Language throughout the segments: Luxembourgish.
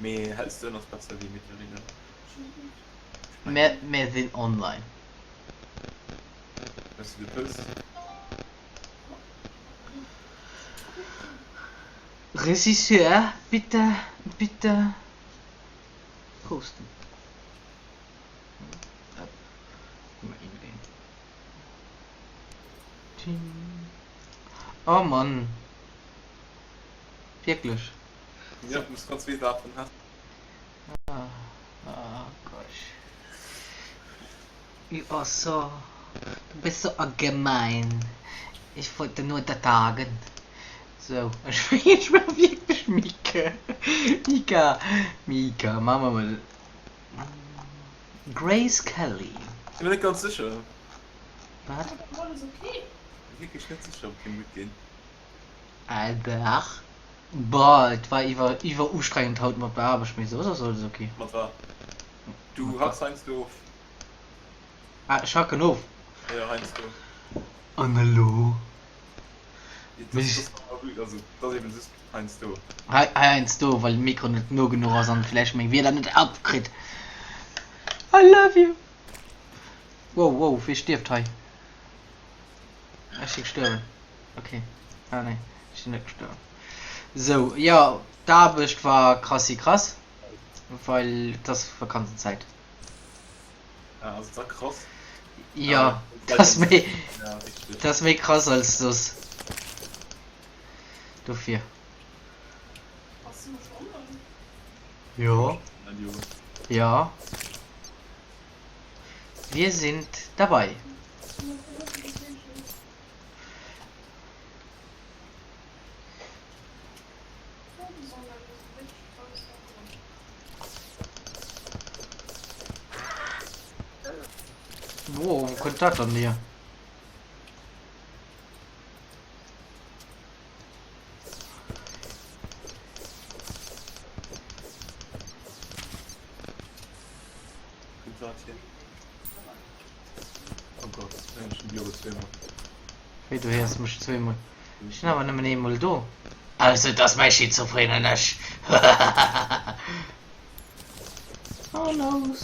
Mee Hellstone ass besser wéi Meteoriten. Mä mär sinn online. Hues du gepost? Regisseur, bitte, bitte posten. Oh Mann. Wierklech? Jo, muss ganz wee warten he. Oh gosh. You are so, du bist so gemein. Ich wollte nur dat sagen. So, ech mengen ech war wierklech Mika. Mika, Mika, maache mer mol Grace Kelly. Sinn mer net ganz sécher. Wat? Wierklech net sécher ob keng gutt ginn. Dach. Boah, et war iwwer iwwer ustrengend haut mat der Aarbecht, mee soss ass alles ok. Mat wat? Du hacks heiansdo of. Ah, ech hacken of? Jo, heiansdo. An elo? Dat ass also dat ass eben just heiansdo. Heiansdo, well de Mikro net no genuch ass an vläicht meng Wierder net opkritt. I love you! Wow, wow, wie stierft hei? Ech si gestuerwen. Ok. Ah nee, ech sinn net gestuerwen. Sou, jo, d'Aarbecht war krassi krass, well et ass Vakanzenzäit. Ah, ass et da krass? Jo, dat ass méi, dat ass méi krass als soss. Dofir. Jo. Jo. Wir sind dabei. Wow, wou kënnt dat dann hier? Wéi, du héiers mech zweemol? Ech sinn awer nëmmen eemol do. Ausser et ass mäi schizophrenen Ech. Oh noes.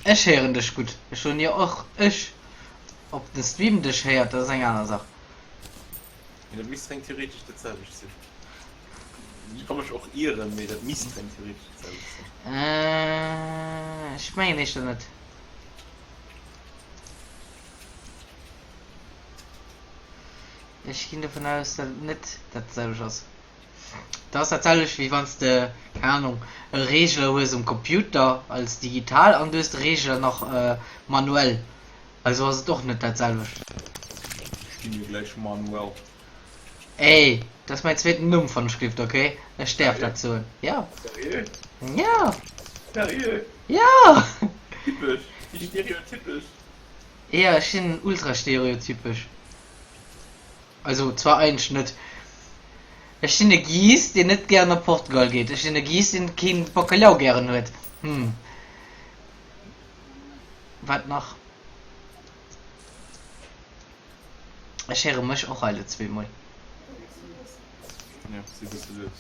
Ech héieren dech gutt. Ech soen jo och ech. Ob den Stream dech héiert, dat ass eng aner Sach. Mee dat misst reng theoretesch dat selwecht sinn. Ech ka mech och ieren, mee dat misst reng theoretesch dat selwecht sinn. Ech mengen éischter net. Ech ginn dovun aus, datt et net dat selwecht ass. Dat ass dat selwecht wéi wann s de, keng Ahnung, e Reegler hues um Computer als digital an du hues de Reegler nach manuell. Also ass et och net dat selwecht. Ech ginn jo gläich manuell. Ey, dat ass mäin zweeten Numm van Schrift, okay? Ech däerf dat soen. Ja. Seriö? Ja. Seriö? Ja! Typesch, wéi stereotypesch. Ja, ech sinn ultra stereotypesch. Also zwar eigentlech net. Ech sinn e Gees, deen net gären op Portugal geet. Ech sinn e Gees, deen keen Bacalhau gären huet. Hm. Wat nach? Ech héiere mech och eile zweemol. Ja, si bësse lues.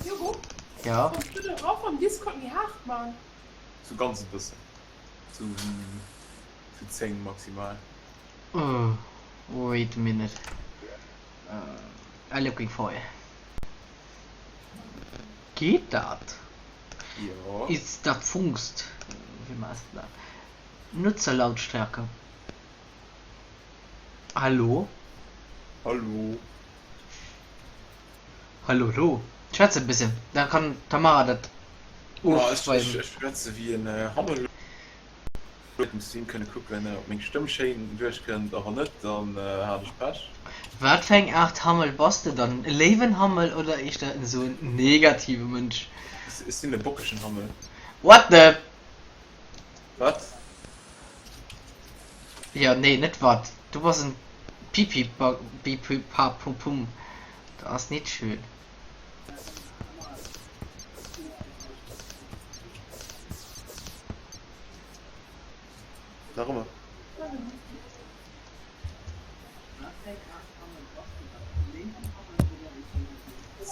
Diogo, Ja. kanns du de Raff am Discord méi haart man? Sou ganz e bëssen. Sou zu 10 maximal. Oh, wait a minute. I looking for you. Geet dat? Jo. Is dat Fungst? Wéi maass de dat? Nutzerlautstärke. Hallo? Hallo. Hallo, hallo. Schwätz e bëssen, da kann d'Tamara dat Ma ech, ofweisen. ech schwätze wéi en Hammel. Huet dem Stream kënne kucken ob meng Stëmm schéin duerchkënnt a wann net dann hat ech Pech. Wat fir eng Aart Hammel bass de dann? E léiwen Hammel oder éischter esou en negative Mënsch? Ech sinn e bockegen Hammel. What the? Wat? Jo, nee, net wat. Du bass en Pipi-Ba-Bi-Pu-Pa-Pu-Pum. Dat ass nit schön. Nach ëmmer.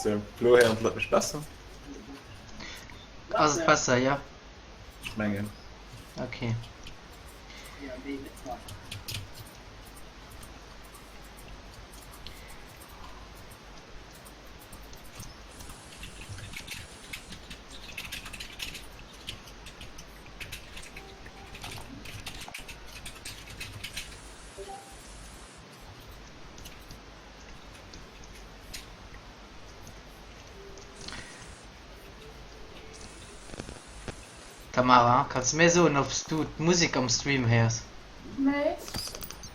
Sou, lo héieren d'Leit mech besser? Ass et besser, jo? Ech mengen. Okay. Tamara, kanns du mir soen obs du d'Musek am Stream héiers? Nee.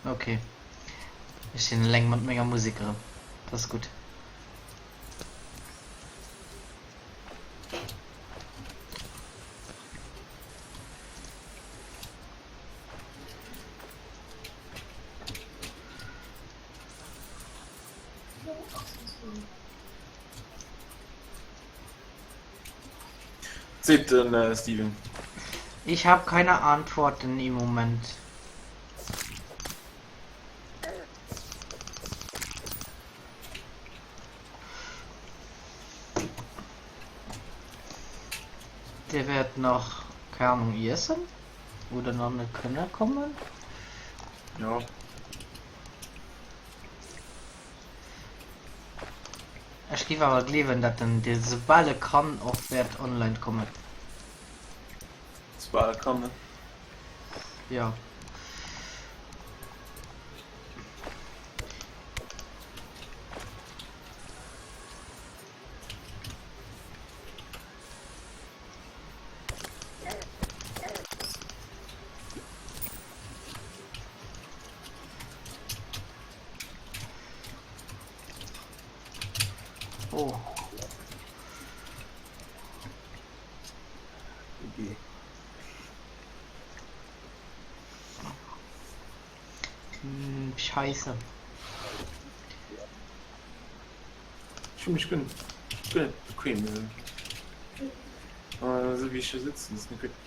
Ok. Ech sinn eleng mat menger Musek erëm. Dat ass gutt. Seet den Steven. Ich habe keine Antworten im Moment. Der wäert nach, keine Ahnung, iessen oder nach net kënne kommen. Jo. Ech géif awer gleewen, dat en dee soubal e kann och wäert online kommen. Soubal e kann, ne? Jo. Oh. Okay. Hm, Scheiße. Ech fühle mech guer net, guer net bequem. Esou wéi ech hei sëtzen, ass net gutt.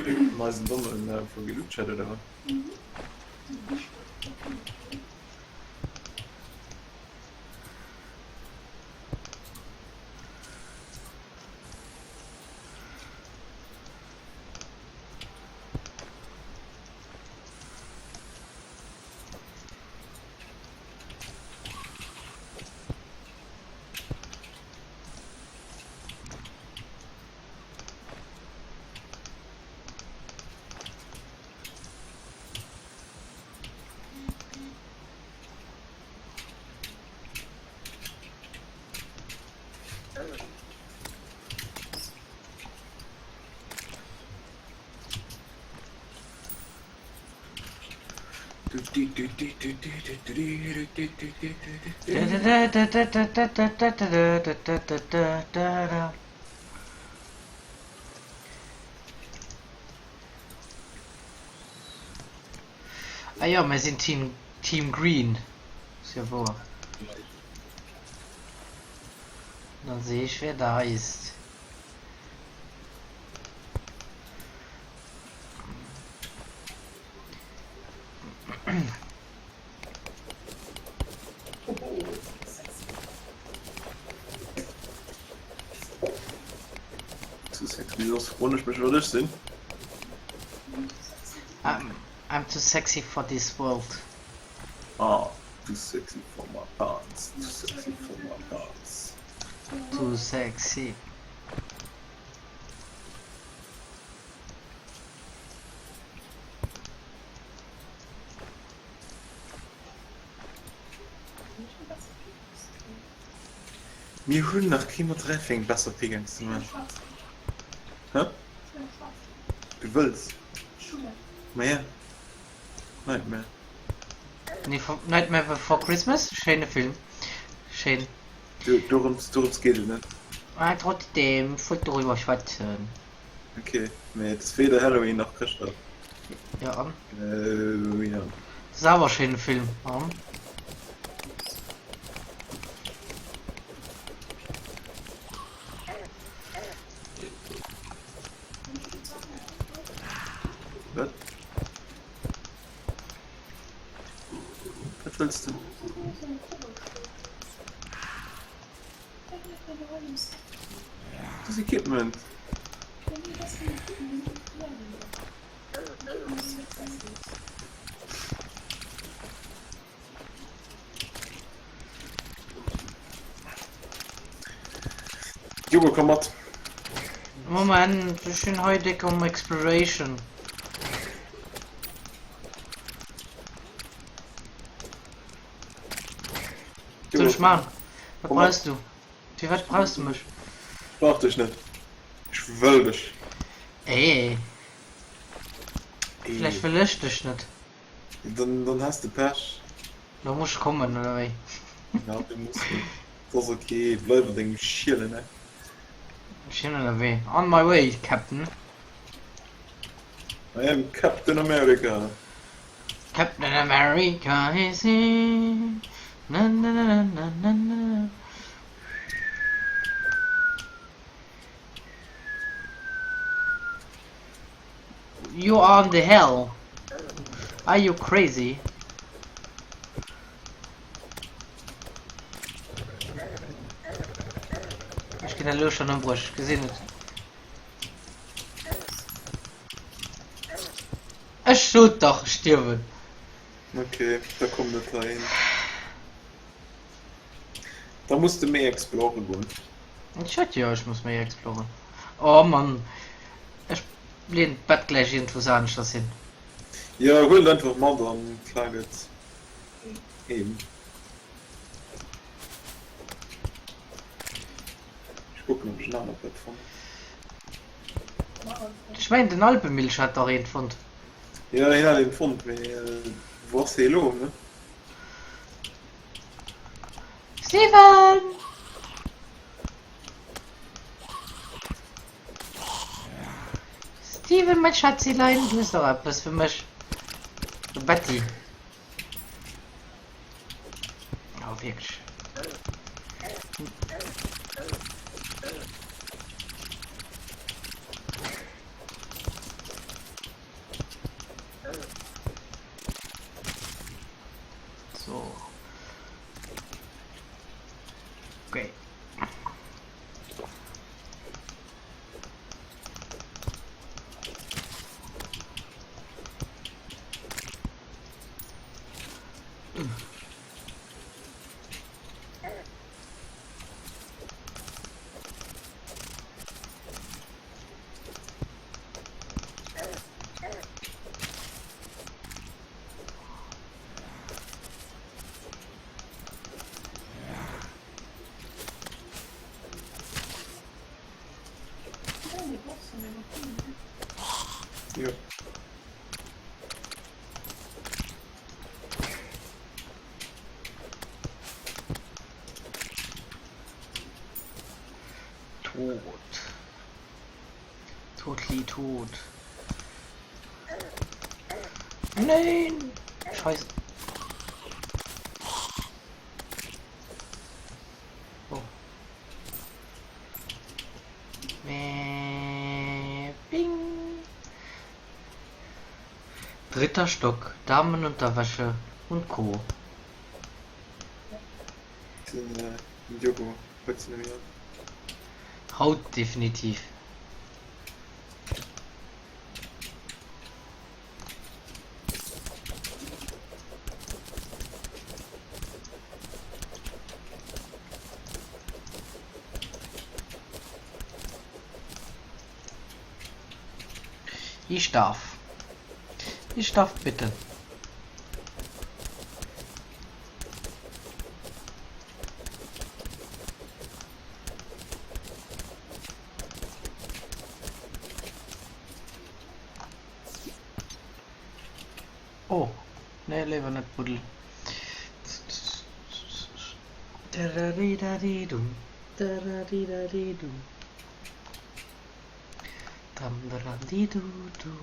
An eisen dommen VG-Chat oder wat? Ah jo, mir sinn Team, Team Green. Ass jo wouer. Dann sehe ich, wer da ist. Zu sexy, soss froen ech mech wat ech sinn. I'm, I'm too sexy for this world. Ah, too sexy for my pants, too sexy for my pants. Too sexy. Mir hunn nach kee mat Räfeng besser Pickaxe ze man. Hä? Du wëlls? Maja. Nightmare. Nightmare Before Christmas, schéine Film. Schéin. Dorëms, dorëms geet et net. Mä trotzdem, ech wollt doriwwer schwätzen. Ok, mee et ass weder Halloween nach Chrëschtdag. Jo an? Jo. Et ass awer e schéine Film, an? Wat? Wat wëlls de? Das Equipment. Jogo, komm mat. Moment, ech sinn hei déck um Exploration. Soll ech man? Wat brauchs du? Fir wat brauchs du mech? Ech brauch dech net. Ech wëll dech. Ee. Vläicht wëll ech dech net. Dann, dann has de Pech. Lo muss ech kommen, oder wéi? Ja, du muss net. Dat ass ok. Bleif an dengem schielen Eck. Ech sinn ënnerwee. On my way, Captain. I am Captain America. Captain America is here. Na, na, na, na, na, na. You are in the hell. Are you crazy? Ech ginn elo schon ëmbruecht, ech gesinn et. Ech sot dach, ech stierwen. Ok, da komm net heihin. Da muss de méi exploren goen. Ech sot jo, ech muss méi exploren. Oh Mann, ech leen d'Bett gläich iergendwou aneschters hin. Jo, huel et einfach mat an klag et heem. Ech kucken ob ech en anert Bett fannen. Ech mengen den Alpemilch hat dach eent fonnt. Jo, hien hat eent fonnt, mee wou ass hie elo, ne? Steven! Steven, mein Schatzilein, du hues dach eppes fir mech. Betty. Oh, wierklech. So. Okay. Jo. Tot. Totally tot. Nein! Scheiße. Oh. Bing. Dritter Stock, Damenunterwäsche und Co. Den äh, Diogo huet se nämlich an. Haut definitiv. Ich darf. Ich darf bitte. Oh, nee, léiwer net buddelen. Dararidadidum, dararidadidum. Damdaradidudu.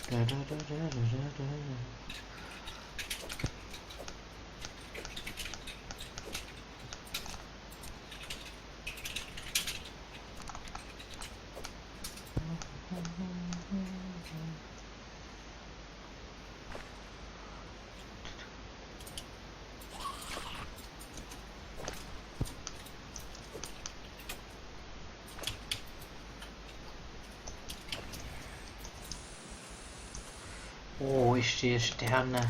Dadadadadadada. Oh, ich sehe Sterne.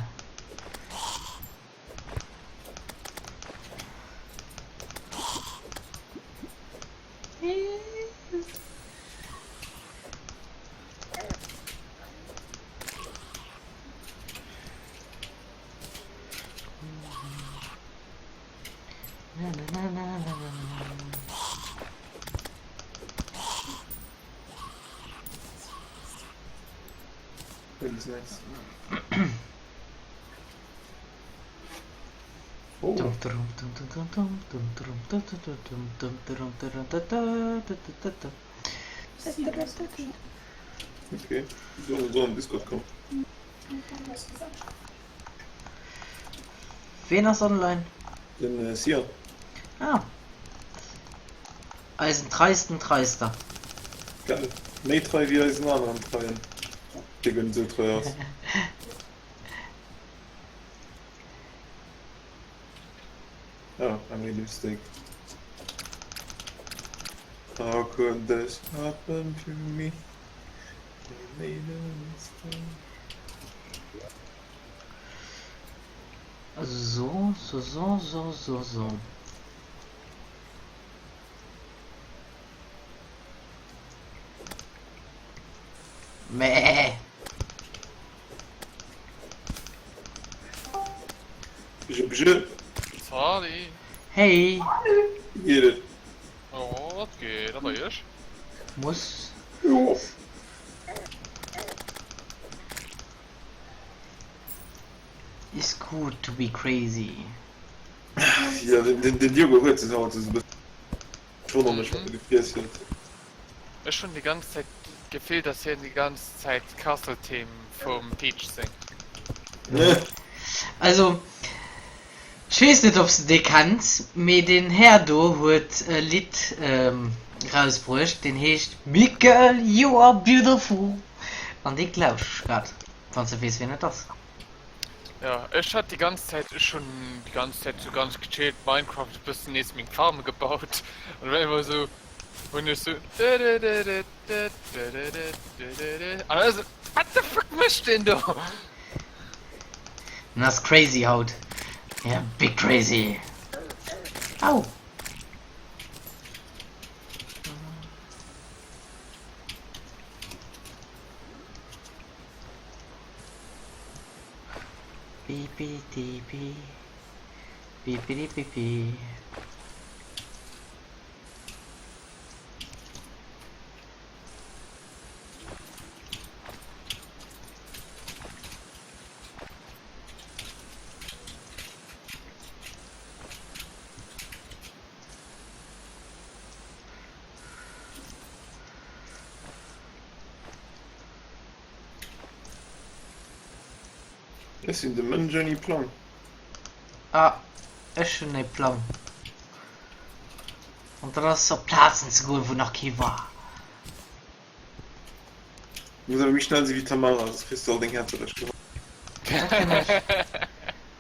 Okay, so, so am Discord kommen. Ween ass online? Den äh, Sia. Ah. Eisen treisten Treister. Geil. Méi trei wéi eisen aneren Treien. Dee guer net esou trei ass. Oh, I made a mistake. How could this happen to me? I made a mistake. So, so, so, so, so, so. Mäh. Bje, bje. Sali. Hey. Wéi geet et? Oh, et geet. A bei iech? Muss. Jo. Is good to be crazy. Ja, den, den, den Diogo huet sech haut esou e bëssen. Ech wonnere mech, wat e gefriess huet. Ech hunn déi ganz Zäit d'Gefill, dass hien déi ganz Zäit d'Castle Theme vum Peach séngt. Also, ech weess net ob s de dee kenns, mee deen Här do huet e Lidd rausbruecht, deen heescht Michael you are beautiful an dee lauschteren ech grad, wann s de weess wien et ass. Jo, ech hat déi ganz Zäit, ech hunn déi ganz Zäit sou ganz gechillt Minecraft e bëssen nees meng Farme gebaut an op eemol sou hunn ech sou dëdëdëdëdëdëdëdëdë an da sou what the fuck mécht deen do? En ass crazy haut, ja big crazy, au. Bipidipi Bipidipipi. Ech sinn de Mënsch ouni Plang. Ah, ech hunn e Plang. An dat ass op Plazen ze goen, wou nach kee war. Du muss awer méi schnell si wéi d'Tamara, soss kriss du all deng Häerzer ewech geholl. Wat kréien ech?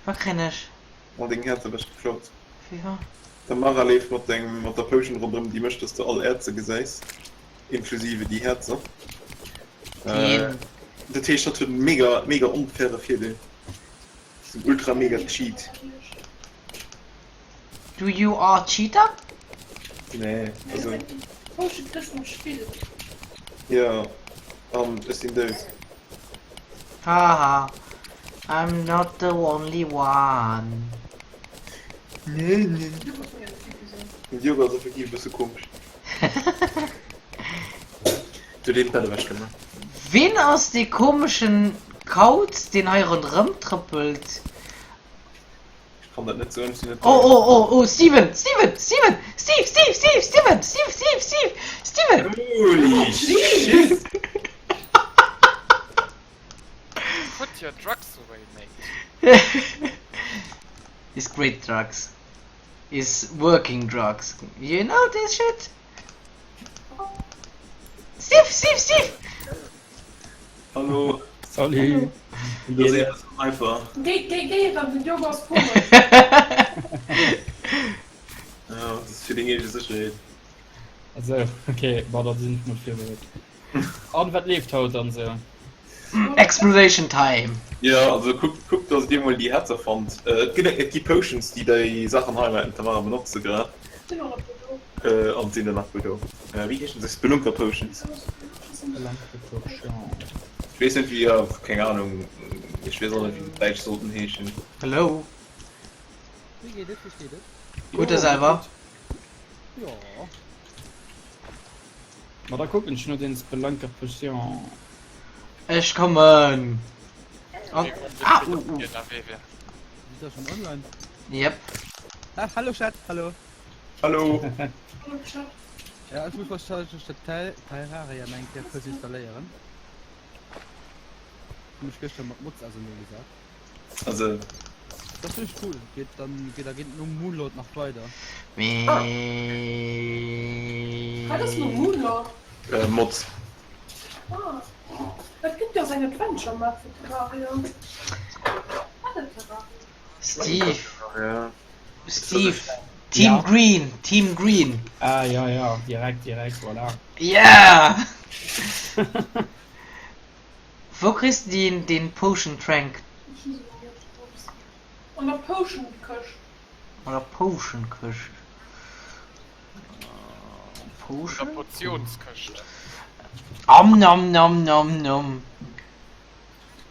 Wat kréien ech? All deng Häerzer ewech geklaut. Wéi wa? D'Tamara leeft mat dengem, mat der Potion ronderëm, déi mécht, dass du all Äerze gesäis. Inklusive déi Häerzer. Deen. Dat heescht dat huet en mega mega onfaire Virdeel. Dat ass en ultra mega Cheat. Do you are cheater? Nee, also. Potion kriss am Spill. Jo, an ech sinn dout. Haha, I'm not the only one. Nee, nee. Den Diogo ass effektiv e bësse komesch. Du den Bett ewech gemaach. Ween ass dee komeschen. Kauz deen hei ronderëm trëppelt. Ech kann dat net soen, ech sinn net Oh dran. oh oh oh Steven Steven Steven Steve Steve Steve Steven Steve Steve Steve Steven Holy shit! Put your drugs away, mate. Is great drugs. Is working drugs. You know this shit? Steve Steve Steve! Hallo. Salut. Wéi Dat geet ass et? e Sniper. Géi, géi, géi erëm, den Diogo ass komesch. Ja, dat ass fir deng eege Sécherheet. Also, okay, bon, da sinn ech mol virbereet. An wat leeft haut dann sou? Exploration time! Jo, also kuckt, kuckt dass dir mol déi Häerzer fannt. Et gëtt, et gi Potions, déi déi Saachen hei mat Tamara benotze grad. Sinn och nach do. An sinn der nach guer do. Wéi heeschen se? Spelunker Potions. Spelunker Potions. Ech weess net wéi, jo, keng Ahnung, ech weess och net wéi se op Däitsch sollten heeschen. Hello. Wéi geet et? Wéi steet et? Gutt a selwer? Jo. Ma da kucken ech no den Spelunker Potions. Ech kommen! An, ah, uh, uh. Sidd der schon online? Yep. Ah, hallo Chat, hallo. Hallo. Hallo Chat. Ja, ech muss wahrscheinlech dat Tel Terraria eng Kéier kuerz installéieren. Hun mech gëschter mat Mods ausernee gesat. Also. Dat ass zimmlech cool. Geet dann geet da geet nom Moonlord nach weider. Wat ass nom Moonlord? Äh, Mods. Ah, et gëtt jo sou eng Adventure Map fir Terraria. Wat en Terraria? Steve. Ja. Steve. Team Ja. Green, Team Green. Ah ja ja, direkt direkt, voilà. Yeah! Wou kriss de deen deen Potion Trank? An der Potion Këscht. An der Potion Këscht. An der Potionskëscht. Om nom nom nom nom.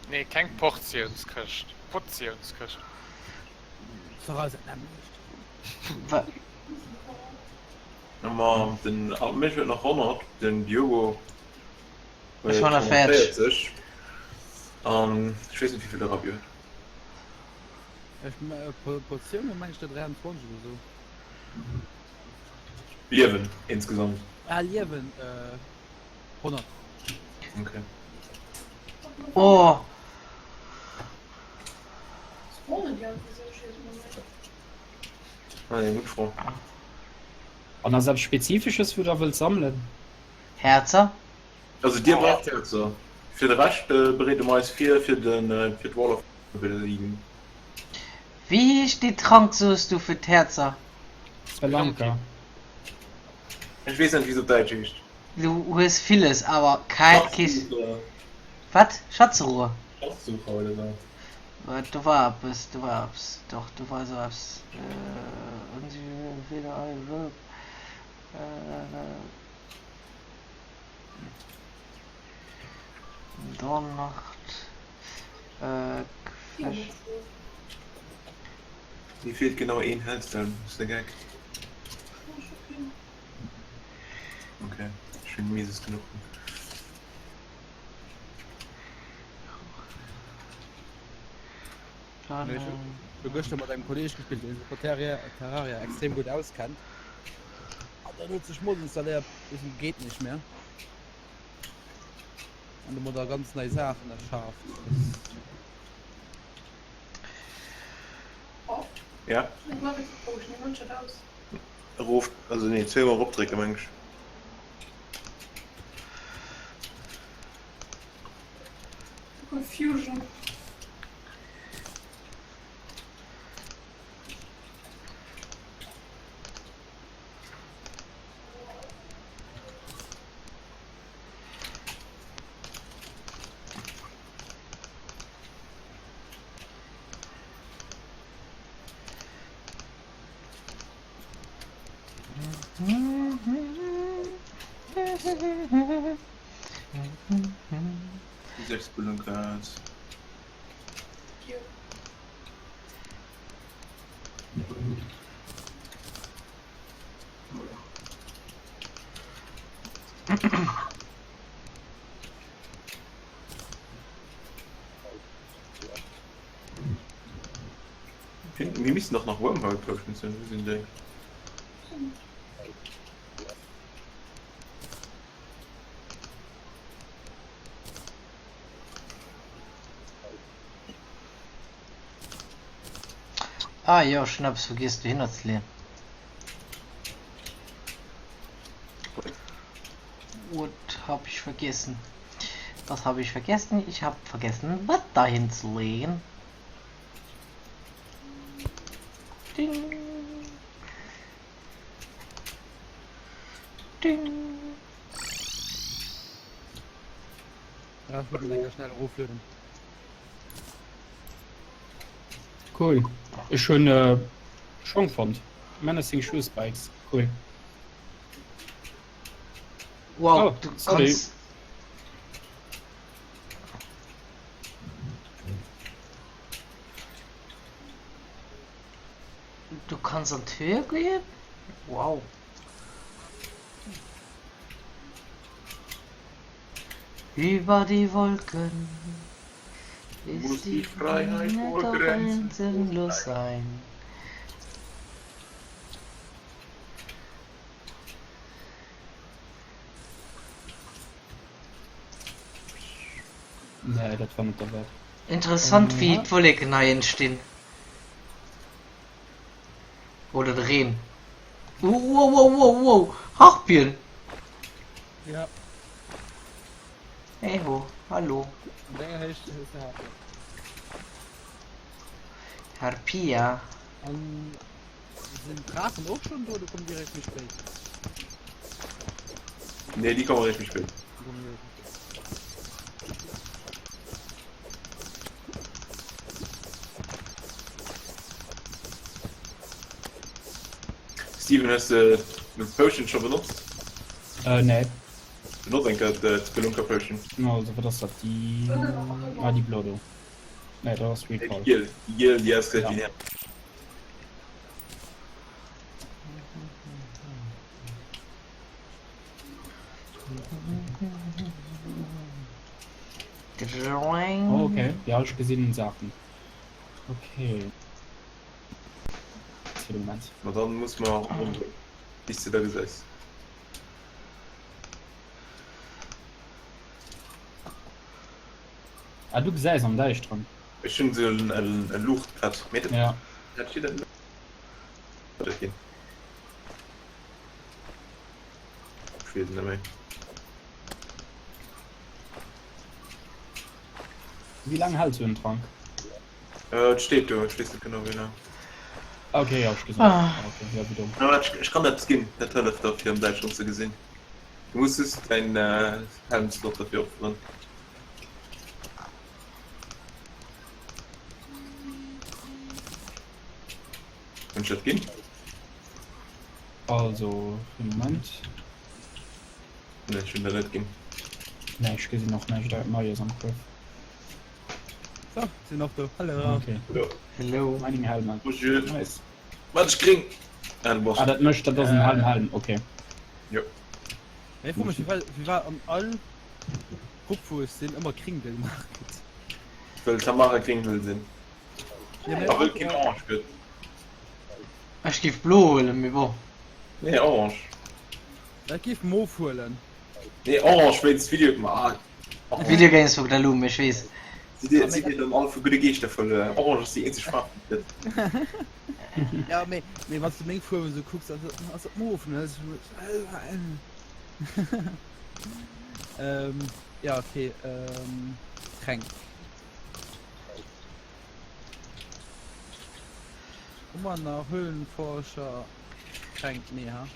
Nee, keng Portiounskëscht. Potionskëscht. Wa. Ma den mech huet nach 100, den Diogo Ech huet 140. 140 an ech weess net wéivill de Rabbi huet. Ech Portioune meng ech der 23 oder sou. Liewen insgesamt. Ah Liewen 100. Okay. Oh. Spawnen déi einfach sou? Ech weess et net méi. Ah, eng gutt Fro. An ass eppes Spezifesches wou der wëllt sammelen? Häerzer? Also dir braucht Häerzer. Fir de Rescht bereede mer eis vir fir den fir d'Wall of ze besiegen. Wéi heescht dee Trank soos du fir d'Häerzer? Spelunker. Ech weess net wéi se op Däitsch heescht. Du hues villes, awer kei kee. Schatzsucher. Wat? Schatzruhe? Schatzsucher oder sou. Wat? Do war eppes, do war eppes, doch do war esou eppes. Dornacht. Äh, Mir feelt genau een Headstone, ass de Geck. Okay, ech hunn mises genuch. Ech hu gëschter mat engem Kolleeg gespillt, dee sech mat Terraria, Terraria extrem gutt auskennt. An dann huet sech Mod installéiert bis zum geht nicht mehr. An domadder ganz nei Saachen erschaaft. Ja. Erof, also nee, zweemol eropdrécken, meng ech. Confusion. Déi 6 Spelunkas. Mir missten doch nach Wormhole Potions hunn, wou sinn déi? Ah jo, ech hunn eppes vergiess dohinner ze leeën. What hab ich vergessen? Was habe ich vergessen? Ich habe vergessen, was dahin zu legen. Ding. Ding. Ja, ich muss mir schnell eroflueden. Cool. Ech hunn äh, Schong fonnt. Menacing Shoe Spikes. Cool. Wow, Oh, du sorry. kannst. Du kannst an d'Höhe gehen? Wow. Über die Wolken Muss ist die die Freiheit Freiheit wohl doch grenzenlos grenzenlos sein. Nee, dat war net derwäert. Interessant wéi Ja. d'Wolleken hei entstinn. Oder de Reen. Wow, wow, wow, wow, Harpien! Ja. Hey ho, hallo. An denger Héicht hues de Harpien. Harpia. An sinn d'Drachen och schonn do oder kommen déi eréischt méi spéit? Nee, déi kommen eréischt méi spéit. Déi kommen eréischt méi spéit. Steven, hues de d'Potion scho benotzt? Äh, nee. Benotz eng Kéier d'Spelunker Potion. Also, wat ass dat? Déi. Ah, déi blo do. Nee, dat ass Nee, déi Recall. giel. Déi giel, déi ausgesäit Ja. wéi en Häerz. Oh, okay. Ja, ech gesinn Saachen. Okay. Fir de Moment. Ma dann muss mer ronderëm, bis de da gesäis. Ah, du gesäis am Däischteren. Ech hunn esou e Luuchtbrett, mee dat Ja. dat steet net dat ginn. Ech weess et net méi. Wéi laang hält sou en Trank? Äh, et steet do, ech weess net genau wéi laang. Okay, ja, ech gesinn. Ah. Okay, ja, wéi domm. Awer ech, ech kann eppes ginn, dat hëlleft der fir am Däischteren ze gesinn. Du muss just däin äh, Helmslot derfir opferen. Hunn ech dat ginn? Also, fir de Moment. Nee, ech hunn der net ginn. Nee, ech gesinn och näischt Neies am Gruef. So, sinn och do. Hallo. Okay. Hallo. Hello. Mining Helmet. Bonjour. Nice. Wat ech gréng. Ah, du brauchst. Ah, dat mécht, dat ass en Helm, Helm, okay. Jo. Ech froe mech, firwat firwat an all Grupp wou ech sinn ëmmer Kringel gemaach gëtt. Well d'Tamara gréng wëll sinn. Ja, A wëll keen orange gëtt. Ech géif blo huelen, mee bon. Nee, orange. Ech géif mof huelen. Nee, orange wéinst Video. Ma, orange. Video Games for Dalum, ech weess. Sidd dir, sidd dir dann all vu gudde Geeschter voll? Orange ass déi eenzeg Faarf, déi et gëtt. Ja, mee, mee wann s du meng Fuerwen esou kucks, ass et, ass et mof, ne? Ähm, ja, okay, ähm, Tränk. Hu mer nach Höhlenforscher Tränk? Nee, ha?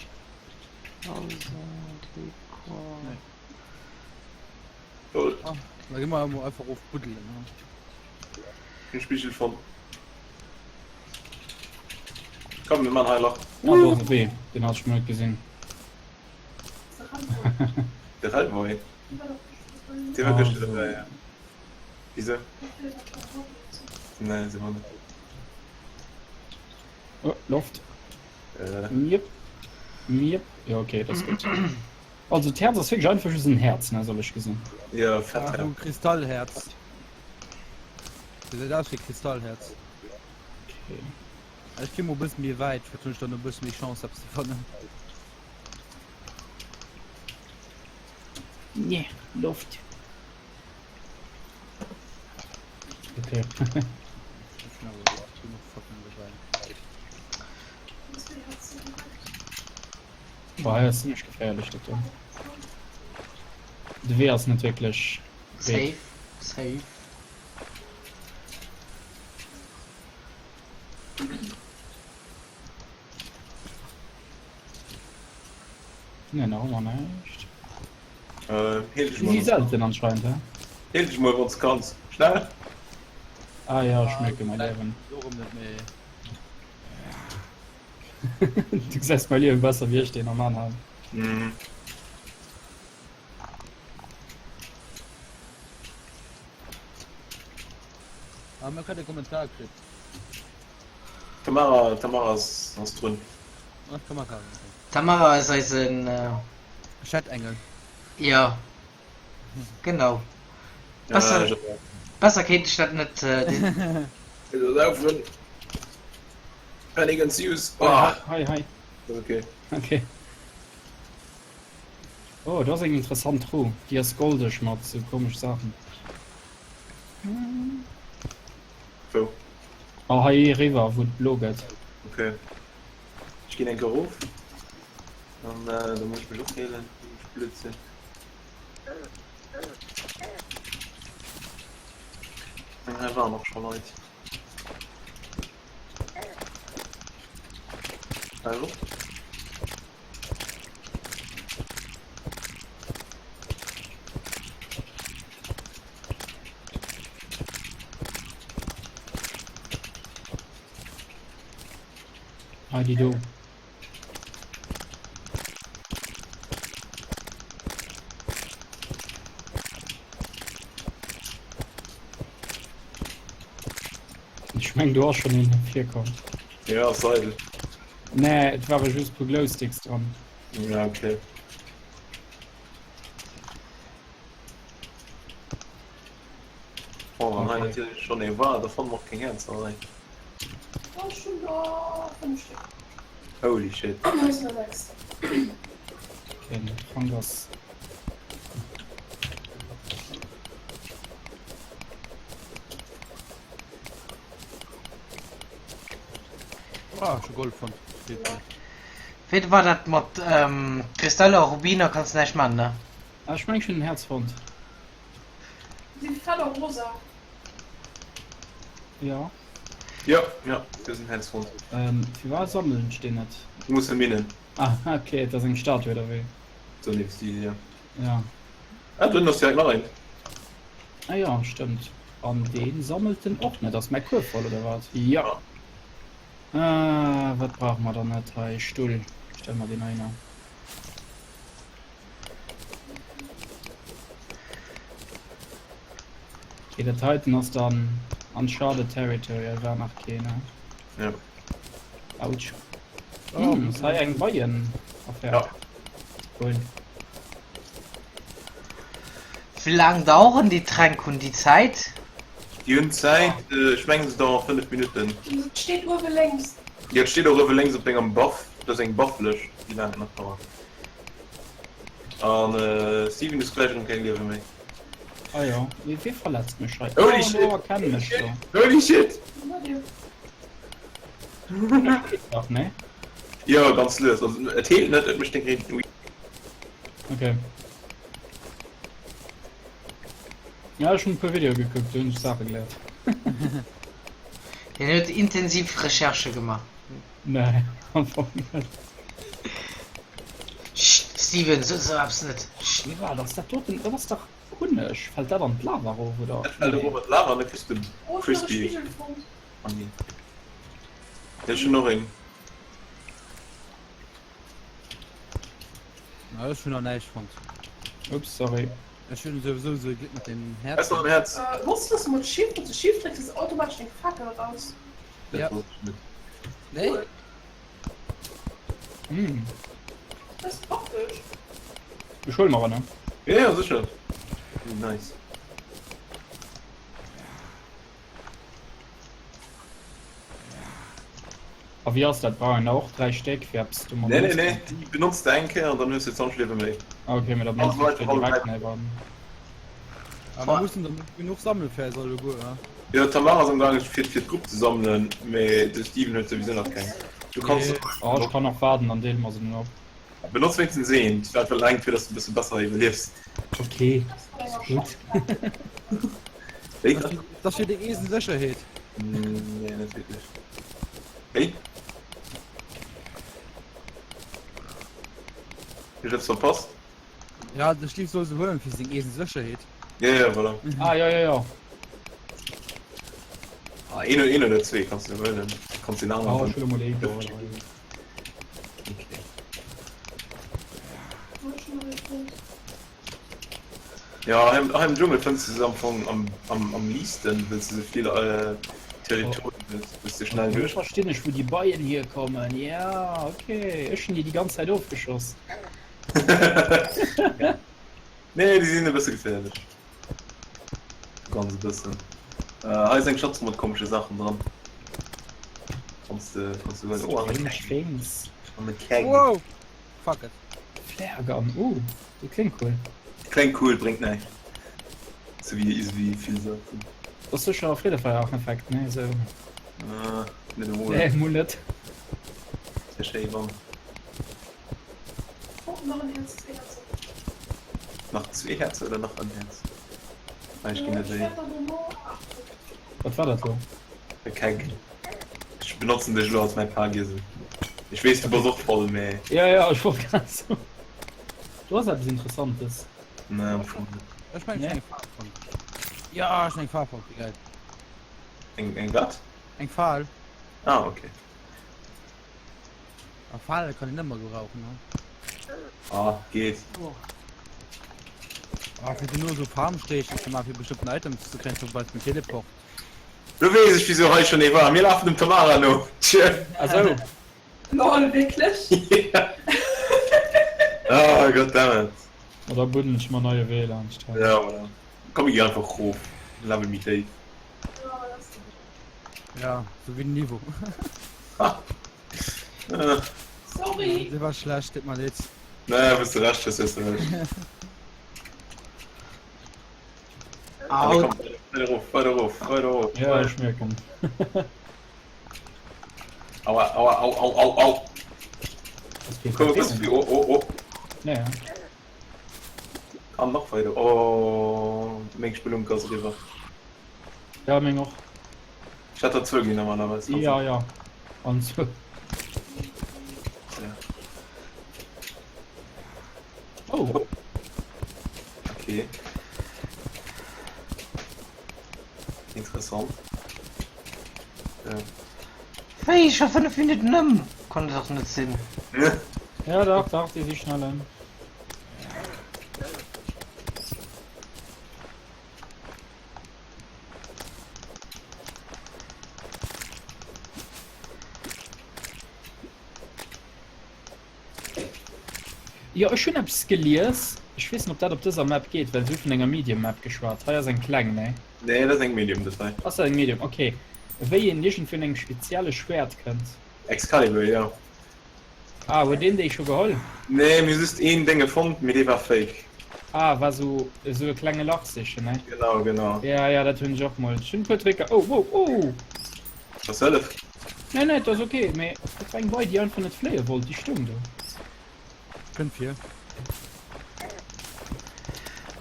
Nee. Lol. Ah, da gi mer emol einfach of buddelen. Ha? Den Spiegel fonnt. Komm, mir man hei Lach. Ah, do ass e Wee, deen hat ech mol net gesinn. De Rellboy. Dee war gëschter dobäi, ja. Wieso? Nee, si mer net. Oh, Loft. Äh. Miep. Miep. Ja, okay, das gutt. Also d'Häerz ass wierklech einfach just en Häerz, ne, soll ech gesinn. Ja, fett Ach, Häerz. du Kristallhäerz. Gesäit aus wéi Kristallhäerz. Okay. Ech gi mol e bësse méi wäit, vläicht hunn ech dann e bësse méi Chance eppes ze fannen. Nee, Loft. Okay. Ech hunn awer elo och genuch Fackelen dobäi. Boah, hei ass zimmlech geféierlech dat do. De Wee ass net wierklech breet. Safe, safe. Nee, nach ëmmer näischt. Äh, heel dech Déi si mol. selten anscheinend, hä? Heel dech mol, wann s kanns. Schnell! Ah ja, ech mierke mäi Liewen. Dorëm net méi. Du gesäis mäi Liewe besser wéi ech deen am An han. Mhm. Ah, mir huet e Kommentar kritt. Tamara, Tamara ass, ass drun. Ach, Tamara, okay. Tamara ass eisen. Äh, Chat-Engel. ja, genau. Besser, Ja, besser kéint ech dat net. Äh, di- Laufen. Panic ensues. Oh, Ah, hi, hi. okay. Okay. Oh, do ass eng interessant Truh. Déi ass goldeg mat sou komesch Saachen. Wou? Oh, hei eriwwer, wou et blo gëtt. Okay. Ech ginn eng Kéier erof. An äh, da muss ech mech och heelen, wann ech blöd sinn. An hei waren och scho Leit. Also. Ah, déi do. Ech meng do ass schon een virkomm. Ja, Seidel. Nee, et ware just puer Glowsticks dran. Ja, okay. Oh, an hei Okay. natierlech schon ee war, da fanne mer och keng Häerzer hei. Oh, ech hunn der 5 Stéck. Holy shit. Hei sinn der 6. Okay, den Frank ass. Ah, ech hu Gold fonnt. Wéi war dat mat ähm, Kristaller a Rubiner kanns näischt man, ne? Ah, ech meng ech hunn en Häerz fonnt. Sinn d'Feller rosa? Ja. Ja, ja, du hues en Häerz fonnt. Ähm, firwat sammelen ech deen net? Du muss e minnen. Ah, okay, et ass eng Statue oder wéi? Sou nimmst du déi, ja. Ja. Ah, do ass direkt nach een. Ah ja, stëmmt. An deen sammelt en och net. Ass mäi Kuerf voll oder wat? Ja. Ah, wat brauche mer dann net hei? Stull. Stelle mer deen heihinner. Okay, dat heiten ass dann Uncharted Territory, hei war nach keen, ne? Ja. Autsch. Hm, ass hei eng Beien-Affär. Ja. Cool. Wéi laang daueren déi Tränk? Hunn déi Zäit? Déi hunn Zäit, ech mengen se dauere 5 Minutten. Et steet uewe lénks. Jo, et steet och uewe lénks op dengem Buff, dat ass eng Buff-Lëscht, wéi laang et nach dauert. An Steven, du hues gläich erëm keng Liewe méi. Ah jo, mee wee verletzt mech hei? Holy Oh, shit! lo erkennen ech do. Holy shit! Dach, ne? Jo, ganz lues. Also, et heelt net, et mécht deng Reen. Okay. Ja, ech hunn e puer Videoe gekuckt, do hunn ech Saache geléiert. Hien huet intensiv Recherchë gemaach. Nee, am Fong net. Chut, Steven, so sou eppes net. Chut. Mee wat ass dat doten? Dat ass dach Hunneg. Fält dat an d'Lava erof, oder? Dat fält erof an d'Lava an da kriss de Oh, ech hunn nach e Crispy. Spigel fonnt. Ah nee. Ech hunn och een. Na, ech hunn nach näischt fonnt. Ups, sorry. Ech hunn souwisou sou e Glick mat dem Häss Häerz. nach en Häerz? Äh, wosst du, dass du mat Shift, wann du Shift drécks, kriss du automatesch eng Fackel raus? Dat Ja. wosst ech net. Nee? Cool. Hm. Das ist praktisch. Ech huele mer en, ne? Ja, ja, sécher. Nice. A wéi ass dat? Brauch een der och 3 Stéck fir eppes domat Nee, nee, nee, déi benotz de eng Kéier an dann hues de 20 Liewe méi. Ah, okay, mee da benotz ech déi direkt, nee, wann. A mir mussen der genuch sammele fir eis alleguer, he? Jo, d'Tamara ass am gaangen fir fir d'Grupp ze sammelen, mee de Steven huet souwisou nach keng. Du kanns. Nee, oh, ech kann och waarden, dann deele mer se dann op. Benotz wéinstens eent, dat well engt fir dass de e bësse besser iwwerliefs. Okay, ass gutt. Wéi? Dat ass fir déi eegen Sécherheet. Nee, net wierklech. Wéi? Hu ech eppes verpasst? Ja, de Steve soll se huelen fir seng eegen Sécherheet. Ja, ja, voilà. Ah, ja, ja, ja. Ah, een, een oder zwee kanns du huelen. Kanns den aneren. Oh, ech huele mol een. Okay. Ja, hei, hei im Dschungel fënns du se am Fong am, am, am liichten, well s du sou vill äh, Territorien hues, wou s du schnell Lo duerch. verstinn ech wou déi Beien hierkommen. Ja, okay. Ech hunn déi déi ganz Zäit ofgeschoss. Nee, déi sinn e bësse geféierlech. Ganz e bëssen. Äh, hei ass eng Schatz mat komesche Saachen dran. Kanns de, kanns de huelen. Oh, an e Strange things. An e Keg. Wow! Fuck it. Flare Gun, uh, déi kléngt cool. Kléngt cool, bréngt näischt. Sou wéi, sou wéi vill Saachen. Ass sécher Freedefeiereffekt, ne? Sou. Äh, net emol. Nee, emol net. Sehr schéi Wann. Oh, nach en Häerz, zwee Häerzer. Nach zwee Häerzer oder nach en Häerz? Ah, ech ginn net wéi. Wat war dat lo? E Keg. Ech benotzen dech elo als mäi Pagiesel. Ech weess, du bass och voll, mee. Ja, ja, ech wollt grad soen. Do ass eppes Interessantes. Nee, am Fong net. Ech mengen, ech hunn eng Fal fonnt. Ja, ech hunn eng Fal fonnt, wéi geil. Eng, eng wat? Eng Fal. Ah, okay. A Fale kann een ëmmer gebrauchen, ne? Ah, geet. Ah, fir duerno esou Farmstéchen ze maachen, fir bestëmmten Items ze kréien, zum Beispill Teleport. Lo weess ech wisou hei schon ee war. Mir lafen dem Tamara no. Tjö. Ah sou. Lol, wierklech? Ja. Oh goddammit. Ma da budden ech mer neie Wee laanscht hei. Ja, voilà. Komm mir gi einfach rof. Level méi déif. Ja, sou wéi den Niveau. Ha. Sorry. Dee war schlecht, deet mer leed. Nee, wous de Recht hues, hues de Recht. Au. Komm, weider erof, weider erof, weider erof. Ja, ech mierken. Aua, aua, au, au, au, au. Komm, bist du, oh, oh, oh. Ja, ja. An nach weider. Oh, meng Spelunk ass eriwwer. Ja, meng och. Ech hätt der zwou ginn normalerweis. Ja, ja. An zwou. Ja. Oh. Okay. Interessant. Ja. Wéi, scho 5 Minuten ëm? Kann et dach net sinn. Ja, dach, dach, déi si schnell ëm. Jo, ech hunn eppes gelies, ech weess net ob dat op dëser Map geet, well se hu vun enger Medium Map geschwat. Hei ass eng kleng, nee? Nee, dat ass eng Medium, dat hei. Ass dat eng Medium? Ok. Wéi een iergendwéi un engem spezielle Schwäert kënnt. Excalibur, jo. Ah, huet een déi scho geholl? Nee, mir hu just een Dénge fonnt, mee dee war fake. Ah, war sou esou e klenge Lach sichen, ne? Genau, genau. Ja, ja, dat hunn ech och mol. Ech hunn e puer Tricker. Oh, wow, oh! Ass Hëllef? Nee, nee, et ass ok, mee et war eng Bei, déi einfach net fléie wollt, déi stoung do. Kënnt vir.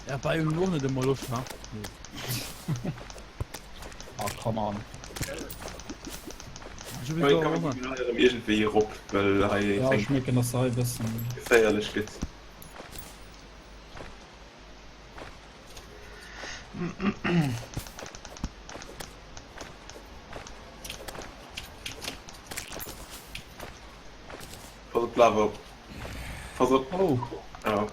Ja, bei hunn och net ëmmer Loscht, ha? Ah, come on. Ech hu wéi Komm, mir ginn hei erëm iergendwéi erop, well hei Ja, ech mierken, dass se hei e bëssen. geféierlech gëtt. Pass op d'Lava op. Pass op. Oh. Ja.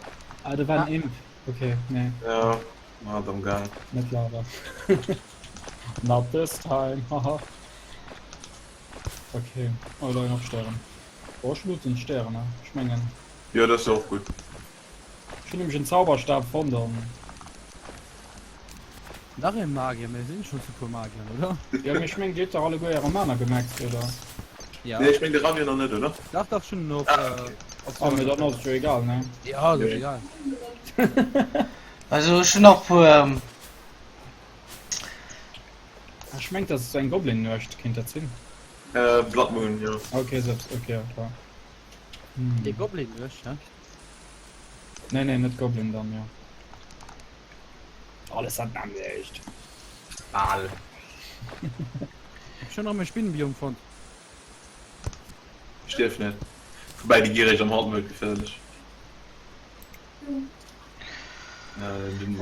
Ah, do war en Imp. Okay, nee. Ja, ma hat am Gang. Net Lava. Not this time, haha. Okay, oh, da nach Stären. Oh, ech looten d'Stären, ne? Ech mengen. Jo, dat ass jo och gutt. Ech hunn nämlech en Zauberstab fonnt an. Nach een Magier, mir sinn schon zu puer Magiern, oder? Jo, mee ech mengen, dir hutt dach alleguer äre Mana gemaxt, oder? Ja. Nee, ech meng de Ravio nach net, oder? Dach, dach, schon op. Ah, okay. Äh, op Ah, mee dann ass et jo egal, ne? Ja, das ist egal. Also ech hunn nach puer. Ech mengt dat ass eng Goblin-Nuecht, kéint dat sinn? Äh, Blood Moon, jo. Okay, selbst, okay, ja, klar. Hm. Déi Goblin-Nuecht, hä? Nee, nee, net Goblin dann, jo. Alles dat nämmlecht. Bal. Ech hunn erëm e Spinnenbiom fonnt. Stierf net. Woubäi déi gi réischt am Hard Mode geféierlech. Äh, den.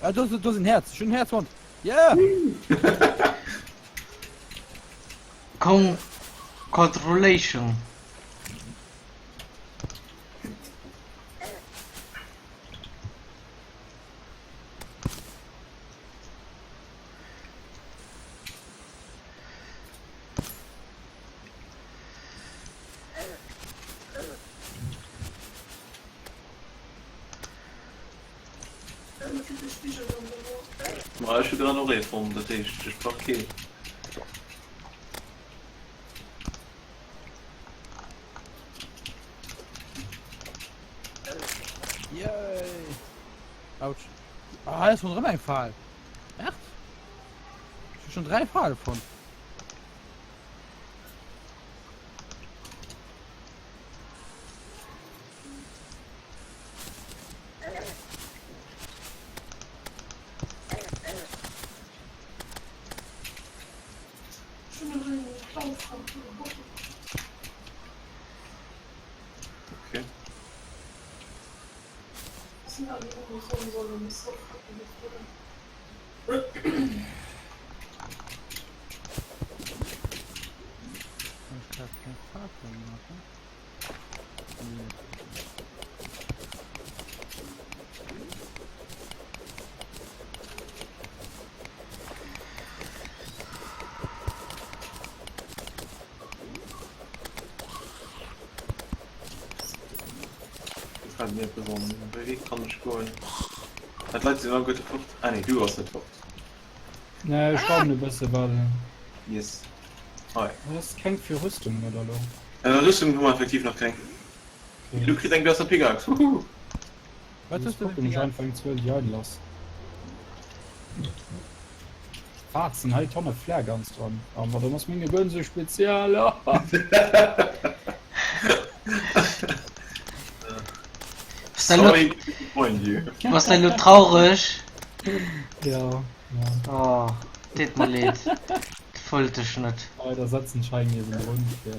Ah, do, do ass en Häerz. Ech hunn en Häerz fonnt. Yeah! Con Controlation. Ma ech hu grad och ee fonnt, dat heescht ech brauch keen. Yay! Autsch. Ah, hei ass schon erëm eng Fal. Echt? Ech hu schon 3 Fale fonnt. Okay. Ich kann kein Fahrzeug machen. Gefällt mir besonders. Wéi kann ech goen? Ah, d'Leit sinn alleguerte fort. Ah nee, du bass net fort. Nee, ech warden e bësse well. Yes. Hei. Du has keng fir Rüstung oder elo? Äh, Rüstung hu mer effektiv nach keng. Okay. Du kriss eng besser Pickaxe. Huhu. Wat hues du Gucken ech einfach eng 12 déi eidel ass. Wat sinn hei Tonne Flare Guns dran? Oh, ma dann ass menge Gun sou spezial. Bass de elo, Sorry to disappoint you. bass de elo traureg? Ja, ja. Oh, deet mer leed. Wollt ech net. Hei, da setzen ech hei niewendrun fir.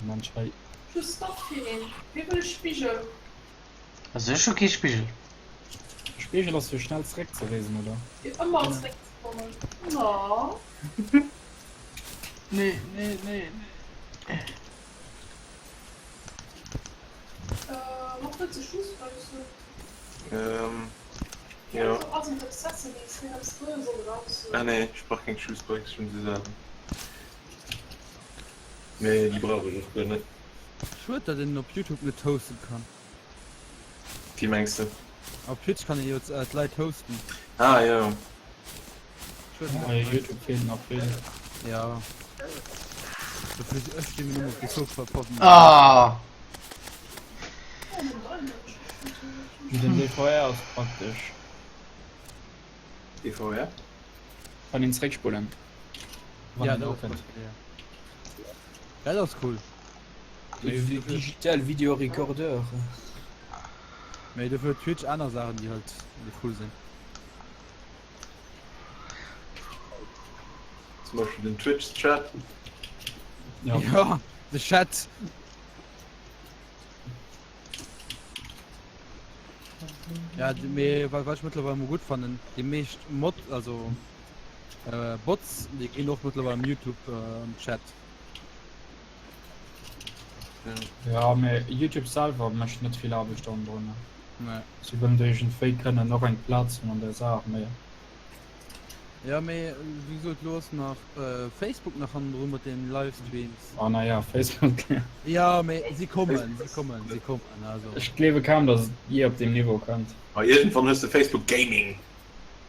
Mensch, hei. Just nach fir een. Wie wëll e Spigel? Also ech hu kee Spigel. De Spigel ass fir schnell zeréck ze reesen, oder? Fir ëmmer zeréck ze kommen. No. Nee, nee, nee, nee. Äh, wat wëlls de Schussbüchsen? Ähm, jo. Ah nee, ech brauch keng Shoesbikes, ech hunn se selwer. Mee déi brauch ech och guer net. Schued dat een op Youtube net hosten kann. Wéi mengs de? Op Twitch kann een jo d'Leit hosten. Ah jo. Schued Ah, Youtube feelt nach vill. Ja. Dofir si ech stinn nëmmen op de Sofa poppen. Ah. Den DVR ass praktesch. DVR? Kann een zréckspullen. Wann Ja, een dat opent. ass Dat ass cool. Digital Video Recorder. Mee dofir huet Twitch aner Saachen déi halt déi cool sinn. Zum Beispill den Twitch Chat. Ja. Ja, de Chat. Ja, mee wat wat ech mëttlerweil mol gutt fannen, déi meescht Mod, also äh, Bots, déi ginn och mëttlerweil am Youtube äh, am Chat. Ja, mee Youtube selwer mécht net vill Aarbecht dann drun. Nee. Si wëllen do iergendwéi kënnen och eng Plaz hunn an der Saach, mee. Ja, mee wéi gesot, lo ass nach äh, Facebook nach hannendru mat den Livestreams. Ah, naja, Facebook. Ja, mee si kommen, si kommen, si kommen, also. Ech gleewe kaum, datt et jee op deem Niveau kënnt. Ma iergendwann hues de Facebook Gaming.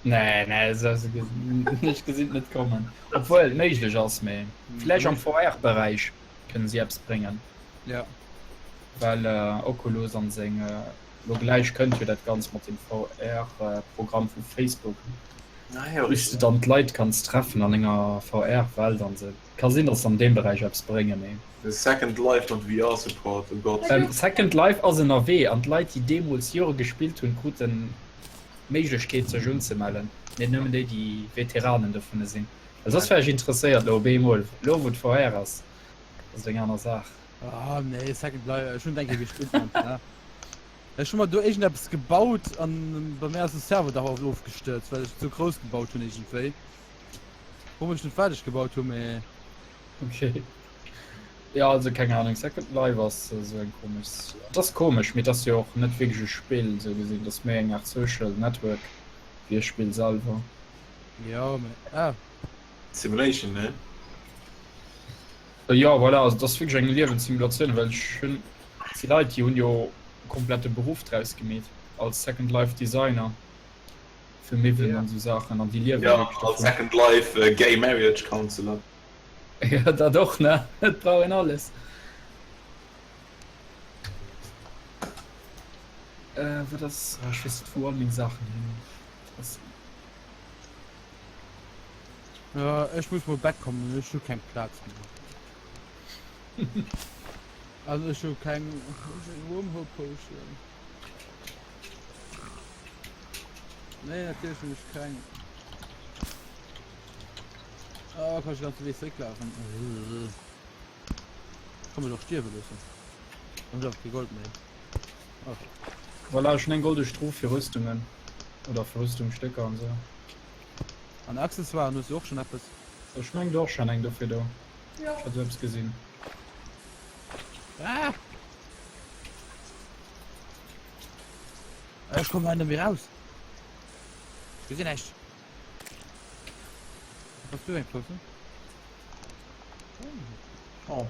Nee, nee, esou ech gesinn et net kommen. Obwuel et méiglech ass, mee vläicht am VR-Beräich kënne si eppes bréngen. Ja. Well Oculus an seng, lo gläich kënnt jo dat Ganzt mat dem VR-Programm vu Facebook, wou s de dann d'Leit kanns treffen an enger VR-Welt an esou. Ka sinn, dass se an deem Beräich eppes bréngen, mee. Second Life mat VR-Support, oh Gott. Second Life ass ënnerwee an d'Leit, déi deemools Jore gespillt hunn, kruten d'Méiglechkeet sech unzemellen, mee nëmmen déi, déi Veteranen dovun sinn. Well soss wär ech interesséiert elo op eemol, elo wou et VR ass, ass et eng aner Saach. Ah nee, Second Life, ech hunn et eng Kéier gespillt mam Pla. Ech hu mer do iergendeppes gebaut an bei mär ass de Server dach ofgestürzt, well ech ze grouss gebaut hunn iergendwéi. Fro mech net wat ech gebaut hu mee. Ok. Jo also keng Ahnung, Second Life ass esou eng komesch, et ass komesch, mee et ass jo och net wierklech e Spill esou gesinn, et ass méi eng Art Social Network wéi e Spill selwer. Jo mee ah. Simulation, ne? Jo voilà, also et ass wierklech eng liewend Simulatioun, well ech hunn, et si Leit déi hunn jo e komplette Beruff draus gemeet als Second Life Designer. Fir Miwwelen an esou Saachen an déi liewe Ja, als Second Life Gay Marriage Counselor. Ja, dat och, ne? Et brauch een alles. Äh, wat ass. Ah, ech weess net, wou all meng Saachen hin ass. Ja, ech muss mol back kommen, ech hu keng Plaz méi. Also ech hu keng Wormhole Potion. Nee, natierlech hunn ech keng. Oh, kann ich den ganzen Weg zrécklaufen. Kann mech och stierwe loossen. Dann hunn ech awer kee Gold méi. Oh. Voilà, ech hunn eng golde Strof fir Rüstungen. Oder fir Rüstungsstécker an sou. An Accessoiren hues du och schon eppes? Ech mengen do och schon eng dofir do. Ja. Ech hat sou eppes gesinn. Ah! Ech komme hei net méi raus. Ech gesinn näischt. Bass du eng Potion? Oh.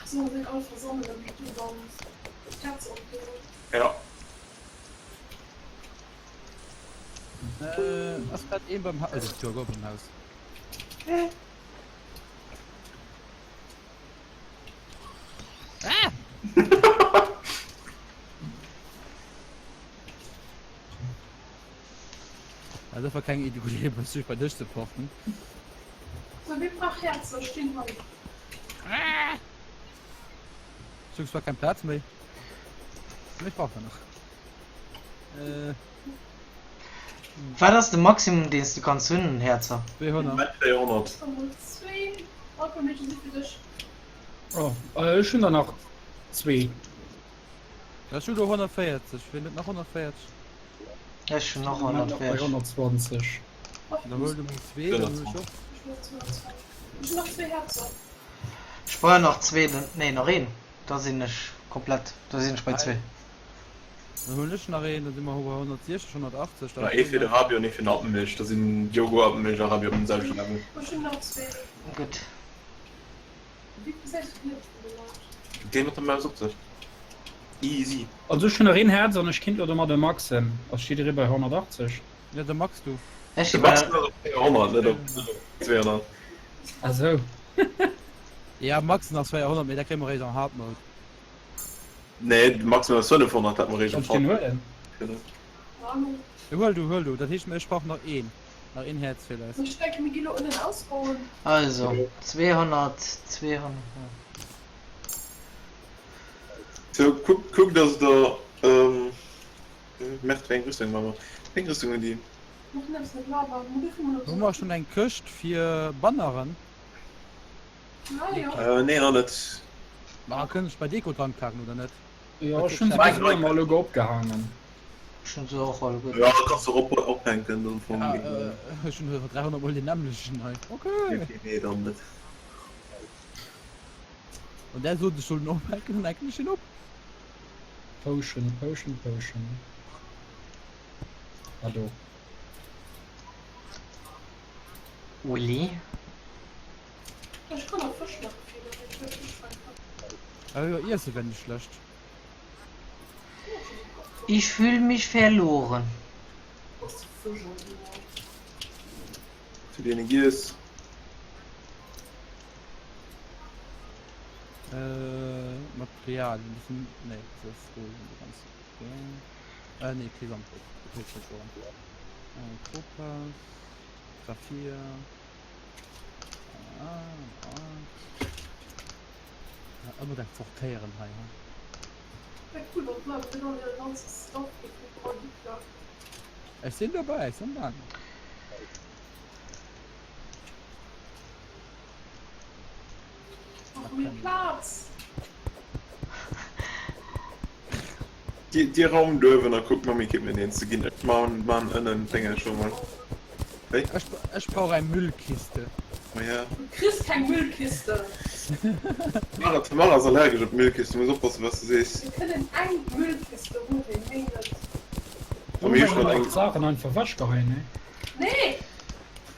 Soll seng all versammelen, du dann d'Herz opginn. Ja. Äh, ass grad een beim Haus? Oh, du beim Haus. Hä? Ah! Also das war keine Idee, gut Idee, sich bei Tisch zu porten. So, wie brauch Herz, da stehen hei. Ah! Ich zwar keinen Platz mehr. Ich brauche noch. Äh. Wat ass de Maximum deen s du kanns hunn un Häerzer? 200. 200. Oh, ech hunn der nach zwee. Ech hunn do 140. Wien huet nach 140? Ech hunn och 140. 120. Da huel du meng zwee, dann hunn ech och. Ech hunn nach zwee Häerzer. Ech brauch nach zwee, nee nach een, da sinn ech komplett, da sinn ech bei zwee. Dann huelen ech nach een, dann si mer bei 160, 180. Ja, ee fir de Rabi an ee fir den Appenmilch. Da sinn Diogo, Appenmilch a Rabi op dem selwechte Level. Ech hunn nach zwee. Gutt. Wéi gesäis du d'Lieft vun de Leit? Deen mat der Maus op sech. Easy. Also ech hunn nach een Häerz an ech kinnt lo domadder maxen. Ass jidderee bei 180? Ja, da max du. Ech si De bei. Max ass op 400, net op 200. Ah sou. Ja, maxen ass 400, mee da kréie mer eréischt am Hard Mode. Nee, de Maximum ass 500, dat mer réischt Soll ech deen huelen? Huel du, huel du. Dat heescht, ech brauch nach een. Nach een Häerz feelt eis. Ech denken, mir gi lo ënnen ausbauen. Also, 200, 200. Sou, kuck, kuck dass der, ähm, Merde, wéi eng Rüstung war mer? Wéi eng Rüstung hunn déi? Mach net net Lava. Hu mer schonn eng Këscht fir Banneren? Äh, nee, nach net. Ma kënnt ech bei Deko dran kaken oder net? Jo, ech hunn se bis elo emol alleguer opgehaangen. Ech hunn se och alleguer. Jo, kanns de och ophänken dann vum. Ja, ech hunn 300 mol deen nämmlechten hei. Okay. Okay, nee, dann net. An der sot ech soll den ophänken, dann hänken ech den op. Potion, Potion, Potion. Ah do. Willy. Ech kann och Fësch maachen fir dat ech wëll Fësch fänken. Ah jo, Iesse wär net schlecht. Ich fühl mich verloren. Zu deene giess. Äh, Materialien, die sind, nee, das ist do die ganze. Äh, nee, kee Sand. Okay, ich schon. Äh, Topaz, Saphir. Ah, ah. Ja, ëmmer dat Sortéieren hei, ha. Ech sinn dobäi, ech sinn dran. Mach méi Plaz! Dir raumt uewen a kuckt Mammi kéint mir neens ze ginn. Ech man man ënnen d'Dénge scho mol. Wéi? Ech ech brauch eng Müllkiste. Ma ja. Du kriss keng Müllkiste. Mara, d'Tamara ass allergesch op Müllkisten, du muss oppassen wat s de sees. Mir kënnen eng Müllkiste hunn, mee méi net. A mir hu schonn eng. D'Saachen einfach ewechgeheien, nee? Nee!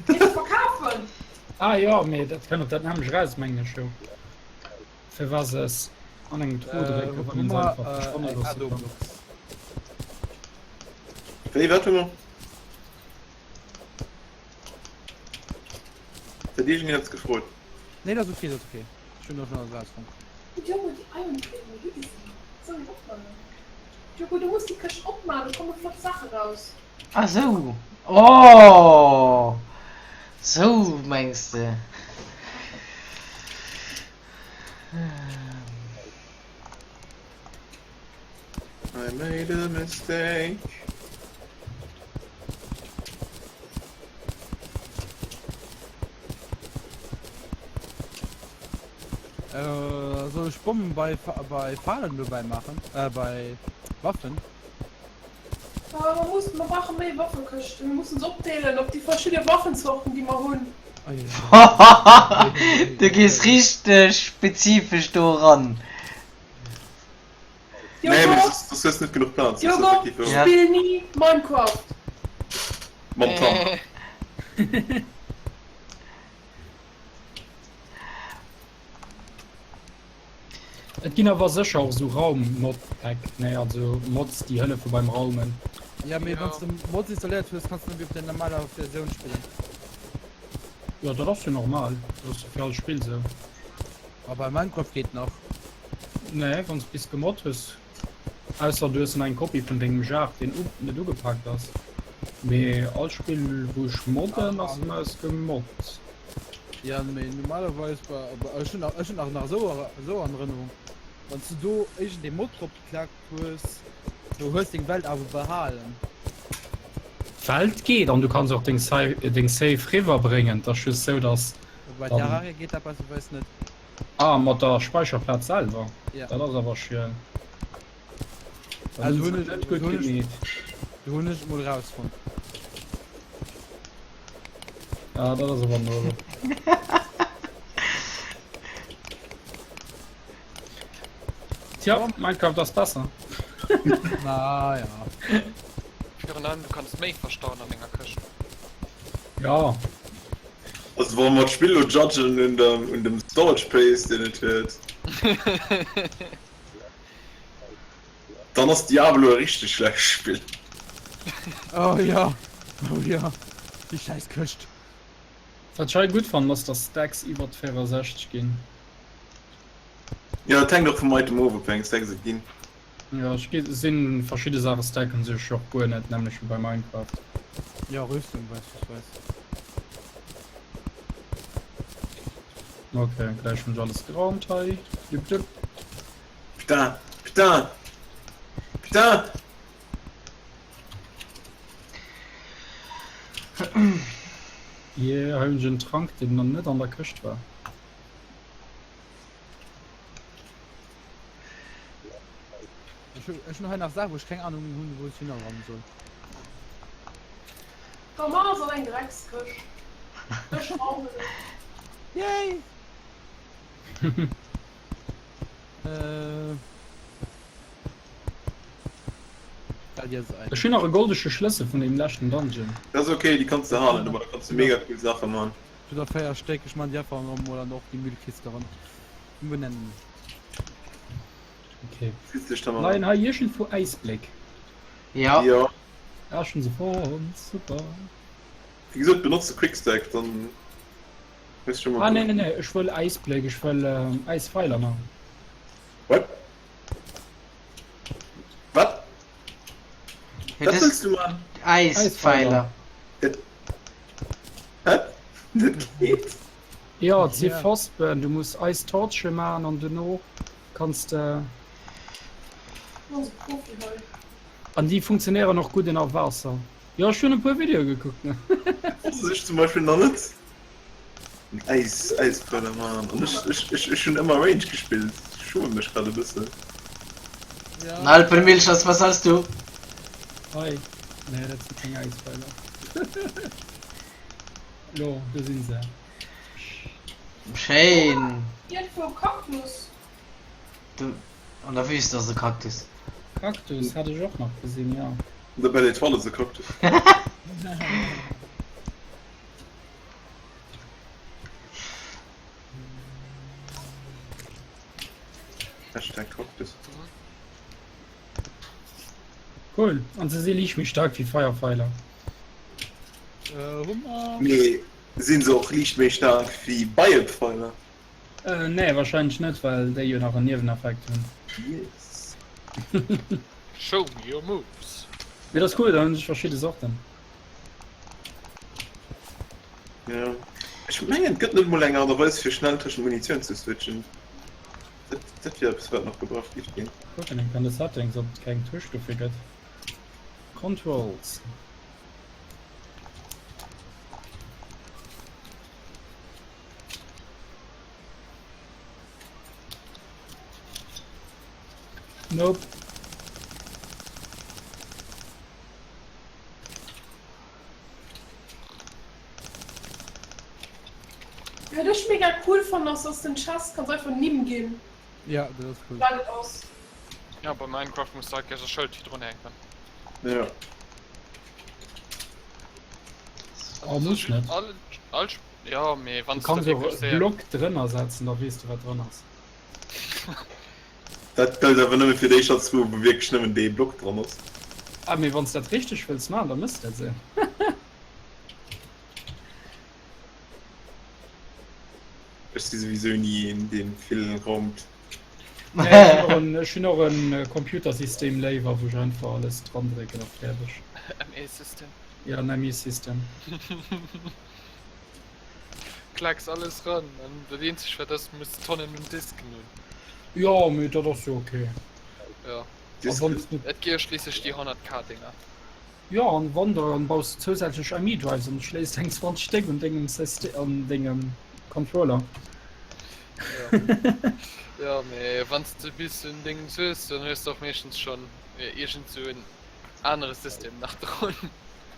Mir se verkafen! Ah jo, mee dat kënnt op dat nämmlecht eraus, mengen ech jo. Firwat se es an engem Trou drécken, wann een se einfach verschwanne loosse kann. Wéi, wat hu mer? Huet iergendeen eppes gefrot? Nee, dat ass ok, dat ass ok. Ech hunn och schon alles rausfonnt. Diogo, déi Iron Plate, wou gi se? Soll ech opmachen? Diogo, du muss déi Këscht opmachen, do komme flott Saache raus. Ah sou, oh sou mengs de. I made a mistake. Äh, soll ech Bommen bei, bei Falen dobäi maachen? Äh, bei Waffen? Ah, mer mussen, mer brauche méi Waffekëschten. Mir mussen se opdeelen op déi verschidde Waffenzorten, déi mer hunn. Du gees richteg spezifesch do eran. Nee, mee soss hues net genuch Plaz. Diogo, spill ni Minecraft. Mam Tank. Et ginn awer sécher och esou Raum-Modpack, nee, also Mods déi hëllefe beim Raumen. Ja, mee wanns de Mods installéiert hues, kanns de net méi op der normaler Versioun spillen. Jo, dat ass jo normal, dat ass jo fir all Spill esou. A bei Minecraft geet nach. Nee, wanns de bis gemod hues, ausser du hues nach eng Kopie vun dengem Jar, deen net ugepaakt ass. Mee all Spill wou ech modden ass ëmmer aus gemod. Ja mee normalerweis ech hunn ech hunn nach esou esou an Erënnerung, wann s du do iergendee Mod drop geklackt hues, du hues deng Welt awer behalen. D'Welt geet an du kanns och deng deng Save riwwer bréngen, 't ass just sou dass Bei Terraria geet dat beispillsweis net. Ah mat der Speicherplaz selwer? Ja. Dat ass awer schiel. Also hunn ech net gutt gemeet. Do hunn ech et mol rausfonnt. Ah, dat ass awer nobel. Tja, Minecraft ass besser. Na ja. Virun allem, du kanns méi verstauen an enger Këscht. Ja. Also wa mer d'Spill lo judgen un dem, un dem Storage Space deen et huet. Dann ass Diablo e richteg schlecht Spill. Oh jo, oh jo, déi schäiss Këscht. Wat ech hei gutt fannen ass dass Stacks iwwert 64 ginn. Jo dat hänkt och vum Item of op wéi eng Stacks et ginn. Jo ech gi sinn verschidde Saache stacken sech och guer net nämlech wéi bei Minecraft. Jo Rüstung beispillsweis. Ok gläich hunn ech alles geraumt hei. Düpp düpp. Putain, putain, putain! Yeah, hei hunn ech en Trank, deen nach net an der Këscht war. Ech hunn hei nach Saachen, wou ech keng Ahnung hunn, wou ech hinnerrammen soll. Komm, mach eis an eng Dreckskëscht. Ech raumen et. Yay! Äh. Ech hunn nach e goldege Schlëssel vun deem leschten Dungeon. Dat ass ok, déi kanns de halen, domadder kanns de mega cool Saache man. Ech hunn der 4 Stéck, ech man déi einfach emol an och déi Müllkiste eran. Umbenennen. Ok. Leien hei iergendwou Äisbléck? Jo. Jo. Ah, ech hunn se fonnt, super. Wéi gesot, benotz de Quickstack, dann hues du scho mol. Ah, nee, nee, nee, ech wëll Äisbléck, ech wëll Äisfeiler man. What? Wat? Ja, Dat wëlls du man? Äispfeiler. Dat. Hä? Dat geet? Jo, et si Fospen, du muss Eistorche man an dono kanns de. An déi funktionéieren och gutt ënner Waasser. Jo, ech hunn e puer Videoe gekuckt, ne. Wosst ech zum Beispill nach net. Äis, Äisbrenner, Mann. An ech, ech, ech, ech hunn ëmmer Range gespillt. Ech schumme mech grad e bëssen. Ja. Alpenmilchers, was sollst du? Hei, nee, dat si keng Äisfeiler. Lo, do sinn se. Schéin. Iergendwou e Kaktus. Du, an der Wüste ass e Kaktus. Kaktus hat ech och nach gesinn, jo. An der Belle Etoile ass e Kaktus. Hashtag Kaktus. Cool, an se si liicht méi staark wéi Feierfeiler. Äh, hu mer. Mee sinn se och liicht méi staark wéi Beiepfeiler? Äh, nee, wahrscheinlech net, well déi jo nach en Nieweneffekt hunn. Yes. Show me your moves. Mee dat ass cool, dann hunn ech verschidde Sorten. Ja. Ech mengen et gëtt net mol eng Aart a Weis fir schnell tëschent Munitioun ze switchen. Dat, dat wier eppes wat nach gebraucht giff ginn. Kucken eng an de Settings ob et keng Tusch dofir gëtt. Controls. Nope. Wat ech mega cool fannen ass dass den Chest kanns einfach Nimm ginn. Ja, dat ass cool. Wat et ass. Ja, bei Minecraft muss du halt gleich e Schëld virdrun hänken. Ja. Oh, muss net. All, all, ja, mee wann Du kanns du och wirklich e sehr- Block drënner setzen, da weess du wat dran ass. Dat gëllt awer nëmme fir déi Schatztruhe, wou wierklech nëmmen dee Block dran ass. Ah, mee wann s dat richteg wëlls maachen, da mëss dat esou. Ech si souwisou ni een, dee vill raumt. Nee, ech hunn och en, ech hunn och en Computersystem léiwer, wou ech einfach alles dran drécken a fäerdeg. ME-System. Ja, en ME-System. Klacks alles ran an dat eenzegt wat ass, muss Tonnen un Disken hunn. Jo, mee dat ass jo ok. Ja. A wann s du. Et gi jo schliisslech déi 100 K Dinger. Jo, an wann dann baus du zousätzlech ME Drives an schléisst eng 20 Stéck un dengem Syste an dengem Controller. Ja. Jo, mee wann s de bis un Déngens hues, dann hues de och meeschtens schonn iergend sou en anere System nach drun.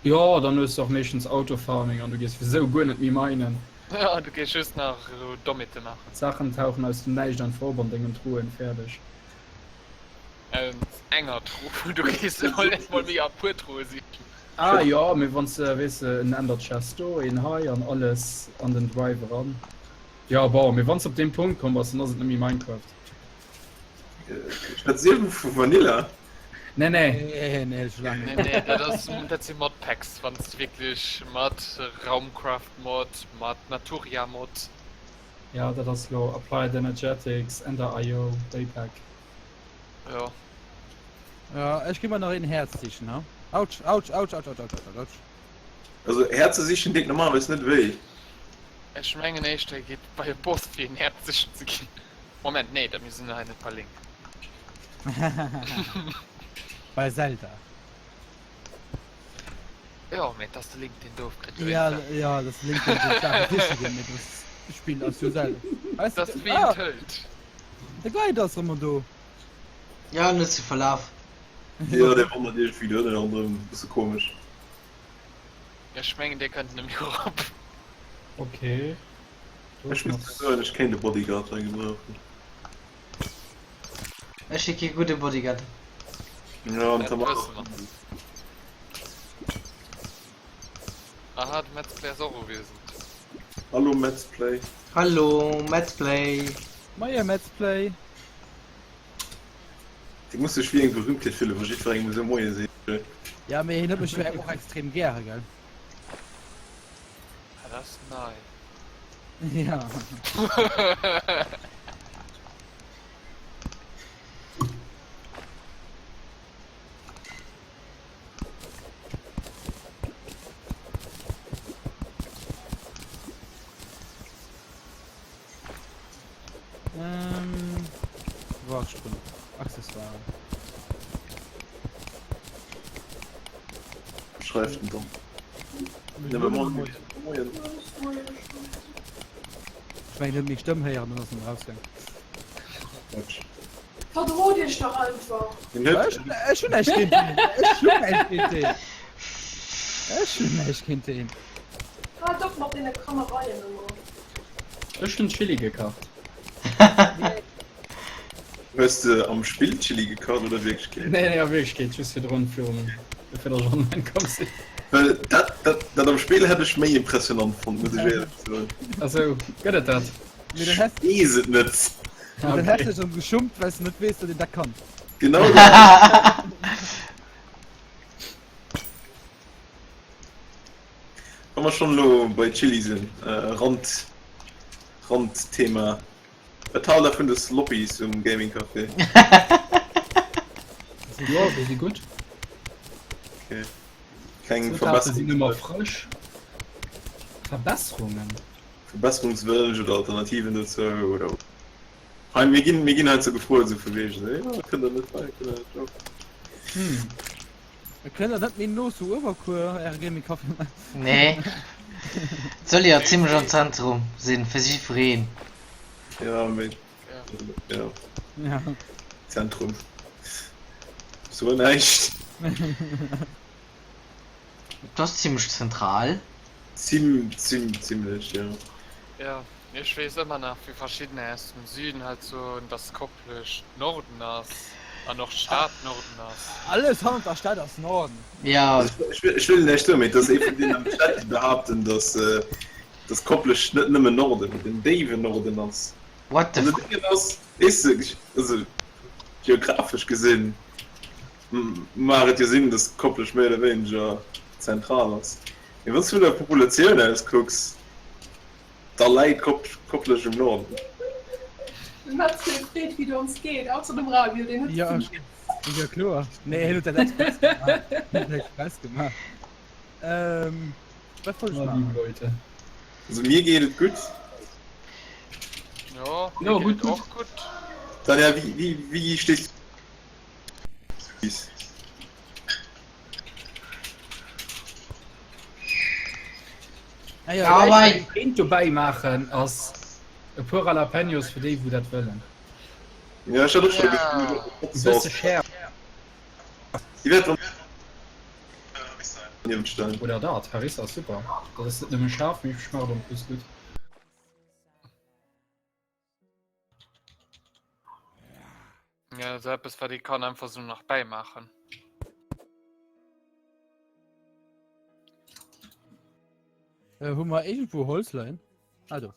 Jo, dann hues de och meeschtens Autofarming an du gees souwisou guer net méi minen. Ja, du gees just nach esou Dommheete maachen. D'Saachen tauchen aus dem Näischt einfach op an dengen Truhen, fäerdeg. Aus enger Truh, du gees emol emol méi a puer Truhe sichen. Ah jo, mee wann s de, weess de, en Ender Chest do, een hei an alles an den Drive eran. Jo, bon, mee wann s de op deem Punkt komm bass, dann ass et net méi Minecraft. Schwätzt Dir vu Vanilla? Nee, nee. Nee, nee, schon lange Nee, nicht. nee, dat ass, dat si Modpacks, wann s de wierklech mat Raumcraft Mod, mat Naturia Mod. Ja, dat ass lo Applied Energetics, Ender IO, Daypack. Jo. Ja, ech gi mer nach een Häerz sichen, ha? Autsch, autsch, autsch, autsch, autsch, autsch, autsch. Also Häerze sichen deet normalerweis net wéi. Ech mengen éischter e geet bei e Boss fir een Häerz sichen ze ginn. Moment, nee, dat mir sinn hei net bei Link. Bei Zelda. Jo, mee et ass de Link deen do ofkritt. Ja, ja, dat ass de Link deen sech Saache siche ginn, mee dat Spill ass jo Zelda. Weißt Dat ass du, wéi ah, en Tëlt. de Guide ass rëm do. Ja, en huet sech verlaf. Jo, dee wandert iergendwéi do ënner ronderëm, bësse komesch. Ech mengen dir kënnt net méi erop. Okay. Ech muss soen, ech kéint e Bodyguard hei gebrauchen. Ech si kee gudde Bodyguard. Ja, an Dat Tamara. wësse mer. Aha, de Metzplay ass och uwiesend. Hallo Metzplay. Hallo Metzplay. Moie Metzplay. Dee muss sech wéi eng Berühmtheet fillen, wa jiddwerengem esou Moie seet. Ja, mee hien huet mech jo och extrem gäre, gell? Ah, dat ass nei. Ja. Ähm, Wartsprung. Accessoire. Schreift den Dom. Moien. Ech mengen, huet meng Stëmm héieren an ass dann rausgaang. Quatsch. Verdrot iech dach einfach. Ech hunn näischt géint deen. Ech hunn näischt géint deen. Ech hunn näischt géint deen. Haalt op mat deene Kannereien ëmmer. Ech hunn Chili gekacht. Hues de am Spill Chili gekacht oder Wierklechkeet? Nee, nee, a Wierklechkeet, just virdrun, virum, bevir ech online komm sinn. Well dat, dat, dat am Spill hätt ech méi impressionant fonnt, muss ech éierlech soen. Also, gëtt et dat? Mee dann häss. Ech weess et net. Mee dann häss de dech erëm geschummt, well s de net weess, datt een dat kann. Genau dat. Wa mer schonn elo bei Chili sinn, Rand, Randthema, Wat haalt der vun de Sloppies um Gaming Café? Jo, déi si gutt. Okay. Keng Zutaten sinn ëmmer frësch. Verbesserungen? Verbesserungswënsch oder Alternativen dozou oder? Hei, mir ginn, mir ginn heiansdo gefrot, esou vu wegen, jo, kënnt der net hei, kënnt der net do. Hm. Kënnt der net méi no zu Uewerkuer äre Gaming Café maachen? Nee. Et soll jo zimlech am Zentrum sinn, fir jiddwereen. Ja, mee, ja. Ja. Zentrum. So näischt. Et ass zimlech zentral. Zim, zim, zimlech, jo. Ja, ech weess ëmmer nach, wéi verschiddener aus dem Süden halt soen, dass Koplescht Norden ass an och d'Stad Norden ass. Alles hannert der Stad ass Norden. Ja. Ech wëll näischt soen, mee et ass ee vun deenen am Chat, déi behaapten, dass, dass Koplescht net nëmmen Norden, mee den déiwen Norden ass. What the An f. den Déngen ass, weess de, also geographesch gesinn, Mag et jo sinn, dass Koplescht méi oder wéineger zentral ass, mee wann s du vun der Populatioun aus kucks, da läit Koplescht um Norden. Den Metz freet wéi et ons geet, ausser dem Raviel, deen huet Ja, ja kloer. Nee, hien huet dat express gemaach. Hien huet dat express gemaach. Ähm, wat wollt ech Oh, maachen? liebe Leute. Also mir geet et gutt. Jo, mir Jo, geet gutt, et gutt. och gutt. Tanja, wéi, wéi, wéi stees Ah, wei. Eent dobäi maachen ass e puer Jalapenos fir déi wou dat wëllen. Ja, ech hat och scho Ja. E bësse schäerf. Déi wäert niewent stellen. Oder dat, Harissa ass super. Dat ass net nëmme schaarf, mee schmaacht en plus gutt. Ja, so eppes wat ee kann einfach so nach bäimaachen. Äh, hu mer iergendwou Holz leien? Ah, do.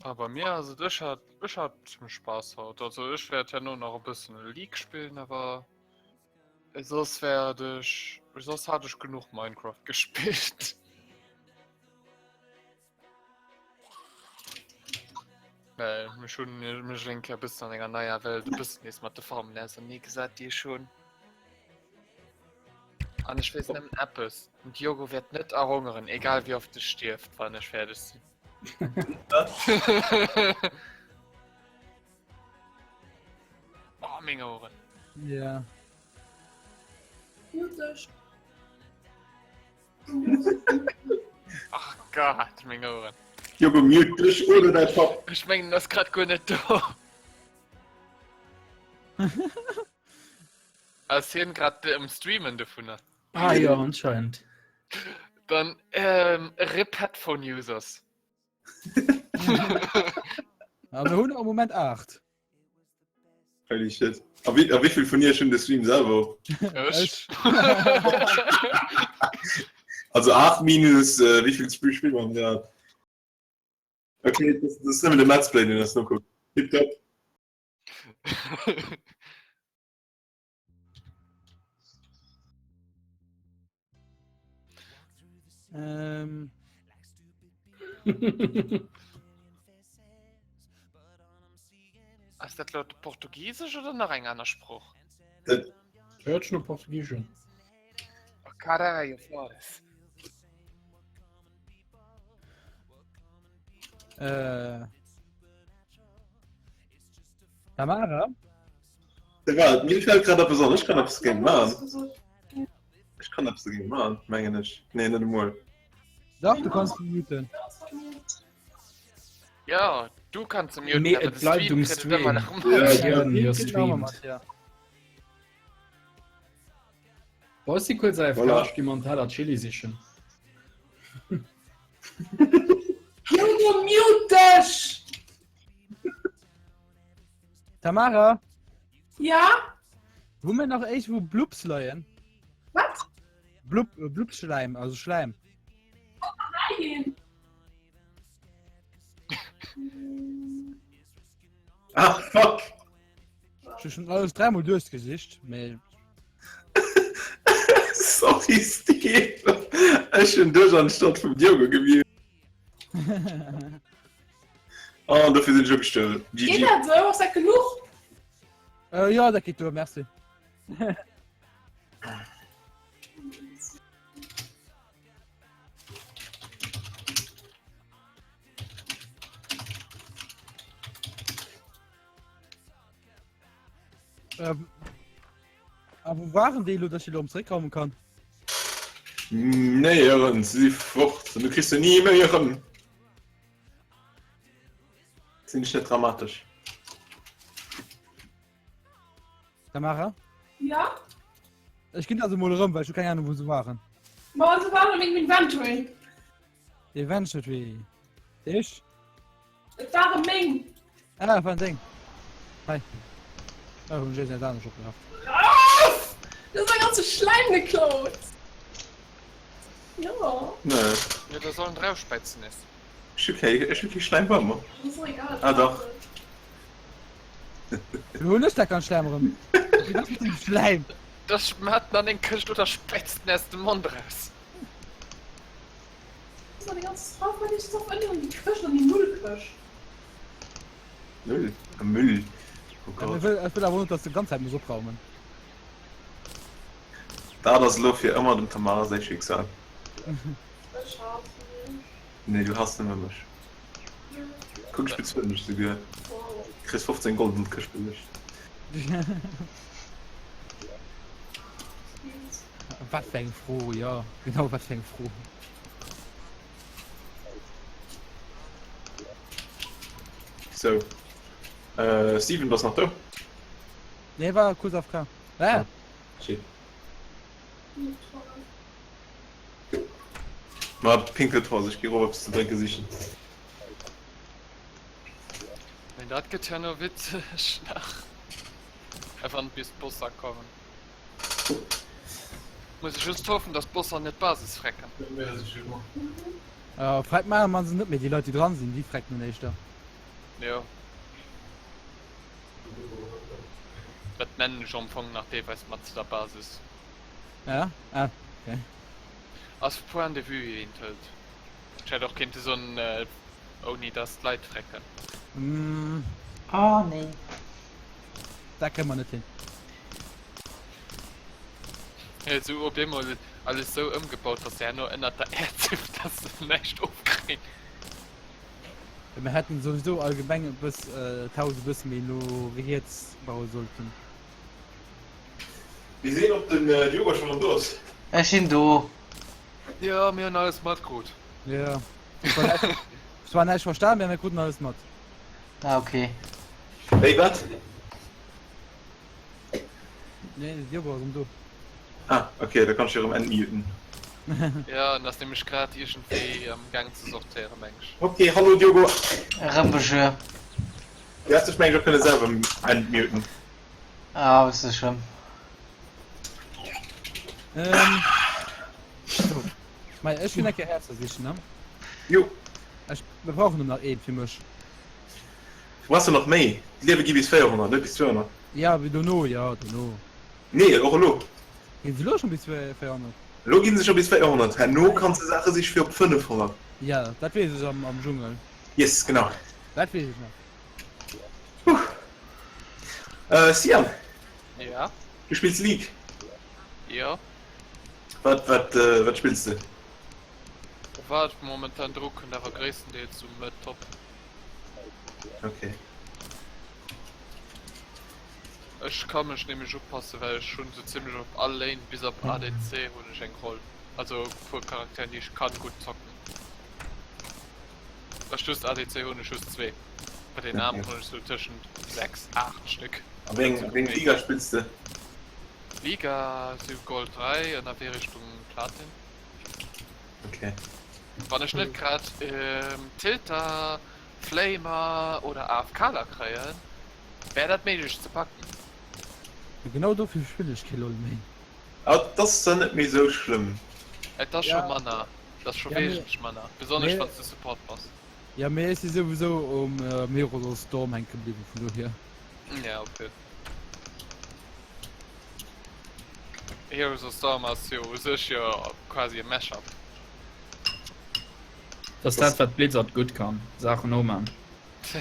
Ah, bei mir ass et, ech hat, ech hat zimmlech Spaass haut. Also ech wäert herno nach e bëssen League spillen, awer soss wäert ech, soss hat ech genuch Minecraft gespillt. Well mech hunn mech eng Kéier bëssen an enger neier Welt e bëssen nees mat de Farmen auserneegesat, déi ech hunn. An ech weess nëmmen eppes, Den Diogo wäert net erhongeren, egal wéi oft e stierft, wann ech fäerdeg sinn. Oh, meng Oueren. Ja. Mutig. Ach Gott, meng Oueren. Jogo, mute dech oder däi Papp. Ech mengen, en ass grad guer net do. Ass hien grad um Streamen dovunner? Ah jo, anscheinend. Dann ähm, RIP Headphone Users. Ja, mir hunn am Moment 8. Holy shit. A wéi, a wéivill vun iech hunn de Stream selwer op? Ech. Also 8 minus, äh, wéivill Spill spillen wir grad? Okay, das, das ist nëmmen de Let's Play, deen ass nokuckt. Tipptopp. Ähm. Ass dat lo Portugisesch oder nach eng aner Sprooch? Dat Hört schon no Portugiesisch un. Oh, caralho, Flores. Äh. Tamara? Wat? Mir fällt grad eppes an. Ech kann eppes dogéint maachen. Ech kann eppes dogéint maachen, mengen ech. Nee, net emol. Dach, du kanns muten. Ja, du kanns se muten, Mee awer et de bleift Stream um kritt et ëmmer Stream. nach mat. Ja, Ja, jo Stream kritt en ëmmer streamt. mat, ja. Boah, ech si kuerz AFK, Voilà. ech gi mer en Teller Chili sichen. Junge, mute dech! Tamara, Ja? hu mir nach éischwou Blubs leien? Wat? Blub, äh, Blubschläim, also Schläim. Nein! Ach, fuck! Ech hu schon alles dräimol duerchgesicht, mee Sorry, Steve. Ech hunn dech anstatt vum Diogo gewielt. Oh, an dofir sinn ech ugestuerwen. Geet GG. dat esou? Ass dat genuch? Äh, jo, dat geet duer, merci. Ähm, a wou waren déi elo, dass ech elo erëm zeréckkommen kann? Néierens, si fort an du kriss se ni méi erëm. Sinn ech net dramatesch? Tamara? Ja? Ech ginn also mol erëm, well ech hu keng Ahnung, wou se waren. Ma se waren a mengem Inventory. Inventory. Ech? Et ware meng! Ah, et waren deng. Hei. Oh, hunn ech eis anescht opgerafft. Raus! Du hues mäi ganze Schläim geklaut! Jo. Nee. Jo, da sollen draufspäizen nees. Ech hu kee, ech hu kee Schläim bei mer. Ass och egal. Ah, dach. Lo hunn ech dat ganz Schläim erëm. Wéi dat mat dem Schläim? Da schmatt en an eng Këscht oder späizt en aus dem Mond raus. Müll, ah, Müll. Oh Ech Gott. wëll, ech wëll awer net, dass du ganz Zäit muss opraumen. Dat ass elo fir ëmmer dem Tamara säi Schicksal. Nee, du hass nëmme mech. Kuck, ech bezuelen dech souguer. Kriss 15 Gold an d'Këscht geluecht. Wat fir eng Fro, jo, genau, wat fir eng Fro. Sou. Äh, Steven, bass nach do? Nee, war kurz AFK. Äh! Shit. Ma Pinkelpause, ech gi rop eppes ze drénke sichen. Mee dat gëtt herno witzeg nach. Wann bis d'Bosser kommen. Muss ech just hoffen, dass d'Bosser net d'Basis frecken. Äh, freck maachen man se net méi, déi Leit déi dran sinn, déi frecken en éischter. Jo. Dat nennen ech am Fong nach deelweis mat zu der Basis. Ja? Ah, okay. Ass Point de vue eent hëlt. Ech hätt och kéinte soen, ouni dass d'Leit frecken. Mm. Oh nee. Dat kréie mer net hin. Esou op eemol alles sou ëmgebaut, dass se herno ënnert der Äerd sinn, dass se näischt ofkréien. Mir hätten souwisou allgemeng e bëss d'Haus e bësse méi no riets baue sollten. Mir sinn op den Diogo schon erëm do ass. Ech sinn do. Jo, mir hunn alles matkrut. Jo. Zwar näischt verstan, mä mir kruten alles mat. Ah ok. Wéi wat? Nee, den Diogo ass erëm do. Ah, ok, da kann ech jo erëm entmuten. Ja, en ass nämlech grad iergendwéi am Gaang ze sortéieren, meng ech. Ok, hallo Diogo. Erëm Bonjour. Du häss dech meng ech och kënne selwer entmuten. Ah, wëss de schon. Ähm, so. Mei, ech ginn eng Kéier Häerzer sichen, ne? Jo. Ech, mir brauchen nëmmen nach eent fir mech. Brauchs de nach méi? D'Liewe gi bis 400, net bis 200. Ja, wéi dono, jo, dono. Nee, och elo. Ginn se elo schon bis 400? Elo ginn se scho bis 400, herno kanns de Saache siche fir op 500. Ja, dat weess ech am Dschungel. Yes, genau. Dat weess ech nach. Huh. Äh, Sian. Ja? Du spills League? Jo. Wat, wat, äh, wat spills de? Wat momentan dru kënnt, awer gréisstendeels um Mid Top. Okay. Ech ka mech nämlech upassen, well ech hunn sou zimmlech op all Lane bis op ADC hunn ech eng Roll. Also e puer Charakteren déi ech kann gutt zocken. Ech just ADC hunn ech just zwee. Bei den aneren hunn ech sou tëschent 6, 8 Stéck. A wéi eng, wéi eng Liga spills de? Liga sou Gold 3, ënnerwee Richtung Platin. Okay. Wann ech net grad Tilter, Flamer oder AFKler kréien, Wär dat méiglech ze packen? Genau dofir spillen ech kee LoL méi. Ah, et ass dann net méi sou schlëmm. Et ass scho manner, et ass scho wesentlech manner, besonnesch wann s de Support bass. Ja mee ech si souwisou um Heroes of the Storm hänke bliwwen, vun dohier. Ja ok. Heroes of Storm ass jo u sech jo quasi e Mashup. Dat ass dat wat Blizzard gutt kann, Saachen noman.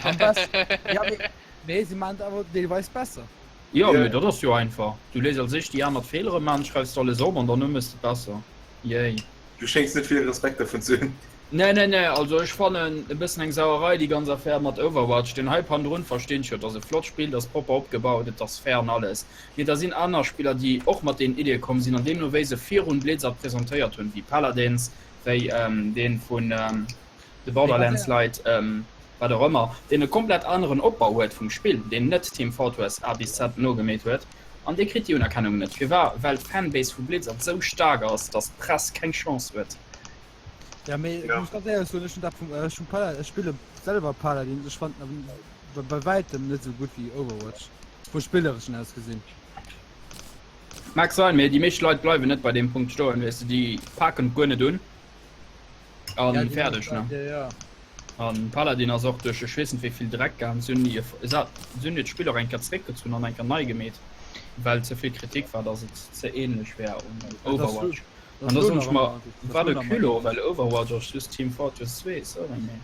Am besten. Ja, mee, mee si maan et awer deelweis besser. Jo, mee dat ass jo einfach. Du léis als éischt déi aner d'Feelere man, schreifs de alles op an dann méchs de et besser. Yay. Du schéngs net vill Respekt dervun ze hunn. Nee, nee, nee, also ech fannen e bëssen eng Sauerei déi ganz Affär mat Overwatch. Den Hype hannendrun verstinn ech jo, et ass e flott Spill, et ass propper opgebaut, et ass fair an alles. Mee da sinn aner Spiller déi och mat deenen Iddie komm sinn an deemno wéi se virun Blizzard presentéiert hunn, wéi Paladins, wéi deen vun de Borderlands Leit, wat och ëmmer, deen e komplett aneren Opbau huet vum Spill, deen net Team Fortress A bis Z nogemeet huet, an dee kritt déi Unerkennung net. Firwar? Well d'Fanbase vu Blizzard sou staark ass, datt d'Press keng Chance huet. Ja mee ech muss ganz éierlech soen, ech hunn dat vum, ech hunn Pala, ech spille selwer Paladins, ech fannen awer bei wäitem net esou gutt wéi Overwatch, vu spillereschen aus gesinn. Mag sein, mee déi meescht Leit bleiwen net bei deem Punkt stoen, weess de, déi paken et guer net un. An ja, fäerdeg ne ja, ja. An Paladin ass och duerch ech weess net wéi vill Dreck gaang. Si hunn si hunn d'Spill och eng Kéier zeréckgezunn an eng Kéier nei gemeet, well ze vill Kritik war, datt et ze ähnlech wär un Overwatch. An da soen ech mer, wat e Culot, well Overwatch ass just Team Fortress 2, sorry mee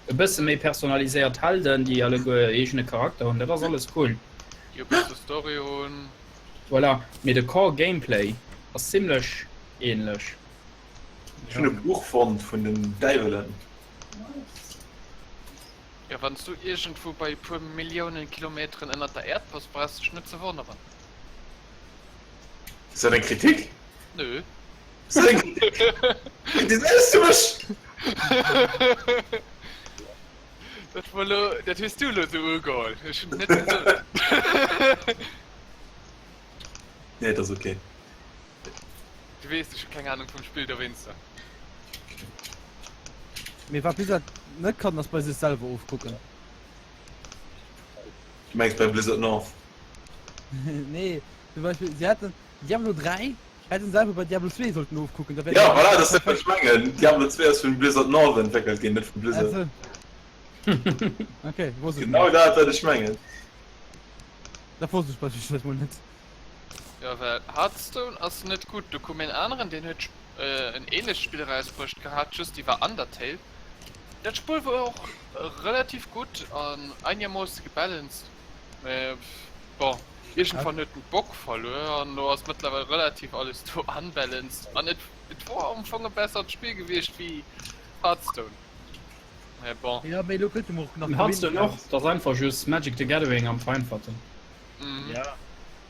e bësse méi personaliséiert Helden, déi alleguer e eegene Charakter hunn, dat ass alles cool. Déi e bësse Story hunn. Voilà, mee de Core Gameplay ass zimmlech ähnlech. Ech hunn e Buch fonnt vun den Däiwelen. Jo, wann s du iergendwou bei e puer Milliounen Kilometeren ënnert der Äerd bass, brauchs dech net ze wonneren. Ass dat eng Kritik? Nö. Ass dat eng Kritik? Kritiséiers du mech? Dat war lo, dat hues du lo sou ugeholl. Ech hunn et net gesot. Nee, et ass ok. Du weess, ech hu keng Ahnung vum Spill dowéinster. Mee wat Blizzard net kann, ass bei sech selwer ofkucken. Du mengs bei Blizzard North? Nee, zum Beispill si hätten Diablo 3 hätten se einfach bei Diablo 2 sollten ofkucken, da wär Ja, voilà, dat ass dat wat ech mengen. Diablo 2 ass vun Blizzard North entwéckelt ginn, net vu Blizzard. Also. Okay, wosst ech Genau net. dat wat ech mengen. Dat wosst ech beispillsweis mol net. Jo well Hearthstone ass net gutt, do koum een aneren deen huet en ähnlecht Spill erausbruecht gehat, just iwwer Undertale. Dat Spull wor och relativ gutt an einermoosse gebalanced, mä bon iergendwann huet en Bock verluer an elo ass mëttlerweil relativ alles do unbalanced an et et wor am Fong e bessert Spill gewiescht wéi Hearthstone, mä bon. Jo mee elo kënnt jo och nach Hearthstone och, dat ass einfach just Magic the Gathering am Vereinfachten. Ja.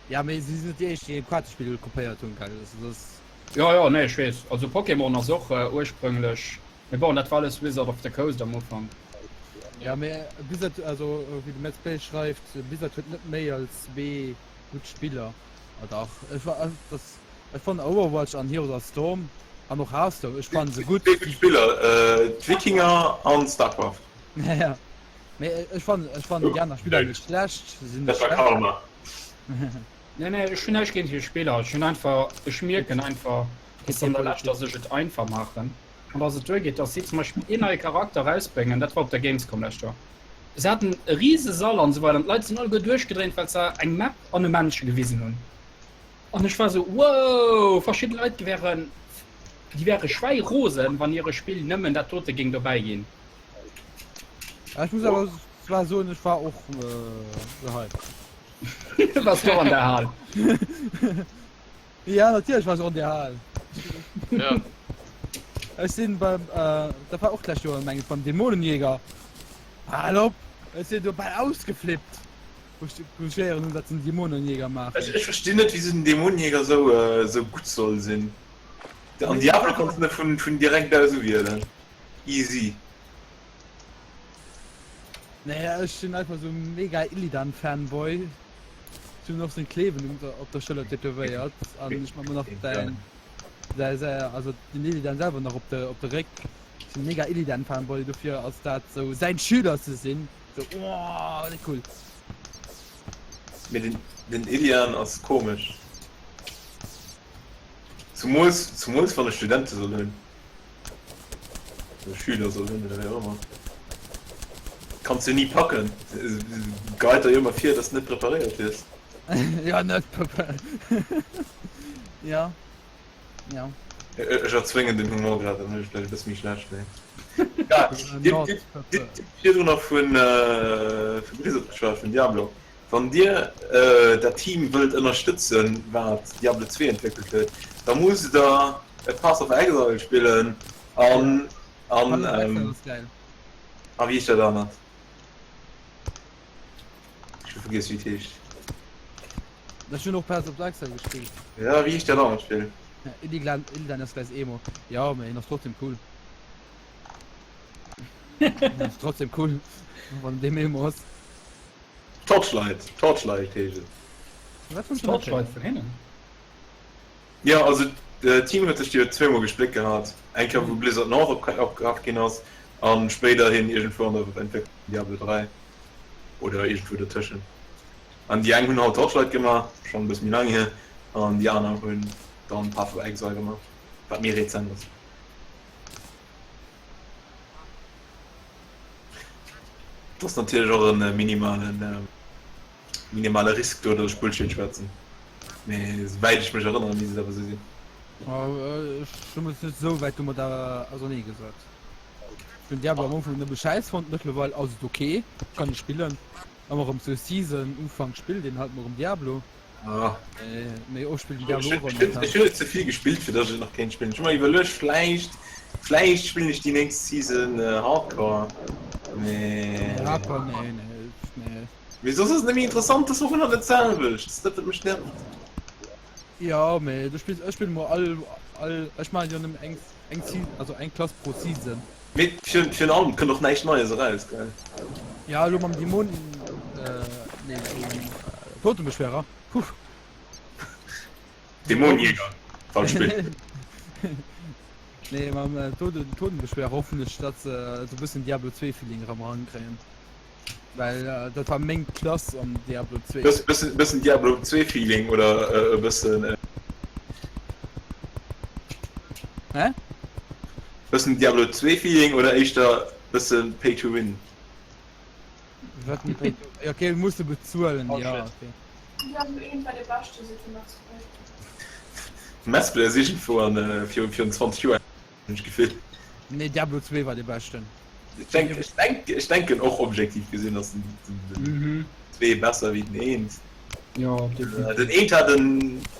Ja, mee si sinn net déi éischt, déi e Kaartespill kopéiert hunn, gell? Also dat ass. Jo, jo, nee, ech weess. Also Pokémon ass och ursprünglech, mee bon, dat war alles Wizard of the Coast am Ufank. Ja, mee Blizzard, also wéi de Let's Play schreift, Blizzard huet net méi als zwee gutt Spiller. Ah dach, ech war, das, ech fannen Overwatch an Heroes of Storm an och Hearthstone, ech fannen se gutt. Zwee gutt Spiller, d'Wikinger an Starcraft. Ja, ja. Mee ech fannen, ech fannen déi aner Spiller net schlecht, se sinn net Dat war schlecht. Karma. Nee, nee, ech hunn näischt géint hir Spiller. Ech hunn einfach, ech mierken einfach, dass an der Lescht, dass ech et einfach maachen an dass et duergeet, dass si zum Beispill een neie Charakter erausbréngen. Dat war op der Gamescom lescht Joer. Se haten e rise Sall an esou weider an d'Leit sinn alleguer duerchgedréint, well se eng Map an e Männche gewisen hunn. An ech war sou, wow, verschidde Leit wären, déi wäre schwäi rosen, wann hire Spill nëmmen dat dote géing dobäi ginn. Ja, ech muss awer zwar soen, ech war och gehypt. Du warst och an der Hal. Ja, natierlech war ech och an der Hal. Ja. Ech sinn beim, äh, dat war och d'lescht Joer, meng ech, beim Dämonenjäger. Hal op! Ech sinn do bal ausgeflippt, wou ech wou ech héieren hunn, datt se en Dämonenjäger maachen. Ech, ech verstinn net, wéi sou den Dämonenjäger sou, sou gutt soll sinn. An Diablo kanns de vun, vun direkt aus uwielen. Easy. Naja, ech sinn einfach sou mega Illidan Fanboy. Ech hunn och seng Klewen op der Schëller tätowéiert an ech man mer nach däin säi säi also den Illidan selwer nach op de op de Réck. Ech sinn mega Illidan Fanboy, dofir ass dat sou säin Schüler ze sinn sou oh wéi cool. Mee den den Illian ass komesch. Zumools zumools wann e Studente soll hunn. Oder Schüler soll hunn oder wéi och ëmmer. Kanns de ni packen. Geit der jo ëmmer vir, dass de net preparéiert wiers. Ja, net preparéiert. Ja. Ja. Ech erzwéngen den Humor grad, dann hunn ech vläicht e bësse méi schlecht, mee. Ja, Dir hutt virdrun nach vu Blizzard geschwat, vun Diablo. Wann Dir dat Team wëllt ënnerstëtzen, wat Diablo 2 entwéckelt huet, da musst Der Path of Exile spillen an an a wéi heescht dat anert? Ech hu vergiess wéi et heescht. Ech hunn och Path of Exile gespillt. Ja, wéi heescht dat anert Spill? Illidan ass gläich emo. Jo, mee en ass trotzdem cool. En ass trotzdem cool, wann en deem emo ass. Torchlight, Torchlight heescht et. Wat vun Torchlight vun hinnen? Jo, also d'Team huet sech jo zweemol gespléckt gehat. Eng Kéier wou Blizzard North opkaf ginn ass an spéiderhin iergendwou an der Entwécklung vun Diablo 3 oder iergendwou dertëschent. An déi eng hunn halt Torchlight gemaach, schonn e bësse méi laang hier, an déi aner hunn dann Path of Exile gemaach, wat méi rezent ass. Et ass natierlech och e minimalen, minimale Risk do, datt ech Bullshit schwätzen. Mee souwäit ech mech erënneren, misst et awer esou sinn. Ech hu mech net esou wäit domat ausernee gesat. Ech hunn Diablo am Ufank nëmme schäiss fonnt, mëttlerweil ass et ok, kann ech spillen. Ëmmer erëm zur Season Ufank spillt een halt mol erëm Diablo. Ah. Mee oft spillt den Diablo och erëm. Ech hunn et ze vill gespillt fir datt ech et nach kéint spillen. Ech hu mer iwwerluecht vläicht, vläicht spillen ech déi nächst Season Hardcore, mee. Hardcore nee, nee, nee. Mee soss ass et net méi interessant, dat ass och ëmmer dat selwecht, dat ass dat wat mech nervt. Jo, mee du spills, ech spillen mol all, all, ech maachen jo nëmmen eng, eng Season, also eng Klass pro Season. Mee virun allem kënnt och näischt Neies eraus, gell? Ja, elo mam Dämon, nee, mam Totenbeschwörer, puh. Dämonenjäger, falsch Spill. Nee, mam Totenbeschwörer hoffen ech, datt se esou e bëssen Diablo 2 Feeling erëm erankréien. Well dat war meng Klass am Diablo 2. Bëssen, bëssen Diablo 2 Feeling oder e bëssen. Hä? Bëssen Diablo 2 Feeling oder éischter bëssen Pay to Win? Wat en Pay to, ja okay, muss de bezuelen, Oh ja shit. okay. Diablo 1 war de beschte seet de Max Play. Mespel ass iergendwou an virun 20 Joer hunn ech d'Gefill. Nee Diablo 2 war dee beschten. Ech denk, ech denk, ech denken och objektiv gesinn ass den, den, den Mhm. 2 besser wéi den 1. Jo, definitiv. Den 1 hat en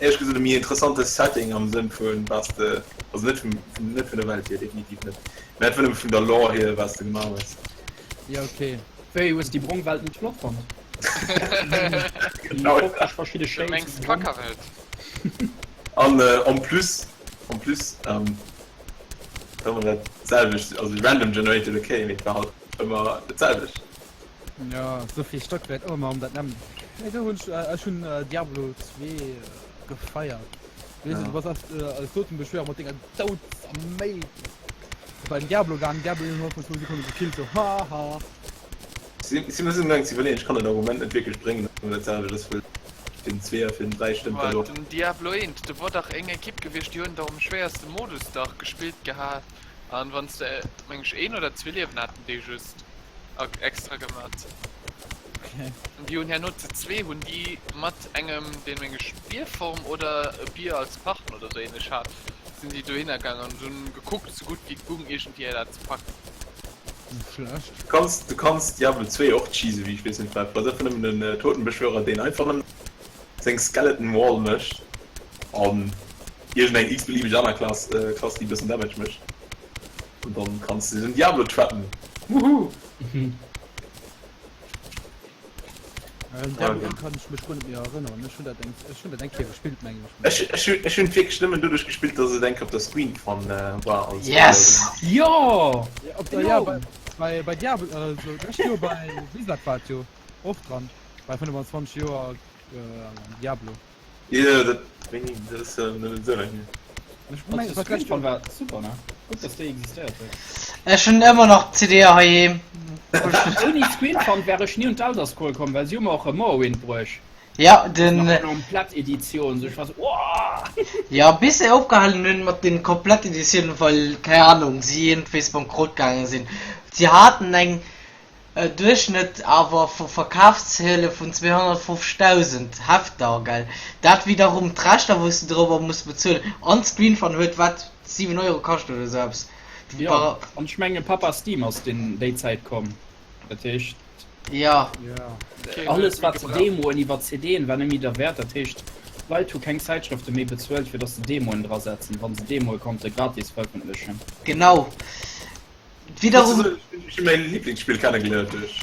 éierlech gesot e méi interessante Setting am Sënn vun was de, also net vum, vum, net vun der Welt hier, definitiv net, mä einfach nëmme vun der Lore hier, was de gemaach hues. Ja okay. Wéi, hues de déi brong Welt net flott fonnt? Déi Genau. 50 verschidde Du Shades mengs vu brong? d'Kackerwelt. An en plus, en plus, ëmmer dat selwecht, also random generated ok, mee et war halt ëmmer dat selwecht. Jo, souvill Stockwerk, ëmmer erëm dat nämmlecht. Nee, do hunn ech, ech hunn Diablo 2 gefeiert. Weess de, du bass als, als Totenbeschwörer mat denger Doudsarméi beim Diablo gaangen, Diablo innerhalb vun zwou Sekonne gekillt, sou haha. Si si mir sinn amgaang ze iwwerleeën, ech kann den Argument net wierklech bréngen, datt ëmmer dat selwecht ass, well fir den Zweeër, fir den 3 stëmmt dat Wa och. den Diablo 1, do wor dach eng Ekipp gewiescht, déi hunn dach um schwéierste Modus dach gespillt gehat an wanns de meng ech een oder zwee Liewen haten déi just extra gemat. Okay. An déi hunn herno zu zwee hunn déi mat engem deen eng Spierform oder e Bier als Partner oder sou ähnlech hat, sinn déi dohinner gaangen an hunn gekuckt sou gutt wéi et gung iergendwéi dat ze packen. Net schlecht. Du kanns, du kanns Diablo 2 och cheesen wéi ech weess net wat. Du bass einfach nëmmen en Totenbeschwörer deen einfach nëmmen seng Skeleton Wall mécht an iergendeng x-beliebeg aner Klass, Klass déi e bëssen Damage mécht. An dann kanns de den Diablo trappen. Woohoo! Un Diablo 1 kann ech mech guer net méi erënneren. Ech hunn dat eng, ech hunn dat eng Kéier gespillt mengen ech. Ech, ech, ech hunn wierklech nëmmen doduerch gespillt, dass et eng Kéier op der Screen van war als. Yes! Jo! Ja, op der, ja, bei, bei, bei Diablo, also d'lescht Joer bei Blizzard war et jo och dran, bei 25 Joer Diablo. Jo, dat, wéini, dat ass jo net esou laang hier. Ech mengen, et war d'lescht Joer. War super, ne? Gutt, dass déi existéiert huet. Ech hunn ëmmer nach d'CD heiheem. Ouni Screenfund wär ech ni un d'Elder Scroll komm, well si hu mer och e Morrowind bruecht. Ja, den. Nach Komplett Editioun, sou ech war sou, Woah! Ja, bis se opgehalen hunn mat den Kompletteditiounen, well, keng Ahnung, si iergendwéis bankrott gaange sinn. Si haten eng Duerchschnëtt awer vu Verkafszuele vun 250.000 Hefter, gell? Dat wiederum d'Rechter wou s de dorobber muss bezuelen an d'Screenfun huet wat 7 Euro kascht oder esou eppes. Jo, an ech menge Papa Steam ass deen déi Zäit komm, dat heescht. Jo. Alles wat ze Demoen iwwer CDen war net méi derwäert, dat heescht d'Leit hu keng Zäitschrëfte méi bezuelt fir datt se Demoen drasetzen, wa se Demoe konnte gratis verëffentlechen. Genau. Wiederum. Ech hu mäi Lieblingsspill kennegeléiert duerch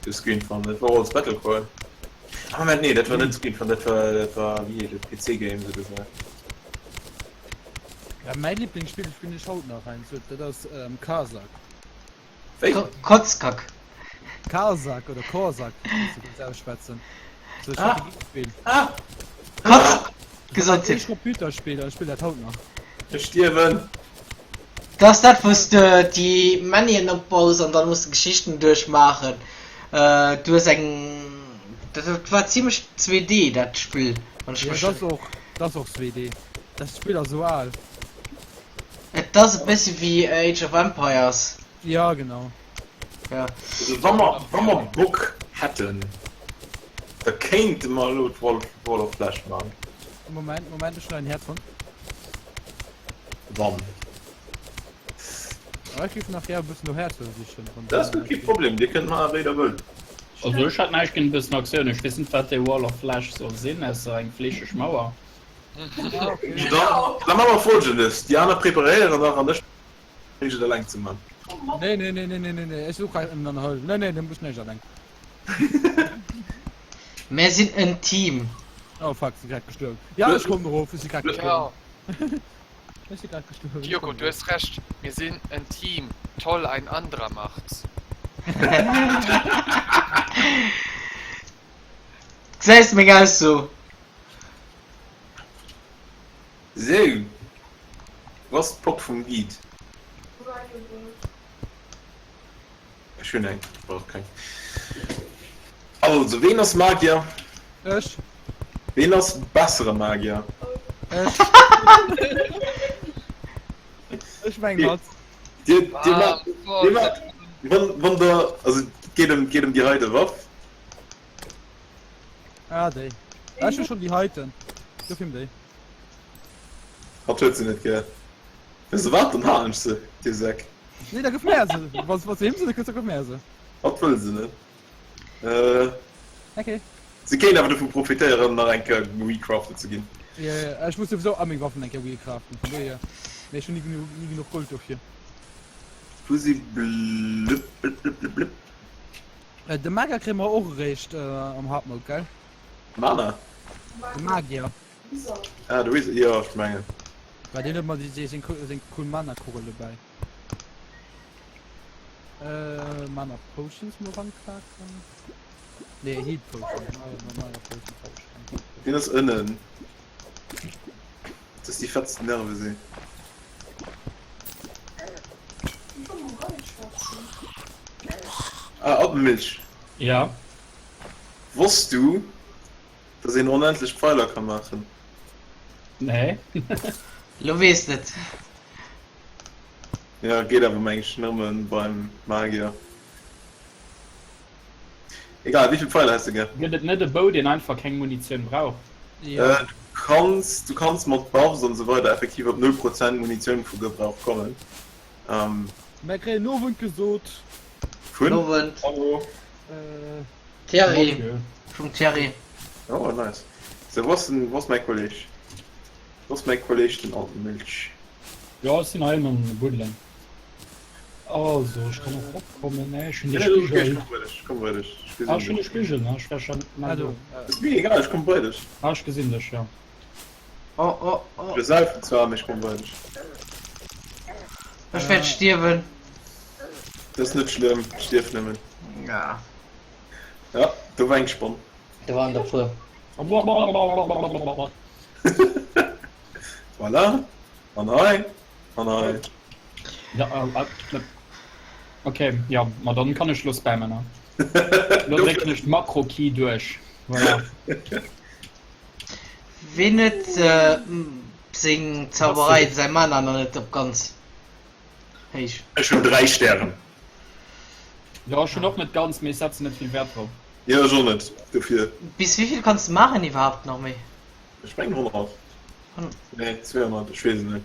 de Screenfun, dat war Walls Battle Core. Ah Moment, nee, dat war net Screenfun, dat war, dat war, wéi heescht et, PC Games oder sou. Ja, mäi Lieblingsspill spillen ech haut nach heiansdo, dat ass Karsak. Wéi? Kotzkack. Karsak oder Korsak, wéi s de wëlls ausschwätzen. Sou e Strategiespill. Ah! Kotz! Gesondheet. Eescht Computerspill an ech spillen dat haut nach. Ech stierwen! Dat ass dat wous de déi Männien opbaus an dann muss de Geschichten duerchmaachen. Du hues eng, dat war zimlech 2D dat Spill wann ech Jo mech. dat ass och, dat ass och 2D. Dat Spill ass esou al. Et ass e bëssi wéi Age of Empires. Ja genau. Ja. Also wa mer, wa mer Bock hätten, da kéinte mer elo d'Wall Wall of Flesh man. Moment, Moment, ech hunn en Häerz fonnt. Wann. Ah, ech géif nach gär e bëssen no Häerzer sichen. Wann Dat ass guer kee Problem, Dir kënnt maachen wéi der wëllt. Also ech hätt näischt géint e bëssen Aktioun. Ech weess net wat déi Wall of Flesh soll sinn, ausser eng fleescheg Mauer. Ah, okay. Da, da maache mer Folgendes, Déi aner preparéieren nach an ech Mécht et eleng ze man. Nee, nee, nee, nee, nee, nee, nee, ech such hei ënnen an der Höll. Nee, nee, du bist nicht eleng. Mär sinn en Team. Oh fuck, si grad gestuerwen. Ja, ech komm erof, ech si grad gestuerwen. Ech si grad gestuerwen. Diogo, du hues Recht, mir sinn en Team. Toll, ein anderer macht's. Gesäis meng Ausso? Sou, wou ass d'Popp vum Guide? Ech hunn eng, ech brauch keng. Also, ween ass Magier? Ech. Ween ass bessere Magier? Ech. Ech mengen hatt. Dir, dir maacht, dir maacht, wann, wann der, also et geet ëm, geet ëm déi heite Waff. Ah, déi. Ah, ech hu schonn déi heiten. Dofir déi. Hatt huet se net gär. Weess de wat, dann halen ech se, dir Säck. Nee, da gëff mär se. Wa se him se net gëtt, da gëff mär se. Hatt wëll se net. Äh. Okay. Se kéint awer dovu profitéieren, nach eng Kéier recrafted ze ginn. Jo, jo, ech muss souwisou all meng Waffen eng Kéier recraften, vun dohier. Mee ech hunn ni genuch, ni genuch Gold dofir. Wou si blëpp, blëpp, blëpp, blëpp, blëpp. De Magier kréie mer och eréischt am Hard Mode, gell? Mana? De Magier. Ah, de Wizard, jo, ech mengen. Well deen huet mer déi seng seng cool Mana-Kugel dobäi. Äh, Mana Potions mol rankraken. Nee, Heal Potion. Mana Potion brauch ech keng. Heal Potion. Deen ass ënnen. Dat ass déi fettsten Nervesee. Ah, Alpenmilch. Ja. Wosst du, Dass een onendlech Pfeiler ka maachen. Nee. Lo weess de et. Ja, geet awer meng ech nëmmen beim Magier. Egal, wéi vill Pfeiler häss de gär? Gëtt et net e Bou deen einfach keng Munitioun brauch? Jo. Du kanns, du kanns mat Buffs an esou weider effektiv op 0 Prozent Munitioun vu Gebrauch kommen. Mär kréien Owend gesot. Vun? Owend. Hallo. Thierry. Vum Thierry. Oh nice. Sou, wou ass den, wou ass mäi Kolleg? Wou ass mäi Kolleg den alten Milch? Jo ech sinn hei ënnen am Buddelen. Also ech kann och eropkommen, nee ech hunn de Nee, nee, okay, ech Spigel. komm bei dech, ech komm bei dech. Ech Ah ech gesinn hunn de dech. Spigel ne, ech war schon Ah mal do. do. Ass mir egal, ech komm bei dech. Ah ech gesinn dech jo. Oh oh oh. Ech saufen zwar, mee ech komm bei dech. Ech wäert stierwen. Dat ass net schlëmm, stierf nëmmen. Ja. Ja, do war eng Spann. Do waren der puer. Voilà. An hei. An hei. Ja, äh, äh, okay, ja, ma dann kann ech lo spammen. Ne? Lo drécken ech d'Makro-Key duerch. Voilà. Ween huet äh, seng Zauberei, säi Mana nach net op ganz héich? Ech hunn 3 Stären. Jo, ech hunn och net ganz, mee ech setzen net vill Wäert drop. Jo, ech och net, dofir. Bis wéivill kanns de maachen iwwerhaapt nach méi? Ech mengen 100. Nee, 200, ech weess et net.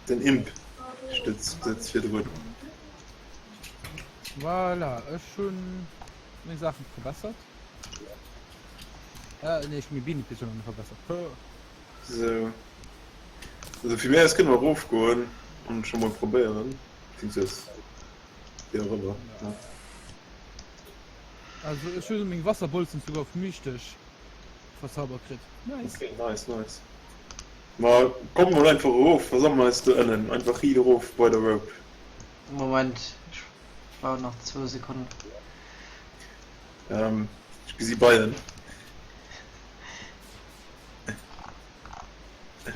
Den Imp stëtzt virdrun. Voilà, ech hunn meng Saachen verbessert. Äh, nee, ech hunn meng Bienenpistolen nach net verbessert. Sou. Also fir mir aus kënne mer erofgoen an scho mol probéieren, beziehungsweise wéi och ëmmer. Ja. Also ech hunn meng Wasserbolzen souguer op mystesch verzaubert kritt. Nice. Okay, nice, nice. Ma komm mol einfach erof, versammelen eis do ënnen, einfach riit erof bei der Rope. Moment, ech brauch nach zwou Sekonnen. Ähm, ech gesi Beien.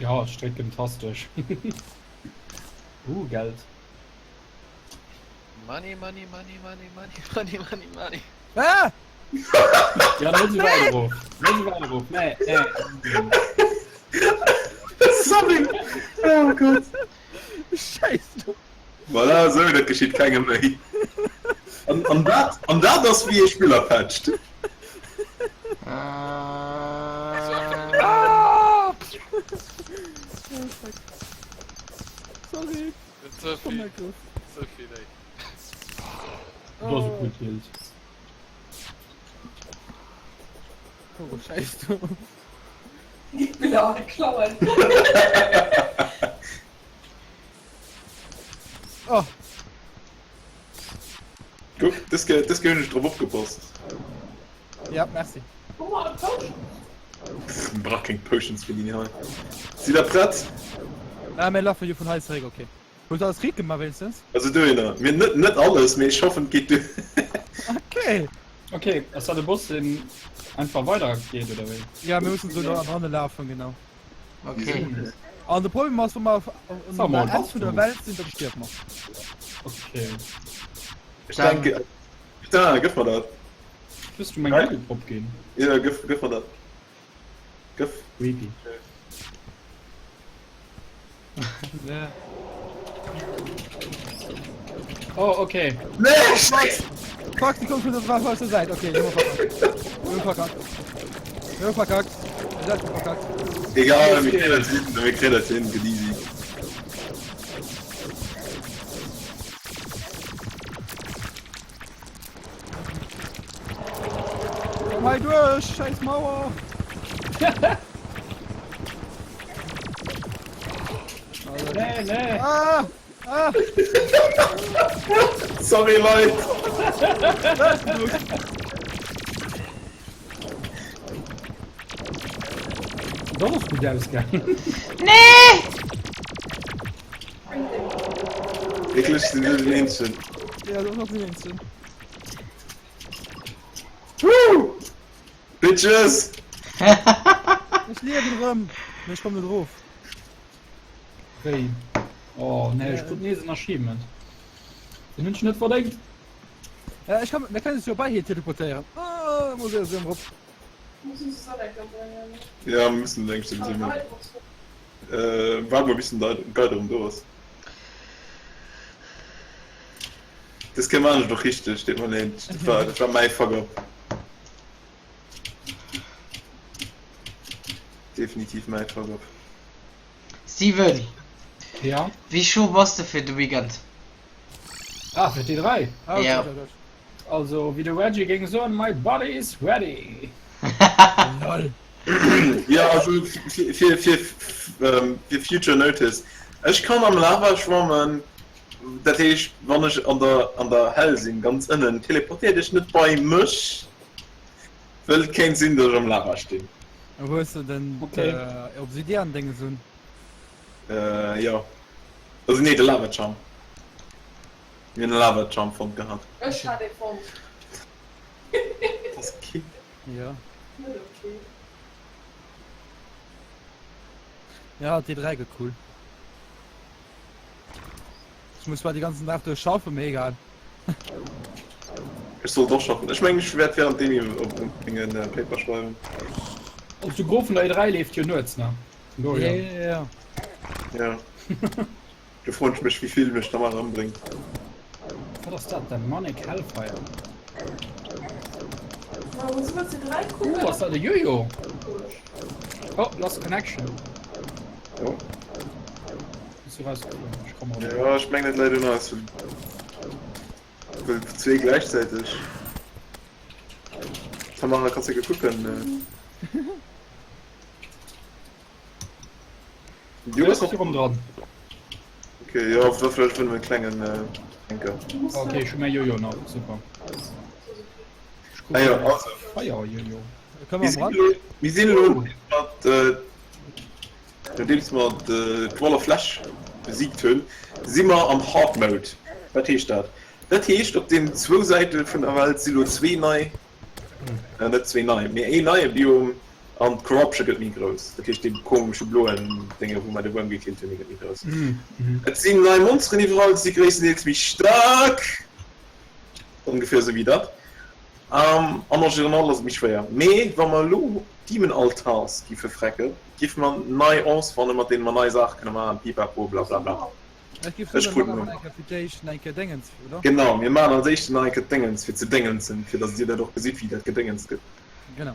Ja, ech drécken d'Taste duerch. Uh, Geld. Money, money, money, money, money, money, money, money. Ah! Ja, net esou wäit erof. Net esou wäit erof. Nee, nee. Sorry! Oh Gott! Scheiße! Voilà, esou, dat geschitt kengem méi. An, an dat, an dat ass wéi ee Spiller patcht. Ah! Sorry, Ze komm vill, mal kurz. ze vill, ey. Du ass e gutt Bild. Oh, Scheiße. Gib mir da klauen. Oh, Guck, dës Kéier, dës Kéier hunn ech drop opgepasst. ja, merci. Guck mal, Potion. Pff, brauch keng Potions fir déi hei. Sidd der prett? Ah, mir lafen jo vun hei zeréck, okay. Hues du alles riit gemaach wéinstens? Also dohinner. Mir net, net alles, mee ech hoffen et geet duer. Okay. Okay, ass dat e Boss deen einfach weider geet oder wéi? Ja, mir mussen sou do dran lafen, genau. Okay. An de Problem ass, wa mer Sag um mal, Enn vun der was? Welt sinn, dann stierf mer. Okay. Ech denke, putain, gëff mer dat. Wëss du meng Doppelpop ginn? Ja, gëff, gëff mer dat. Gëff. Creepy. Ja. Oh, okay. Nee, Scheiße! Fuck, die kommt von der falschen Seite. Okay, wir haben verkackt. Wir haben verkackt. Wir haben verkackt. Wir haben verkackt. Egal, wir kriegen das hin, wir kriegen das hin, geht easy. Komm hei duerch, scheiß Mauer. Nee, nee. Ah! Ah! Sorry, Leit! Dat ass gutt ausgaangen. Nee! Wierklech, sinn ech den Eenzegen. Ja, du bist den Eenzegen. Woo! Bitches! Ech liewen erëm, mee ech komm net erof. Wéi? Oh nee, ech krut nees en Achievement. Den hunn ech net verdéngt. Äh, ech kann, mir kënnen sech jo bei hir teleportéieren. Ah, muss ech erëm rop. Mussen se Salek bréngen. Ja, mir müssen längst sowieso mal. Äh, warte mal, bis den Guide erëm do ass. Dës Kéier maan ech et och richteg, deet mer leed, dat war, dat war mäi Fuck-up. Definitiv mäi Fuck-up. Steven, Ja? wéi chaud bass de fir de Weekend? Ah, fir d'E3? Ah, okay, Ja. okay, okay. Also, wéi de Reggie géing soen, my body is ready! Lol. Jo, also fir, fir, fir, fir future notice, ech kann am Lava schwammen, dat heescht wann ech an der, an der Hell sinn, ganz ënnen, teleportéier dech net bei mech, wëll et kéint sinn, datt ech am Lava stinn. A wou hues de den Okay. Obsidian-Dénges un? Jo, also nee, de Lava Charm. Mir hunn e Lava Charm fonnt gehat. Ech hat ee fonnt. Dat ass ok. Jo. Net ok. Ja, d'E3 gëtt cool. Ech muss zwar de ganzen Dag duerch schaffen, mee egal. Ech sollt och schaffen. Ech mengen ech wäert während deem op mengen Paper schreiwen. Also de Gros vun der E3 leeft jo nuets, ne? Vun dohier. Ja, ja, ja. Ja. Do froen ech mech wéivill mech da mar ëmbréngt. Wat ass dat? Demonic Hellfire? Oh, ass dat e Jojo? Oh, lost connection. Oh. Bist du rausgeflogen? Ech komm erëm. Ja, ech mengen et läit un eis. Well zwee gläichzäiteg. Tamara, kanns de kucken? Du bass nach rum dran. Okay, ja, war vielleicht vun einem klengen äh, Enker. Okay, ich hun mein Jojo nach, super. Ah, ja, also. Feier Jojo. Können wir am Rand? Wir sinn elo mat äh, nodeems mer de Wall of Flesh besiegt hunn, si mer am Hard Mode. Wat heescht dat? Dat heescht op den zwou Säite vun der Welt si lo zwee nei Äh, net zwee nei, mee een neie Biom an d'Corruption gëtt méi grouss. Dat heescht dee komesche bloen Dénge wou mer de Wuerm gekillt hunn, dee gëtt méi grouss. Et sinn nei Monsteren iwwerall, déi si gréisstendeels méi staark, ongeféier esou wéi dat. An en général ass et méi schwéier. Mee wa mer elo Demon Altars giffe frecken, giffe mer nei Ores fanne mat deene mer nei Saache kënne maachen, pipapo blablabla. Ech géif Ech soen, krut mir en maachen eng Kéier fir d'éischt eng Kéier Déngens, oder? Genau, mir maachen als éischten nach eng Kéier d'Déngensen, fir ze déngensen, fir datt dir dat och gesitt, wéi dat gedéngens gëtt. Genau,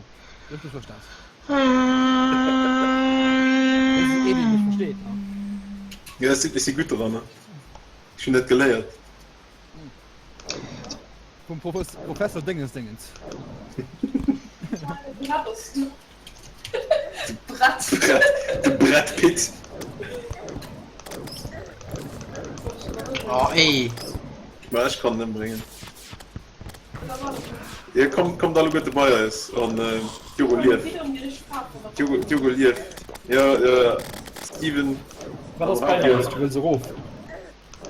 richteg verstan. Wéi se Edi mech versteet, ne? Jo, ech si, ech si gutt doranner. Ech hunn dat geléiert. Vum Professor Déngens Déngens. Wat ass du? Brett. De Brett Pitt. Oh ey. Ma ech kann en ëmbréngen. Jo kommt kommt alleguerte bei eis an d'Jugo lieft. D'Jugo d'Jugo lieft. Jo Steven. Wat ass bei eis? Du wëlls erof?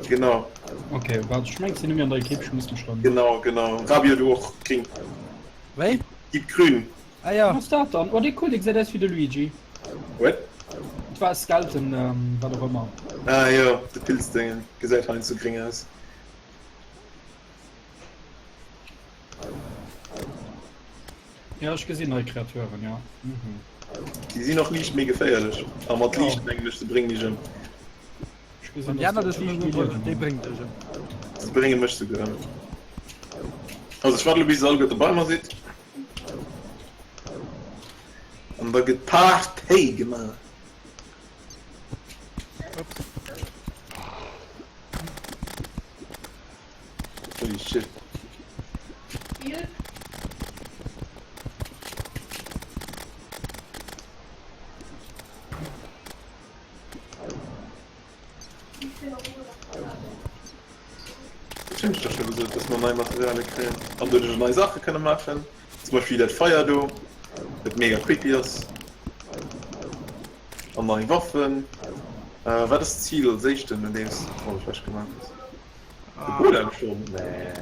Genau. Ok, waart ech mengen ech sinn net méi an der Equipe, ech muss mech dann. Genau genau. Rabio du och gring. Wéi? Gib grün. Ah ja. Wat ass dat dann? Oh dee cool, dee gesäit aus wéi de Luigi. What? Et war e Skelton, wat och ëmmer. Ah jo, de Pilzdéngen gesäit heiansdo gréng aus. Ja, ech gesinn nei Kreaturen, ja. Mhm. Déi sinn och liicht méi geféierlech. A mat liicht mengen ech, se bréngen mech ëm. Ech gesinn, An déi dass aner der dech liicht méi ëmbréngen, Liewen déi hunn. bréngt dech ëm. Se brénge mech souguer ëm. Also ech waarde lo bis der alleguerte bei mer sidd. An da gëtt Party gemaach. Holy shit. Ech hunn dech doch scho gesot, dass mer nei Materialie kréien an doduerch nei Saache kënne maachen. Zum Beispill dat Feier do, dat mega creepy ass. An nei Waffen. Wat ass d'Zil als éischten, nodeems d'Wall schlecht gemaach ass? De Golem schon? Nee.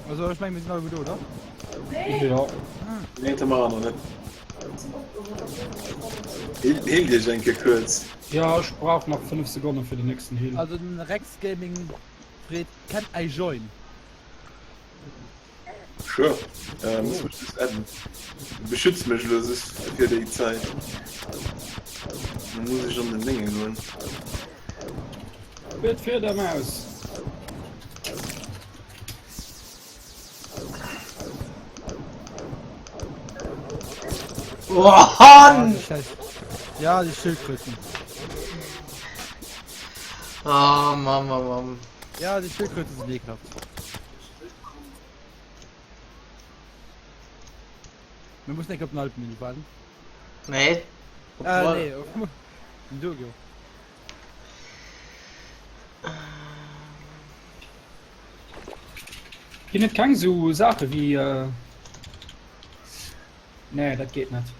Also ech mengen mir sinn alleguer do, oder? Jo. Nee, Tamara nach net. Heal, heal dech eng Kéier kuerz. Ja, ech brauch nach 5 Sekonne fir den nächsten Heal. Also den Rex Gaming freet Can I join? Sure, muss mech just adden. Du beschütz mech elo soss fir déi Zäit. Dann muss ech an den Dénge goen. Stupid Fiedermaus! Oh, Mann! Ja, déi Schildkröten. Oh, Mann, Mann, Mann. Ja, déi Schildkröte sinn ekelhaft. Mir mussen enk op den Alpenmini waarden. Nee. Ah, nee, op den Dogio. Ginn et keng sou Saache wéi. Nee, dat geet net.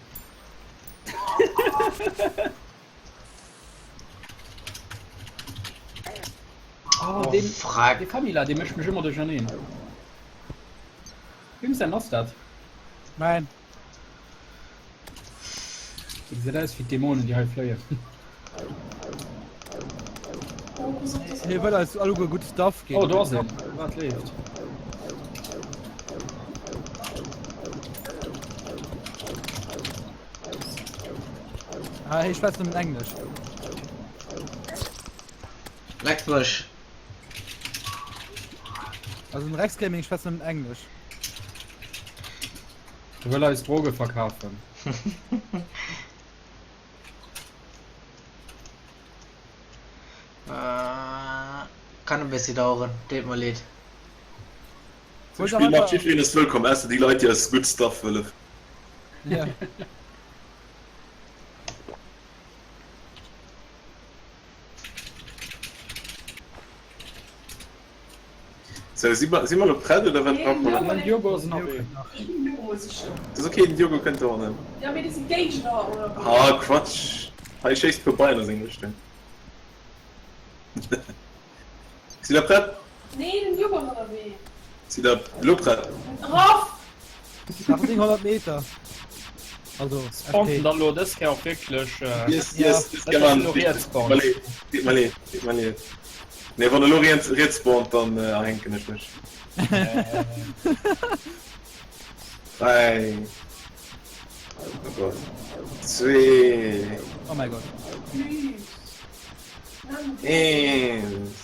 Oh, oh, den, Frack. De Camilla, dee mécht mech ëmmer duercherneen. Wem säin ass dat? Mäin. Déi gesäit aus wéi d'Dämonen, déi hei fléien. Hie wëll eis alleguer gutt Stuff ginn. Oh, do ass een. Wat leeft? Ah, hie schwätzt nëmmen Englesch. Leck mech. Also den Rex Gaming schwätzt nëmmen Englesch. Du wëll eis Droge verkafen. Kann e bëssi daueren, deet mer leed. Zum Spill macht jiddwereen ass wëllkomm, ausser déi Leit déi eis gutt Stuff wëlle. Ja. So, si mer, si mer lo prett oder wat brauche mer nach? Den Diogo ass ënnerwee. Dat ass okay, den Diogo kënnt och erëm. Ja, mee déi si Géigner, oder wéi? Ah, Quatsch. Hei schéisst vorbei an seng Richtung. Sidd der prett? Nee, den Diogo ass ënnerwee. Sidd der lo prett? Raff! Nach 900 Meter. Also, Spawnt FP. dann lo dës Kéier och wierklech. Yes, yes, Ja. yes, Dat ass elo riets Deet mer leed, deet mer leed, deet mer leed. Nee, wann elo riets, riets spawnt, dann äh, erhänken ech mech. Dräi. Oh Gott. Zwee. Oh mein Gott. Please. Eent.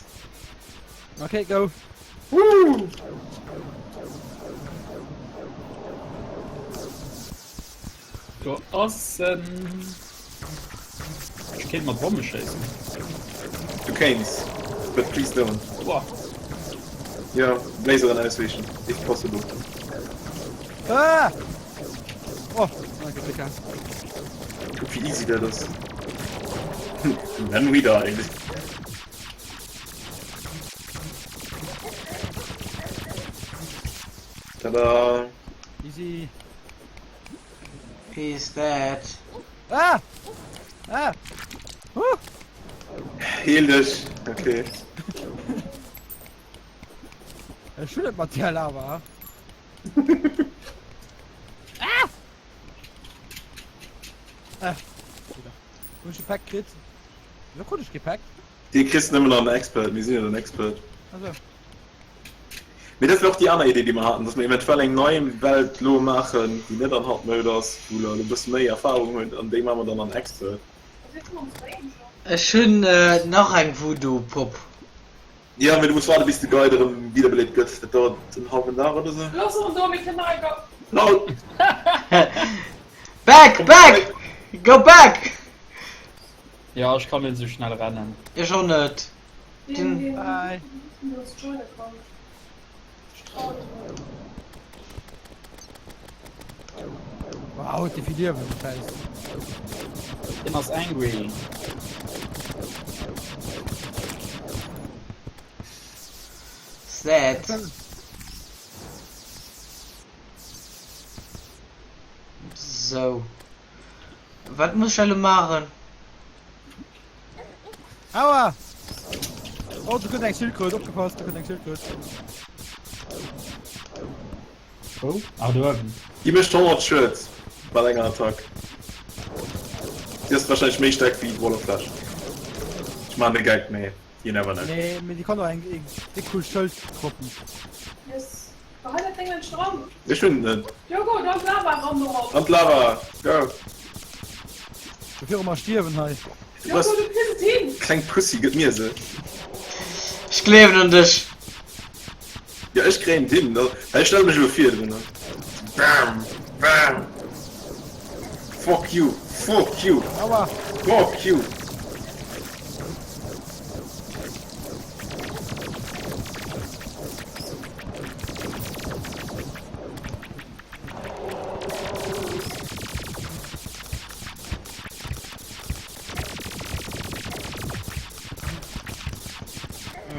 Okay, go. Woo! Do ass en. Ech kéint mat Bomme schéissen. Du kéints, but please don't. Boah. Ja, Laseren ausweichen, if possible. Ah! Oh, danke, Dicker. Guck, wie easy dat ass. And then we died. Tada! Easy. He's dead. Ah! Ah! Huh! Heel dech! Okay. Ech hunn et mat där Lava. Ah! Ah! Hunn ech e Pack kritt? Wéi krut ech kee Pack? Dee kriss nëmmen an Expert, mir sinn jo den Expert. Also. Mee dat wär och déi aner Idee, déi mer haten, dass mer eventuell eng nei Welt lo maachen, déi net an Hard Mode ass, wou der elo e bësse méi Erfahrung hutt, an déi maache mer dann an Expert. Ech hunn nach eng Voodoo-Popp. Jo, mee du muss waarde bis de Guide erëm wiederbelebt gëtt. Dat dauert en hallwen Dag oder sou. Looss en do, mir kënnen nach eng Go. Lol! Back! Back! Go back! Ja, ech kann net esou schnell rennen. Ech och net. Deen, deen, Bye. deen uns joine kann. Ech trau dem net. Wow, huet dee vill Liewen, de Schäiss. Deen ass angry. Sad. Sou. Wat muss ech elo maachen? Aua! Oh, do kënnt eng Schildkröt, opgepasst, do kënnt eng Schildkröt. Wou? Ah, do uewen. Déi mécht 100 Schued mat enger Attack. Déi ass wahrscheinlech méi staark wéi d'Wall of Flesh. Ech maachen e Gag, mee you never know. Nee, mee déi kann och eng déck cool Schëld droppen. Yes. Behal dat Ding net dran. Ech hunn et net. Diogo, do ass Lava, ran dorop. An d'Lava! Go! Bevir mer stierwen hei. Diogo, du kriss et hin! Kleng Pussy, gëtt mir se. Ech gleewen un dech. Jo ech kréien d'hin, ech stelle mech elo virdrun. Bam! Bam! Fuck you! Fuck you! Aua! Fuck you!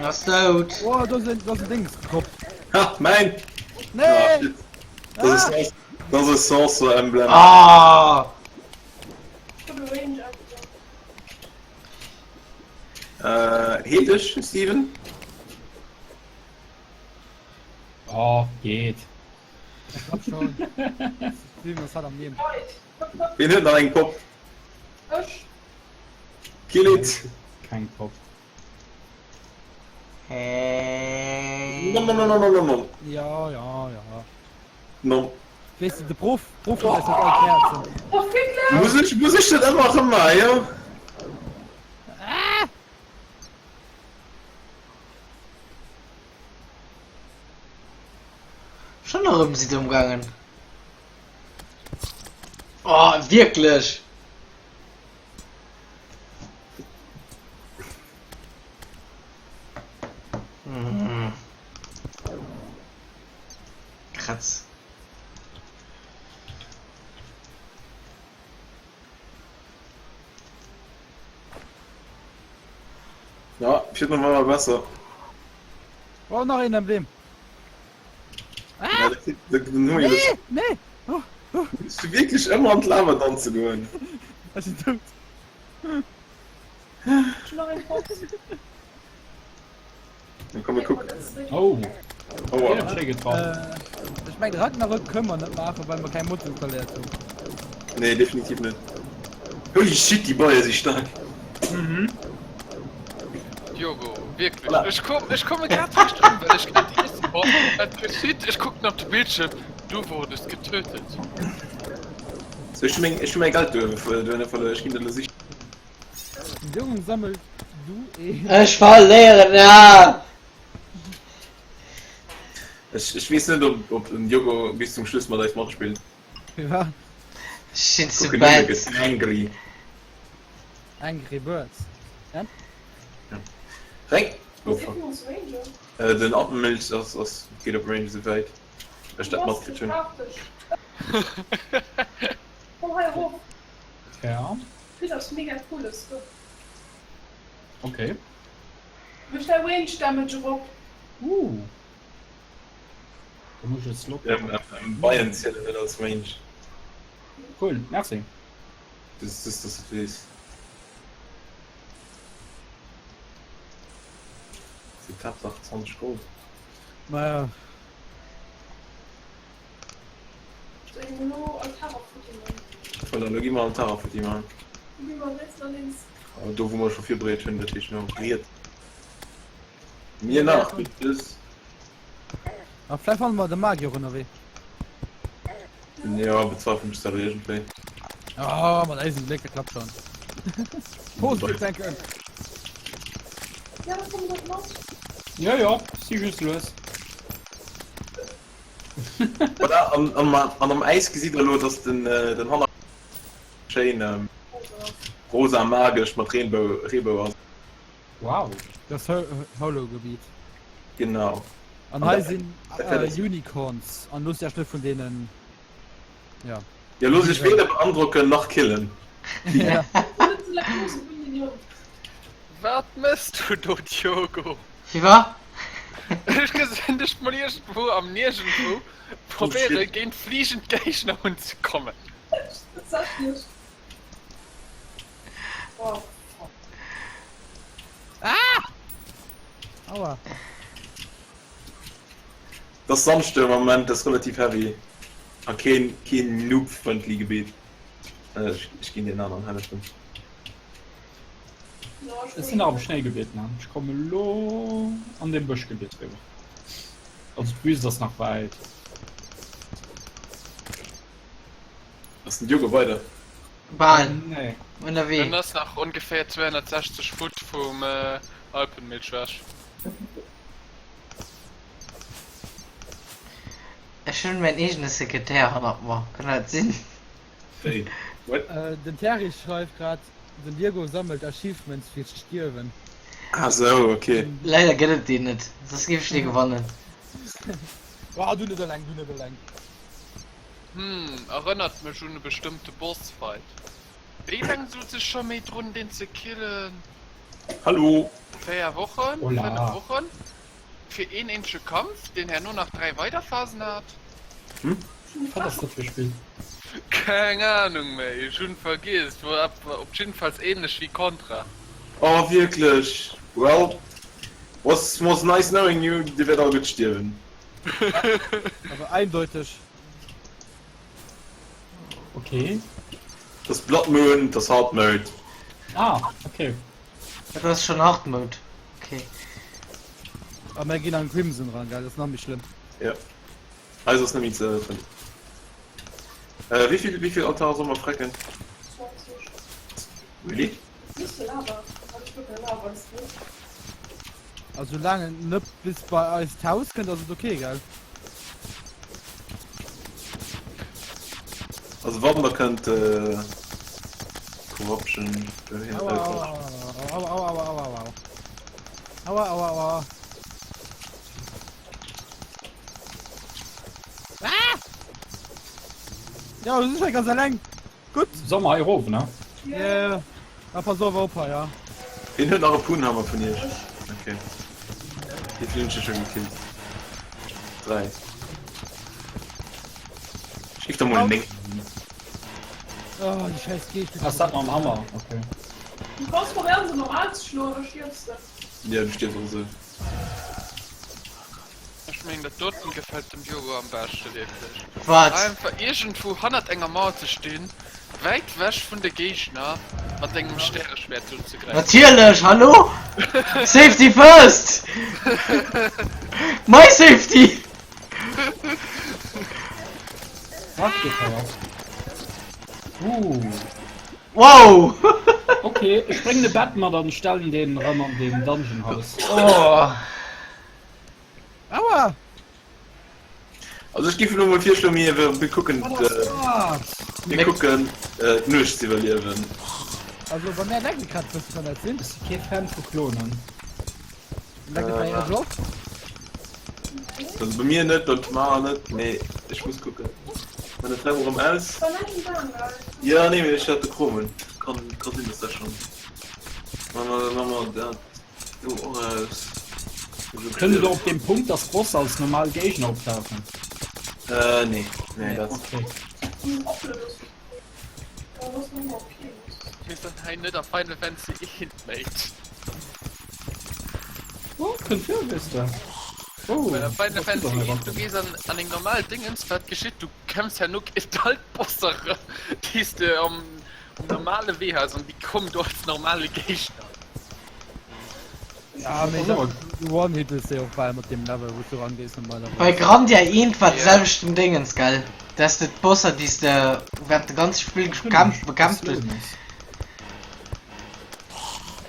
Ass dout. Oh, do sinn, do ass en Dings gedroppt. Ha, mäin! Nee! Ah, shit. Das ist, ah. das ist Sorcerer Emblem. Ah! Äh, heet ech, Steven? Oh, geht. Ich glaub schon. Steven, was hat am Leben? Wien huet nach eng Pop? Ech. Kill it! Keng Pop. Hey. Nom nom nom nom nom nom. Ja, ja, ja. Nom. Weess de, de Prof, Prof huet eis dat all Kerzen. Oh, wierklech? Muss ech, muss ech dat ëmmer erëm maachen, jo? Schon erëm si domm gaangen. Oh, wierklech? Mm. Kratz. Ja, ich hätte noch mal besser. Oh, nach een Emblem. Ah! Ja, das, das, das, nee, nee! Oh, oh. Musst du wirklich ëmmer an d'Lava danze goen? Ech sinn dout. Dann komm, wir kucken. Oh. Aua. Ja, schéi getraff. Äh, ech meng Ragnarök kënne mer net maachen, well mer keng Mod installéiert hunn. Nee, definitiv net. Holy shit, déi Beie si staark. Mhm. Diogo, wierklech, Voilà. ech komm, ech komme grad richt ëm, well ech grad iessen war. Wat geschitt? Ech kucken op de Bildschirm, du wurdest getötet. So, ech hu meng, ech hu mäi Geld duerwe duerno verluer. Ech ginn dat elo sichen. Jong, sammel du een. Ech verléieren, ah! Ech, ech weess net, ob, ob den Diogo bis zum Schluss mat eis matspillt. Firwat? Ech sinn ze Kucken, hie bad. gëtt angry. Angry Birds. Ja? Reng! Oh, Wéi fuck. vill muss Ranger? Äh, den Alpenmilch ass, ass, geet op Range esouwäit ech dat matkritt hunn. Komm hei erof. Ja. Kritt ass mega cooles do. Okay. Mech däi Range Damage erop. Uh. Da muss ech e Slot Ähm, ähm, Beien zielen net als Range. Cool, merci. Das, das, das du weess. Si Tatsaach 20 Gold. Naja. Soll ich elo Altara futti man? Voilà, lo gi mer Altara futti man. Wou gi mer riets oder lénks? Do wou mer scho virbereet hunn, dat heescht no riets. Mir nach, bitte. A vläicht fanne mer de Magier och ënnerwee. Jo, bezweifelen ech dat iergendwéi. Ah, mat eisem Gléck, dat klappt schon. Positiv denken! Ja, da komm dach mat. Jo, jo, si just lues. Voilà, an, an, an am Äis gesitt der elo, dass den, den Hannergrond schéin rosa magesch mat Reebou, Reebou ass. Wow. Das Hollow-Gebiet. Genau. An hei sinn Unicorns. An looss dech net vun deenen. Ja. Ja, looss dech weder beandrocken nach killen. Ja. Wat mëss du do, Diogo? Firwat? Ech gesinn dech mol iergendwou am Niergendwou probéiere géint fliegend Géigner unzekommen. Tatsächlech. Oh. Ah! Aua. Das Sandstürm am Moment das relativ heavy. A keen keen noob-friendly Gebiet. Äh, ech, ech ginn den aneren hellefen. Ech sinn nach am Schnéigebiet, ne? Ech komme lo an dem Bëschgebiet riwwer. Also d'Wüst ass nach wäit. Ass den Diogo weider? Bal. Nee. Ënnerwee. En ass nach ongeféier 260 Foot vum Alpenmilch ewech. Ech hunn mäin eegene Sekretär hannert mer, kann dat sinn? Wéi? What? Den Terry schreift grad, den Diego sammelt Achievements fir d'Stierwen. Ah sou, ok. Leider gëtt et deen net, soss géif ech dee gewannen. Ah, du net eleng, du net eleng. Hm, erënnert mech un e bestëmmte Bossfight. Wéi laang souz ech scho méi drun deen ze killen? Hallo! 4 Wochen? Hola. 5 Wochen? Fir een eenzege Kampf, deen herno nach 3 weider Phasen hat? Hm? Wat ass dat fir e Spill? Keng Ahnung méi, ech hunn vergiess, wor op jiddefalls ähnlech wéi Contra. Oh wierklech? Well, was was nice knowing you, dir wäert all gutt stierwen. Awer eindeuteg. Okay. Das Blood Moon, das Hard Mode. Ah, okay. Dat ass schon Hard Mode. Okay. A mir ginn an Crimson ran, gell? Dat ass nach méi schlëmm. Ja. Eis ass net méi ze hëllefen. Äh, wéi vill, wéi vill Altar soll mer frecken? 20. Really? Siehst du Lava? Hab ich wirklich Lava gesehen? Also soulaang en net bis bei eist Haus kënnt, ass et okay, gell? Also wann der kënnt äh, Corruption dohin. Aua, aua, aua, aua, aua, aua, aua. Aua, aua, aua. Ah! Ja, du bist ganz allein. Gutt. Soll mer hei erof, ne? Ja, ja. Ah, pass op, op hei, ja. Wien huet nach e Punhammer vun iech? Okay. Wéi vill hunn ech scho gekillt? 3. Ech giff der mol 9 ginn. Oh, déi scheiß Geescht. Ass dat mam Hammer? Okay. Du kanns probéieren se normal ze schloen, da stierfs de. Ja, du stierfs och esou. Ech mengen dat doten gefällt dem Diogo am beschte wierklech. Wat? Einfach iergendwou hannert enger Mauer ze stinn, wäit wech vun de Géigner, mat dengem Stäreschwert unzegräifen. Natierlech, hallo? Safety first! My safety! Wat geet hei ab? Uh. Wow! Ok, ech bréngen e Bett mat an stellen deen erëm an deem Dungeon House. Oh. Aua! Also ech giff elo mol virschloen, mir mir kucken mir kucken d'Nuecht ze iwwerliewen. Also bei mär leckt et grad e bëssen, kann dat sinn? Ech si kee Fan vu Klonen. Leckt et bei iech och? Also bei mir net, beim Tamara net, mee ech muss kucken. Mä dat rem erëm aus. Ja nee, mee ech hat de Chrome un. Kann ka sinn, dass dat schonn. Maache mer maache mer dat. Kënnt et och op deem Punkt, dass Bosse als normal Géigner optauchen? Äh, nee. Nee, dat. Okay. Mir sinn hei net a Final Fantasy 1, Mate. Oh, kënnt vir, weess de. Oh, Well a Final was du Fantasy da 1, du gees an, an eng normal Dingens, wat geschitt? Du kämpfs herno géint all d'Bosser, déi s de am, um normale Wee has, an déi kommen do als normale Géigner. Ja, mee dat, du one-hittest déi och bal mat deem Level, wou s du erangees normalerweis. Bei Grandia 1 war Ja. d'selwechten Dingens, gell? Dass de d'Bosser, déi s de während de ganze Spill gekämpft, bekämpft hues.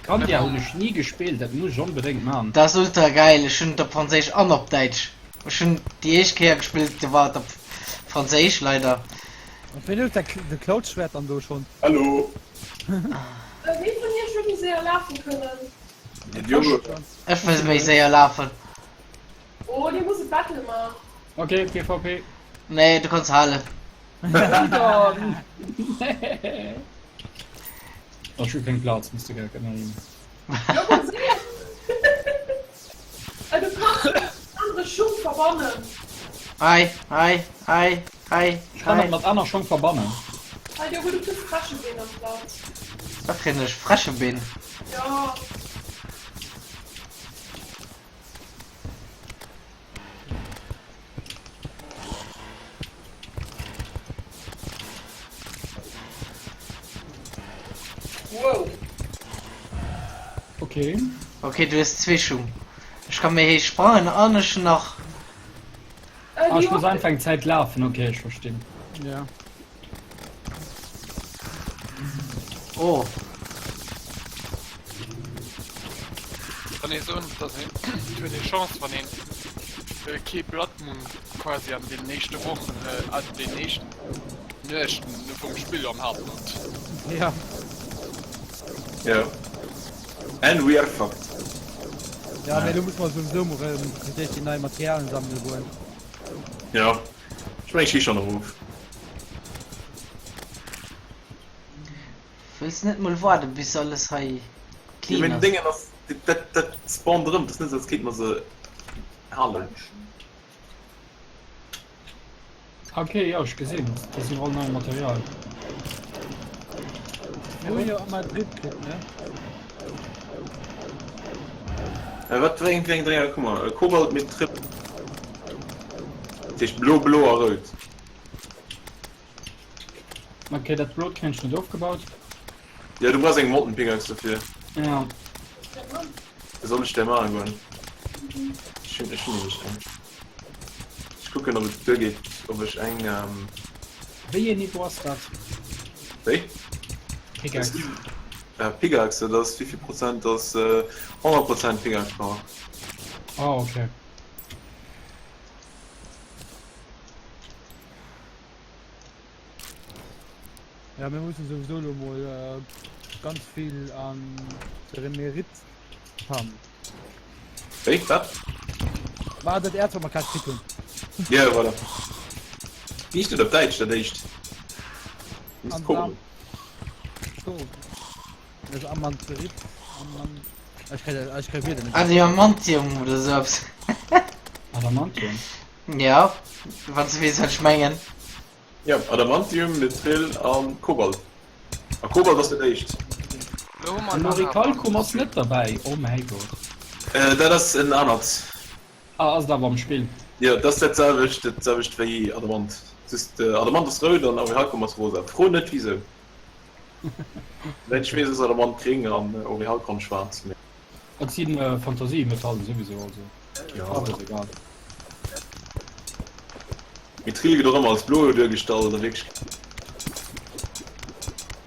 Grandia hunn ech ni gespillt, dat muss ech onbedéngt man. Dat ass ultra geil, ech hunn et op Franséisch an op Däitsch. Ech hunn déi éischt Kéier gespillt, do war et op Franséisch leider. An ween huet de Cloud-Schwert dann do schonn? Hallo! Wee vun iech wëll méi séier lafen kënnen? Den Diogo. Ech wëll méi séier lafen. Oh, dir muss e Battle man. Ok, PvP. Nee, du kanns halen. Ech hu keng Plaz, muss de gell ënnerhin. Diogo, séier! Du kanns mat anere Schung verbannen. Hei, hei, hei, hei, Ech kann hei. dat mat aner Schong verbannen. Hei Diogo, du kriss Fräschebeen amplaz. Wat kréien ech? Fräschebeen? Jo. Wow. Okay. Okay, du hues zwee Schung. Ech ka méi héich sprangen an ech hunn nach. Ah, ech muss einfach eng Zäit lafen, okay, ech verstinn. Ja. Oh. Kann ee soen, dass een, et huet ee Chance, wann een kee Blood Moon quasi an deenen éischte Wochen, an deenen éischten Nuechten vum Spill am Hard Mode. Ja. Jo. And we are fucked. Ja, mee lo muss mer souwisou mol erëm fir d'éischt déi nei Materialien sammele goen. Jo. Ech mengen, ech gi schonn erof. Wëlls net mol waarden bis alles hei Jo, clean mee den ass? Déngen ass, dat, dat spawnt erëm. Dat ass net esou, als kéinte mer se halen. Ok, jo ech gesinn, dat ass iwwerall nei Material. Mir hunn jo a Madrid kritt, ne? Äh, wat wéi eng wéi eng Drénger kuck mol, Kobalt mit Trip. Dat heescht blo, blo a rout. Ok, dat blot kréien ech net ofgebaut. Jo, du brauchs eng Molten Pickaxe dofir. Ja. Soll ech där maache goen? Ech hunn ech hunn nämlech eng. Ech kucken ob et duer geet, ob ech eng ähm. Wéi een Niveau ass dat? Wéi? Pickaxe. Äh, Pickaxe, dat ass wéivill Prozent? Dat ass 100 Prozent Pickaxe Power. Oh, okay. Ja, mir mussen souwisou lo mol ganz vill an de Merit fannen. Wéi? Wat? Ma dat Erz wat mer grad kritt hunn. Ja, voilà. Wéi heescht dat op Däitsch, dat éischt? Misst kucken. Dat ass Amanterit, Aman, ech kréi dat, ech kréi Wierder net. Adamantium oder sou eppes. Adamantium? Ja, wann s de weess wat ech mengen. Jo, Adamantium, Mithril a Kobalt. A Kobalt ass dat éischt. Lo hu mer Den en Orichalcum ass net derbäi, oh mäi Gott. Dat ass en anert. Ah, ass et awer am Spill? Jo, dat ass dat selwecht, dat selwecht wéi Adamant. Just Adamant ass rout an Orichalcum ass rosa. Fro net wisou. Souwäit ech weess ass Adamant gréng an Orichalcum schwaarz. Et si Fantasiemetallen souwisou, also Faarf ass egal. Mithril gëtt och ëmmer als blo duergestallt a Wierklechkeet.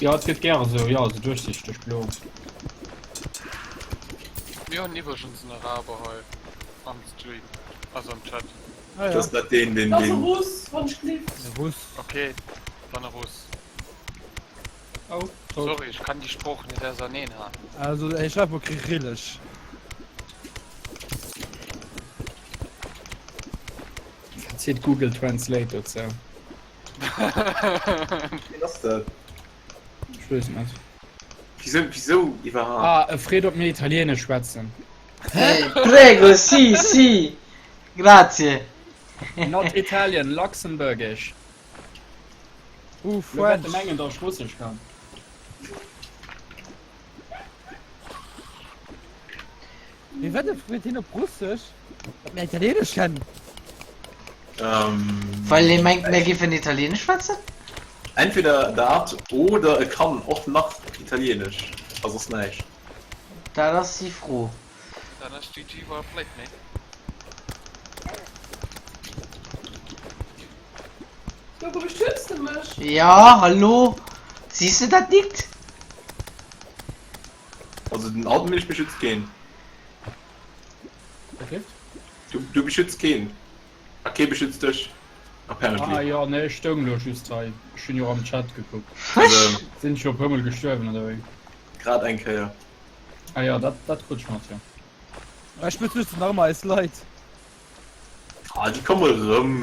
Jo, et gëtt gäre sou, jo, sou duerchsichteg blo. Mir hunn iwwregens en Araber hei am Stream, also am Chat. Ah ja. Ass dat deen, deen, Dat ass e deen. Russ, wann ech gelift. E Russ. Okay, dann e Russ. Oh, tot. Sorry, ech kann déi Sprooch net auserneen halen. Also ech schreiw mol kyrillesch. Wat seet Google Translate dozou? Wien ass dat? Ech weess et net. Wisou, wisou iwwerhaapt? Ah, e freet ob mir Italienesch schwätzen. Hey, prego, si, si. Grazie. Not Italian, Luxembourgish. Uh, Lo wäerte French. mengen, datt ech Russesch kann. Wéi wat freet hien op Russesch? Ob mir Italienesch kennen? Ähm, Well ee mengt, mir géifen Italienesch schwätzen? Entweder dat oder e kann och nach Italienesch a soss näischt. Dat ass déi Fro. Dann ass GG well played, nee? Logo, beschützt du mech? Ja, hallo? Siehst du dat nit? Also den Altenmilch beschützt keen. Wat leeft? Du, du beschützt keen. A kee beschützt dech. Apparently. Ah jo, nee, ech stoung lo just hei. Ech hunn jo am Chat gekuckt. Also, Sinn ech jo e puermol gestuerwen, oder wéi? grad eng Kéier. Ah jo, dat, dat krut ech mat, jo. Ech beschützen nach ëmmer eis Leit. Ah, déi komme rëm.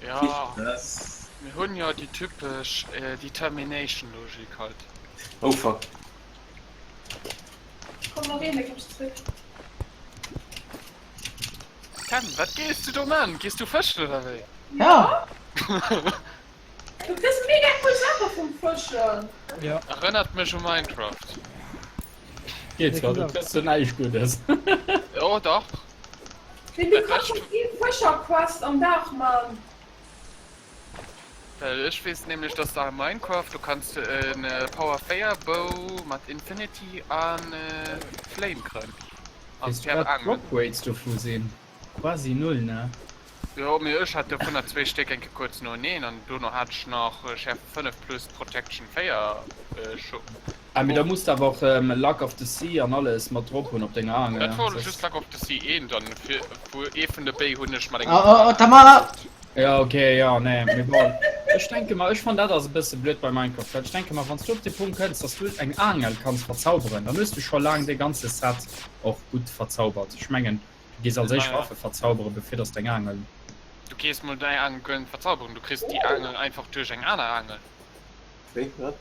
Ja, Das. mir hunn jo déi typesch Determination-Logik halt. Oh fuck. Komm nach een, da kommst du zréck. Ken, wat gees du do man? Gees du fëschen oder wéi? Ja. Du kriss mega cool Saache vum Fëschen. Ja. Erënnert mech u Minecraft. Geet zwar, du kriss do näischt Guddes. Oh dach. Mee du kanns och kee Fëscher-Quest am Dag man. Well ech weess nämlech dass de a Minecraft do kanns de en Power 4 Bow mat Infinity a Flame kréien. An Weess du wat Aangelen. d'Drop Rates dovu sinn? Quasi null, ne? Jo, mee ech hat dovunner zwéi Stéck eng Kéier kuerz noeneen an dono hat ech nach Schärfe 5 plus Protection 4 scho. Ah, mee da muss de awer och Luck of the Sea an alles mat drop hunn op denger Aangel. Dat wor just Luck of the Sea 1 dann fir wou ee vun de Béi hunn ech mat engem. Oh, oh, oh, Tamara! Ja, okay, ja, nee, mee bon. Ech denke mer, ech fann dat ass e bësse blöd bei Minecraft, well ech denke mer, wann s du op de Punkt kënns, dass du eng Aangel kanns verzauberen, dann hues du scho laang dee ganze Set och gutt verzaubert. Ech mengen, du gees als éischt Waffe verzauberen, bevir dass deng Aangel. Du gees mol däi Aangel guer net verzauberen, du kriss déi Aangel einfach duerch eng aner Aangel. Wéi? Wat?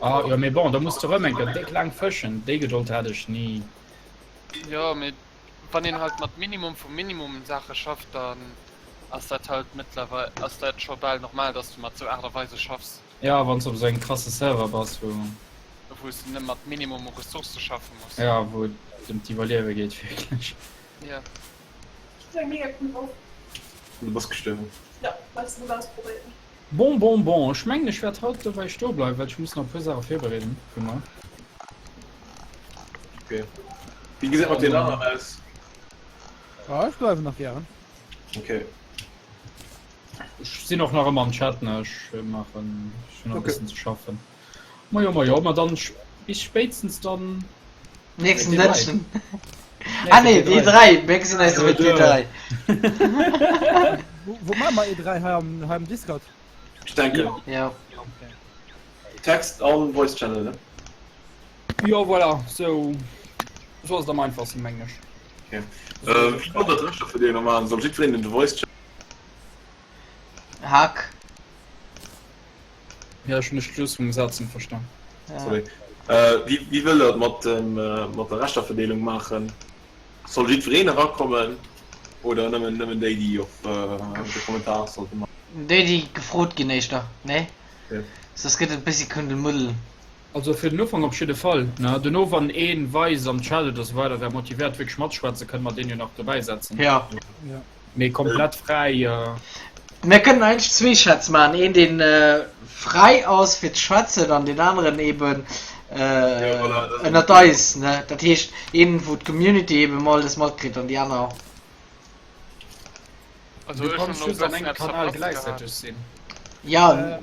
Ah, jo, mee bon, da muss de rëm eng Kéier déck laang fëschen. Déi Gedold hat ech ni. Jo, mee wann een halt mat Minimum vum Minimum Saache schafft, dann ass dat halt mëttlerweil, ass dat scho bal normal, dass du mat sou Aart a Weise schaffs. Ja, wann s de op esou engem krasse Server bass, wou. Wou s de nëmme mat Minimum u Ressourcë schaffe muss. Ja, wou et ëm d'Iwwerliewe geet, wierklech. Ja. Ech hunn eng mega cool Waff. Du bass gestuerwen. Ja, well ech se wollt ausprobéieren. Bon, bon, bon, ech mengen ech wäert haut dobäi stoe bleiwen, well ech muss nach e puer Saache virbereeden fir muer. Okay. Wéi gesäit mat den aneren aus? Ah, ech bleiwen nach gären. Okay. Ech sinn och nach ëmmer am Chat, ne, ech maachen, ech hunn nach e bëssen ze schaffen. Majo, majo, ma dann bis spéitstens dann. Nächsten Dënschden. Ah nee, d'E3, mir gesinn eis iwwer d'E3. Wou maache mer E3? Hei am, hei am Discord? Ech denken. Jo. Text an Voice Channel, ne? Jo, voilà, sou, sou ass et am einfachsten, mengen ech. Okay. Wéi wollt der d'Rechter-Verdeelung maachen? Soll jiddwereen den Voice Channel? Hack. Ja, ech hunn de Schluss vum Saz net verstan. Sorry. Wéi, wéi wëllt der et mat dem, mat der Rechterverdeelung maachen? Soll jiddwereen erakommen oder nëmmen, nëmmen déi, déi och de Kommentar sollte maachen? Déi, déi gefrot ginn éischter, nee? Okay. Soss gëtt et e bëssi Kuddelmuddel. Also fir den Ufank op jidde Fall. Ne? Dono wann ee weist am Chat oder sou weider wär motivéiert wierklech matzeschwätzen, kënne mer deen jo nach dobäi setzen. Ja. Ja. Mee komplett fräi. Mir kënnen eigentlech zwee Chats maachen, een deen fräi ass fir ze schwätzen an deen aneren eben ënnert eis, ne? Dat heescht een wou d'Community eben mol alles matkritt an déi aner. Also Du ech hunn kanns elo just an bëssen engem eppes Kanal verpasst gläichzäiteg gehat. sinn. Ja.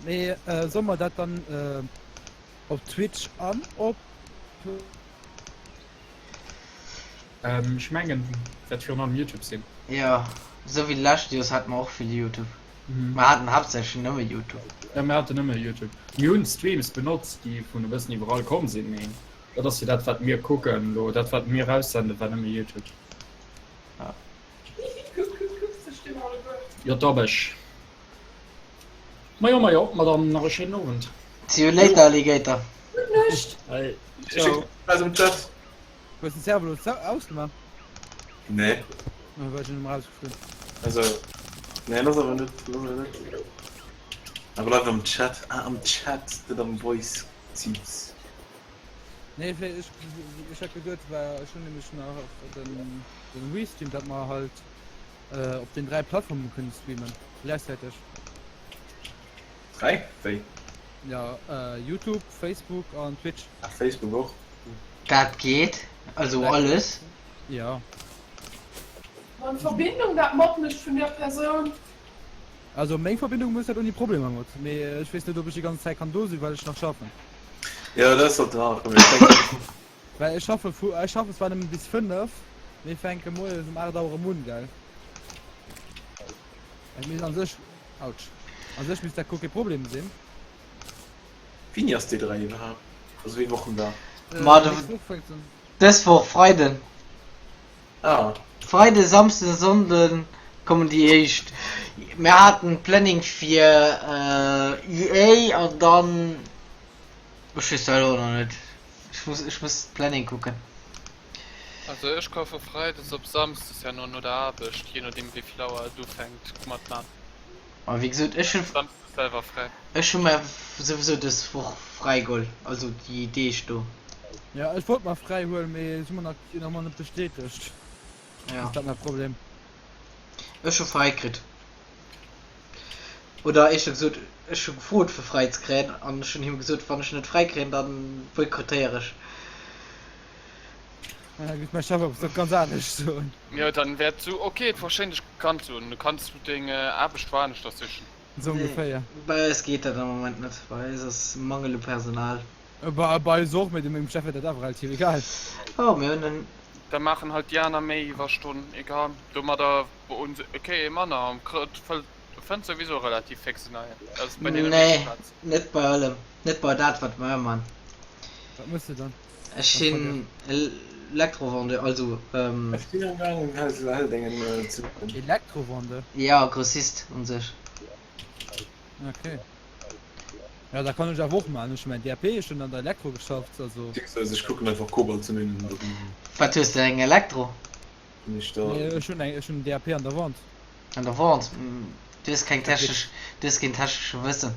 Mee solle mer dat dann op Twitch an op. Ech mengen wäert virun allem Youtube sinn. Jo, esou wéi lescht Joers hate mer och vill Youtube. Mer haten haaptsächlech nëmme Youtube. Jo, mir haten nëmme Youtube. Mir hunn Streams benotzt, déi vun e bëssen iwwerall komm sinn, mee dat ass jo dat wat mir kucken elo. Dat wat mir raussenden war nëmme Youtube. Jo, Dabbech. Majo, majo, ma dann nach e schéinen Owend. See you later, Alligator. Gutt Nuecht. Hey, Ech schécken ciao. eis am Chat. Hues den Server lo ausgemaach? Nee. Well ech hun rausgeflunn. Also, nee, lass awer net, lass awer net. Awer bleift am Chat, ah am Chat, net am Voice Teams. Nee, vläicht, ech, ech hat geduet, well ech hun nämlech nach den, den Restream, dat mer halt äh, op den 3 Plattformen kënnen streamen, gläichzäiteg. 3? Wéi? Ja, äh, YouTube, Facebook an Twitch. Ah, Facebook och. Dat geet, also alles. Ja. Wann d'Verbindung dat matmécht vun der Persoun. Also meng Verbindung muss dat ouni Problemer mat, mee ech weess net ob ech déi ganz Zäit kann do sinn, well ech nach schaffen. Ja, dat ass halt den anere Problem. Ech denken. Well ech schaffe vu, ech schaffen zwar nëmmen bis 5, mee fänke moies um 8 Auer erëm un, gell. Et misst an sech, autsch, an sech misst dat guer kee Problem sinn. Wéini ass D3 iwwerhaapt? Also wéi Wochen da? Ma Nächst Woch fänkt se un. Dës Woch Freiden. Ah. Freide, Samsden, Sonnden kommen déi éischt. Mir haten Planning fir EA an dann, ech weess selwer och nach net. Ech muss, ech muss d'Planning kucken. Also ech ka vu Freides op Samsdes herno no der Aarbecht, jee nodeem wéi vill Auer et ufänkt, mat man. Ma wéi gesot, ech hunn. Samsdes selwer fräi. Ech hu mer souwisou dës Woch fräi geholl, also déi Deeg do. Jo, ech wollt mer fräi huelen, mee ech hu mer nach nach emol net bestätegt. Ja. Ass dat mäi Problem. Ech hu fräi kritt. Oder éischter gesot, ech hu gefrot fir fräi ze kréien an ech hunn him gesot, wann ech net fräi kréien, dann boykottéier ech. Ja, gutt, mäi Chef eppes dat ganz anescht soen. Jo, dann wär et sou, ok, et warscheinlech kanns du, du kanns deng Aarbecht woaneschters sichen. Sou ongeféier. Bei eis geet dat am Moment net, bei eis ass Mangel u Personal. Bei eis och, mee mengem Chef wär dat awer relativ egal. Oh, mir hunn en. Da maachen halt déi aner méi Iwwerstonnen, egal. Domadder ok, ee manner, fënnt souwisou relativ fix en neien. Dat ass bei deene Nee, net bei allem. Net bei dat wat mer man. Wat muss de dann? Ech sinn Elektrovendeur, also. Ech sinn am gaangen Heldengen ze kucken. Elektrovendeur? Jo, Grossist un sech. Ok. Ja da kann ech awer och man, ech hu mäin DAP schon an der Elektro geschafft, also. Beziehungsweise ech kucken einfach Kobalt ze minen. Wat hues de eng Elektro? Bin ech da. Nee ech hunn eng, ech hunn en DAP an der Vente. An der Vente? Du hues keng technesch, du hues keen technesche Wëssen.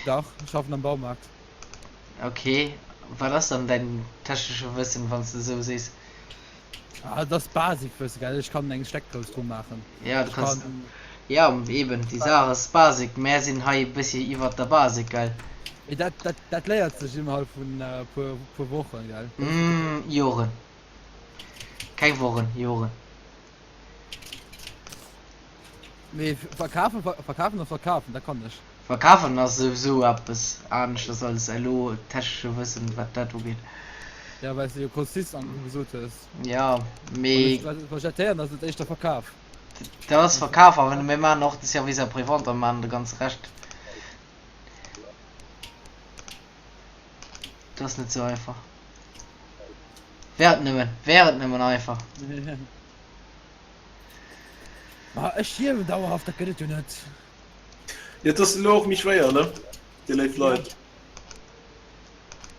Dach, ech schaffen am Baumarkt. Ok, wat ass dann däin technesche Wëssen, wann s de esou sees? Ah, dat ass Basic-Wëssen, gell? Ech kann eng Steckdous dru maachen. Ja, du kanns. Ja, eben, déi Saach ass Basic. Mär sinn hei e bëssi iwwert der Basic, gell? Mee dat, dat, dat léiert sech innerhalb vun e puer, puer Wochen, gell? Joren. Keng Wochen, Joren. Mee verkafen, verkafen ass verkafen, dat kann ech. Verkafen ass souwisou eppes aneschters als elo technesche Wëssen, wat dat ugeet. Ja, well s de jo Grossist an gesot hues. Ja, mee. Wann ech jetéieren, ass et éischter Verkaf. Dat ass Verkaf, awer mir maachen och de Service après-vente a maachen de ganze Rescht. Dat ass net sou einfach. Wär et nëmmen, wär et nëmmen einfach. Ma ech hiewen dauerhaft, dat gëtt et jo net. Jo, et ass elo och méi schwéier, ne, dir léif Leit.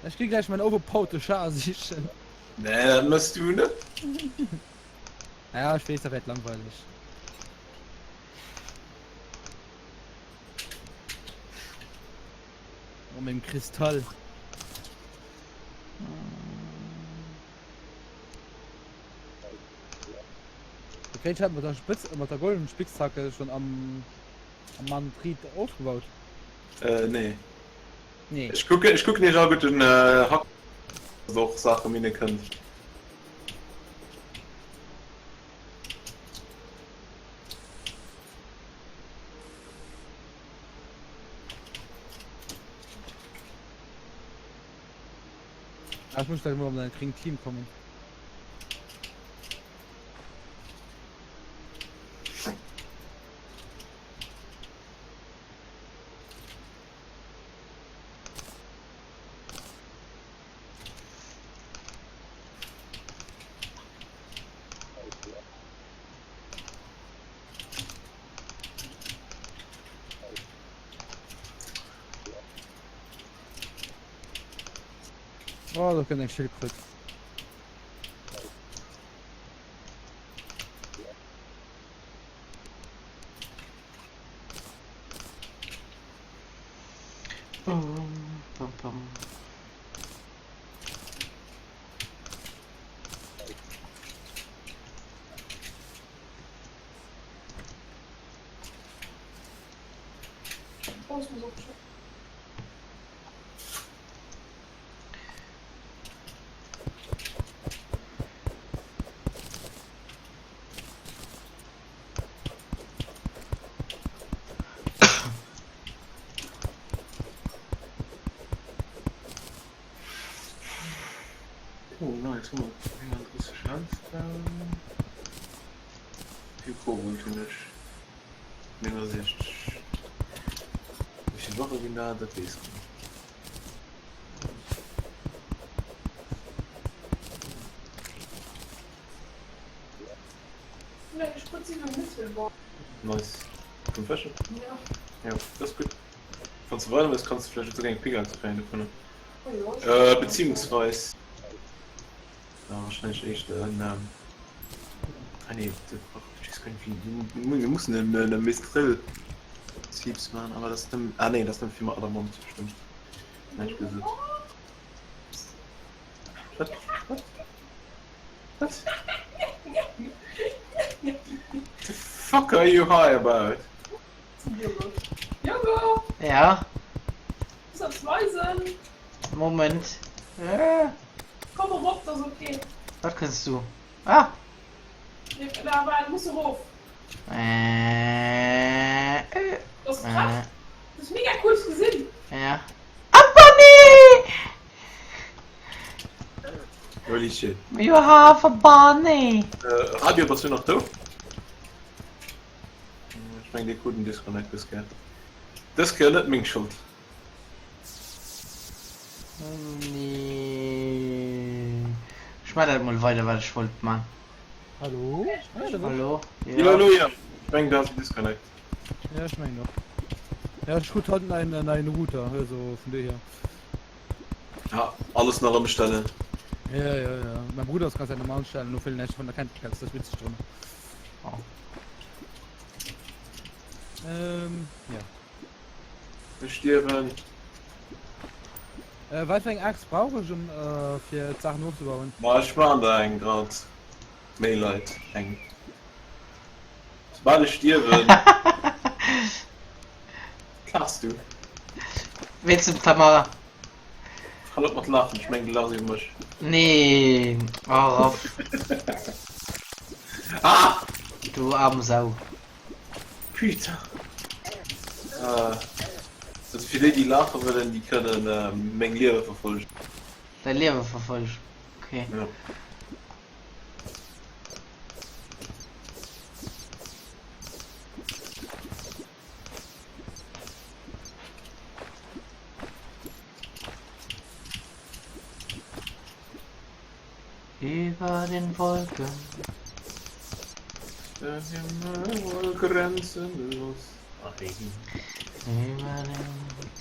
Ech gi gläich mäin overpowerte Char sichen. Nee, dat mëss du net. Ja, ech weess, dat wäert langweileg. Mat mengem Kristall. Okay, ich hab mit der Spitz, mit der goldenen Spitzhacke schon am, am Mandrit aufgebaut. Äh, nee. Nee. Ech kucken, ech kucken iech all gutt den äh, Hack, dass och Saache mine kënnt. Ah, ich muss gleich mal um dein King Team kommen. Oh, do kënnt eng Schildkröt. Pum, pum. Oh, nice, 139 Health. Wéi vill Kobold hunn ech? 69. Wéi vill Woche ginn dat? Dat weess keen. Nice. Vum Fëschen? Ja, dat ass gutt. Wann s de weider wëlls, kanns de vläicht esouguer eng Pickaxe kréien dovunner. Beziehungsweis. Ja, wahrscheinlech éischter en, ah nee, ech weess guer net wéi, mir mussen en en Mithril Sweeps maachen, awer dat ass nëmmen, ah nee, dat ass nëmmen fir mat Adamant, stëmmt, näischt gesot. Wat? Wat? Wat? The fuck are you high about? Jogo! Ja? Muss eppes weisen. Moment. Äh. Komm erop, dat ass ok. Wat kënns du? Ah! Nee, da war, du muss erof. Äh, äh, Das ist äh, krass. Das ist mega cool zu gesinn. ja. A bunny! Holy shit. You have a bunny! Äh, Radio, bass du nach do? Ech meng, dee krut en Disconnect dës Kéier. Dës Kéier net meng Schold. Nee. Ech maa dat mol weider wat ech wollt man. Hallo? Hallo? Jo, elo jo. Ech meng, du has en Disconnect. Ja, ech mengen och. Ja, ech krut haut en neien Router, also vun deeër. Ja, alles nach ëmstellen. Ja, ja, ja. Mein Bruder ass grad säin am Anstellen, lo feelen näischt vun der Kenntnis, dat ass witzeg drun. Oh. Ähm, ja. Ech stierwen. Äh, wat fir eng Axt brauch ech um äh, fir d'Saachen ofzebauen? Ma ech maan der eng grad. Méi Leit eng. Soubal ech stierwen. Wat laachs du? Wéinst dem Tamara. Hal op mat laachen, ech mengen du laachs iwwer mech. Nee, hör op. Ah! Du arm Sau. Putain. Also fir déi déi laache wëllen, déi kënnen meng Liewe verfollegen. Däi Liewe verfollegen, okay. Jo. Über den Wolken. Der Himmel wohl grenzenlos. Über den Wolken.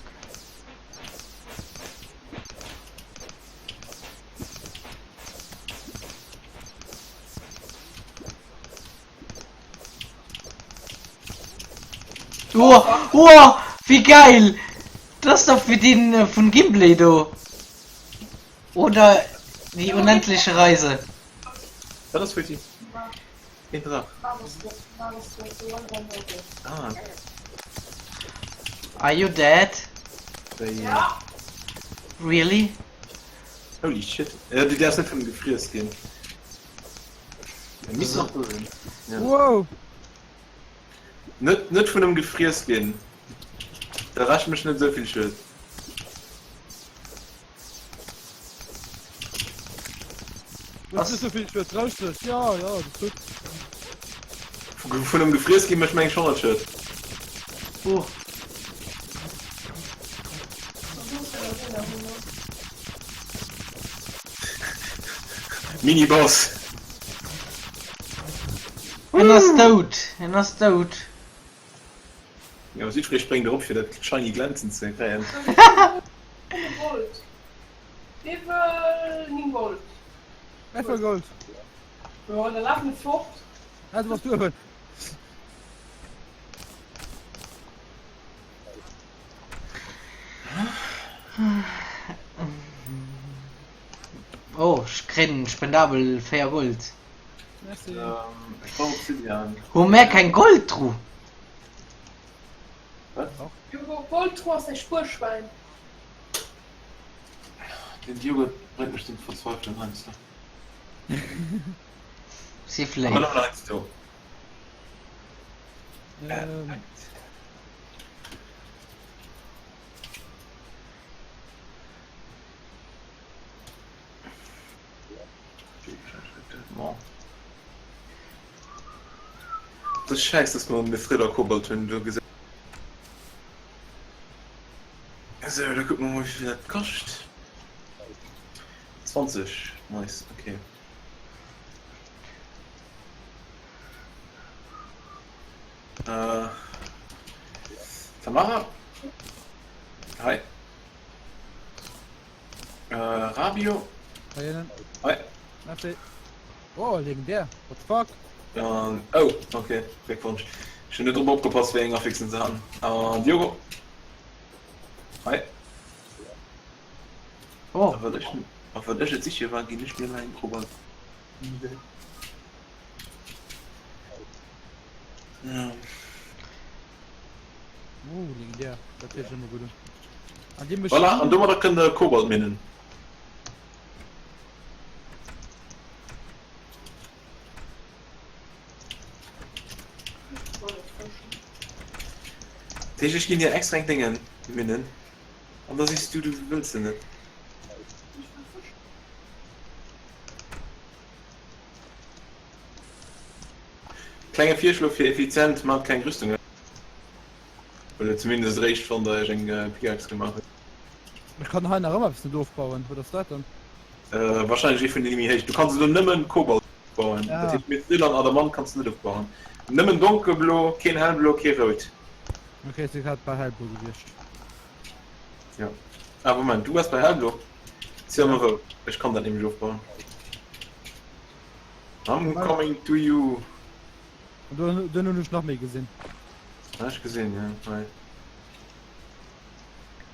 Oh, oh, wéi geil! Dat ass doch wéi deen äh, vun Gimli do. Oder die unendliche Reise. Wat ass Sweetie? Een Draach. Ah. Are you dead? Wéi. Ja. Really? Holy shit. Ja, déi däerfs net vun gefriess ginn. Misst nach do sinn. Ja. Wow! Net, net vun em gefriess ginn. Der Rescht mécht net esou vill Schued. Was? Net esou vill Schued, traust dech? Ja, ja, dat ass gutt. Vun em gefriess ginn mécht meng schonn net Schued. Uh. Mini-Boss! En ass dout! En ass dout! Jo, Siegfried spréngt erop fir dat shiny Glänzen ze kréien. Gold. Wie wëll 9 Gold? Ech wëll Gold. Jo, da laf net fort. Ah, du bass duebel. Oh, ech kréien spendabel 4 Gold. Merci. Ähm, ech brauch Obsidian. Hu mär keng Goldtruh? Wat? Diogo, Goldtruh ass däi Spuerschwäin. Den Diogo bréngt mech zum Verzweifelen heiansdo. Sief Aber léif. nëmmen heiansdo. Ähm, Das ist scheiße, dass wir Mithril a Kobalt hunn do gesinn. So, da kucken wir mal, wéi vill dat kascht. 20, nice, okay. Äh, Tamara? Hi. Äh, Rabio? Hi. Hi. Merci. Oh, legendär. What the fuck? Dann, oh, okay, Gléckwonsch. Ech hunn net drop opgepasst, wéi eng Affixen se haten. An Diogo. Hi. Oh. A wat ech, a wat ech et siche war, ginn ech mir mäin Kobalt. Ja. Oh, legendär. Dat hört sich immer gut an. An dem Voilà, an domadder kënnt der Kobalt minnen. Dat heescht, ech ginn dir extra eng Déngen, Minnen, an da sees du, du wëlls se net. Klenge Virschlo fir effizient, maacht keng Rüstungen. Oder zumindest eréischt wann der iech eng Pickaxe gemaach hutt. Ech kann hei nach ëmmer eppes net ofbauen, wat ass dat dann? Wahrscheinlech ee vun deene méi héich. Du kanns elo nëmmen Kobalt ofbauen, dat heescht Mithril an Adamant kanns du net ofbauen. Nëmmen donkelblo, keen hellblo, kee rout. Ok, ech si grad bei hellblo gewiescht. Jo. Ah Moment, du bass bei hellblo? Ziel mer wou, ech kann dat nämlech ofbauen. I'm coming to you. Dunn hunn ech nach méi gesinn. Ah, ech gesinn, ja. Hei.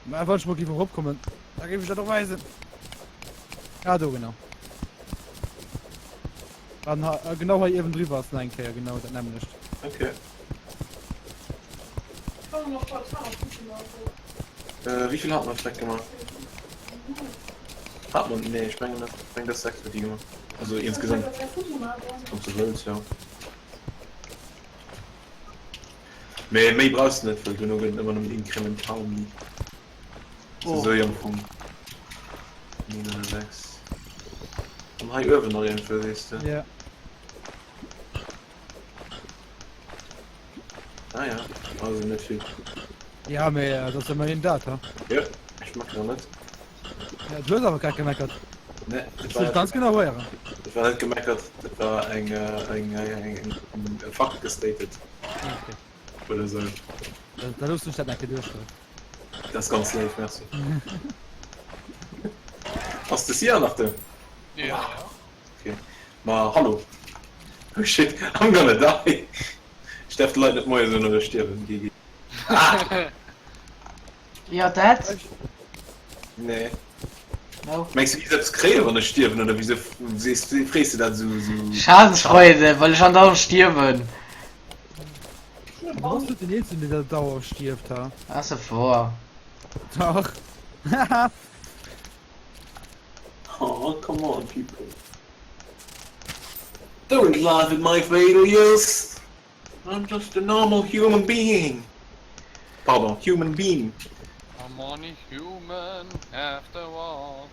Mä wann ech mol géif eropkommen, da géif ech dat och weisen. Ah, do genau. An genau hei iewendriwwer ass nach eng Kéier genau dat nämmlecht. Okay. Äh, wéi vill hat mer Fleck gemaach? Hat man, nee, ech mengen net. Ech mengen, dat ass 6 huet déi gemaach. Also insgesamt. Wann s du wëlls, jo. Mee méi brauchs de net, well duerno gëtt et ëmmer nëmmen inkremental méi. Oh. Sou am Fong. 9 oder 6. An hei uewen nach iergendwou, sees de? Ja. Ah ja, also net vill. Ja, mee dat ass ëmmerhin dat, ha? Jo, ech meckere net. Ja, du hues awer grad gemeckert. Nee, dat war ganz genau héieren. Dat war net gemeckert, dat war eng eng eng e Fakt gestated. Okay. Oder esou. Da loossen ech dat eng Kéier duerchgoen. Dat ass ganz léif, merci. Ass de Sia nach do? Ja. Okay. Ma hallo. Oh shit, I'm gonna die. Ech däerf de Leit net Moie soen oder stierwen. GG. Ah! Jo dat. Nee. No. Mengs du giss eppes kréien wann ech stierwen oder wieso sees frees du dat esou esou Schadensfreude, well ech andauernd stierwen. Du bass net den eenzegen deen dat dauer stierft ha. Ass net woer. Dach. Haha. Oh come on people. Don't laugh at my failures. I'm just a normal human being. Pardon, human bean. I'm only human after all.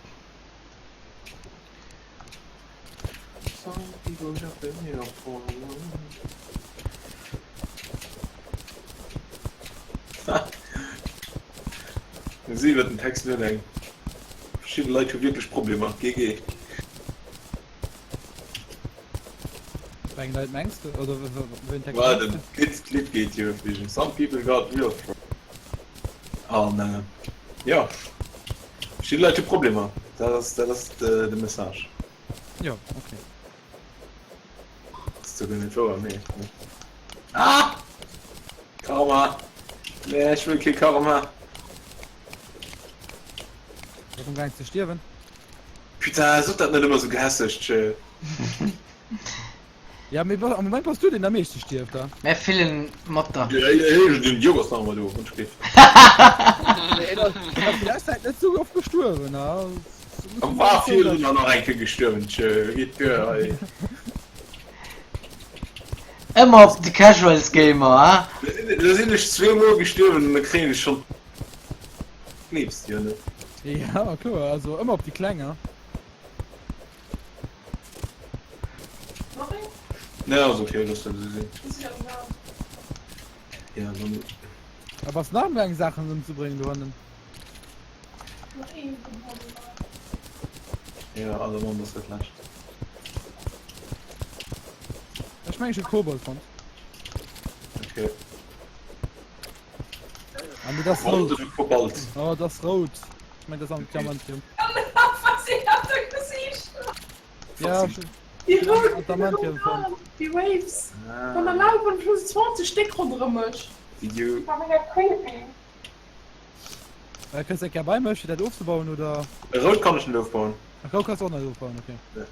Some people have been here for a while. Si iwwer den Text nodenkt. Verschidde Leit hu wierklech Problemer. GG. Wéi eng Leit mengs de? Oder wéi en Text Well mengs den de? D'Lidd geet jo wéi Some people got real problems. An jo, verschidde Leit hu Problemer. Dat ass, dat ass de Message. Jo, okay. Ass zwar guer net wouer, mee. Ah! Karma! Nee, ech wëll kee Karma! Bass am gaang ze stierwen? Putain, sot dat net ëmmer sou gehässeg, tjö. Ja, mee am Moment bass du deen am meeschte stierft, da. Mär fillen mat der. Den Diogo ass nach ëmmer do, onschleef. Nee, en ass déi lescht Zäit net sou oft gestuerwen, ha. War virdrun nach eng Kéier gestuerwen, tjö, geet duer hei. Ëmmer op de Casuals Gamer, ha? Lo sinn ech zweemol gestuerwen an da kréien ech schonn. Gleefs de jo net. Ja, kloer, also ëmmer op déi Kleng, ha? Nee, ass ok, looss dat esou sinn. Ja, dann. A bass nach amgaang Saachen ëmzebréngen dohannen? Ja, also Mann, das dat lescht. Ech mengen ech hu Kobold fonnt. Okay. Ah, nee, das rout. Kobalt. Oh, das rout. Ich mein, das am Diamantium. Ja, Déi rout Adamantium fonnt. Déi Waves. An da laufen plus 20 Stéck ronderëm mech. Video. War mega creepy. Äh, kënns eng Kéier bei mech fir dat ofzebauen oder? Rout kann ech net ofbauen. Ach, rout kanns du och net ofbauen, okay. Nee.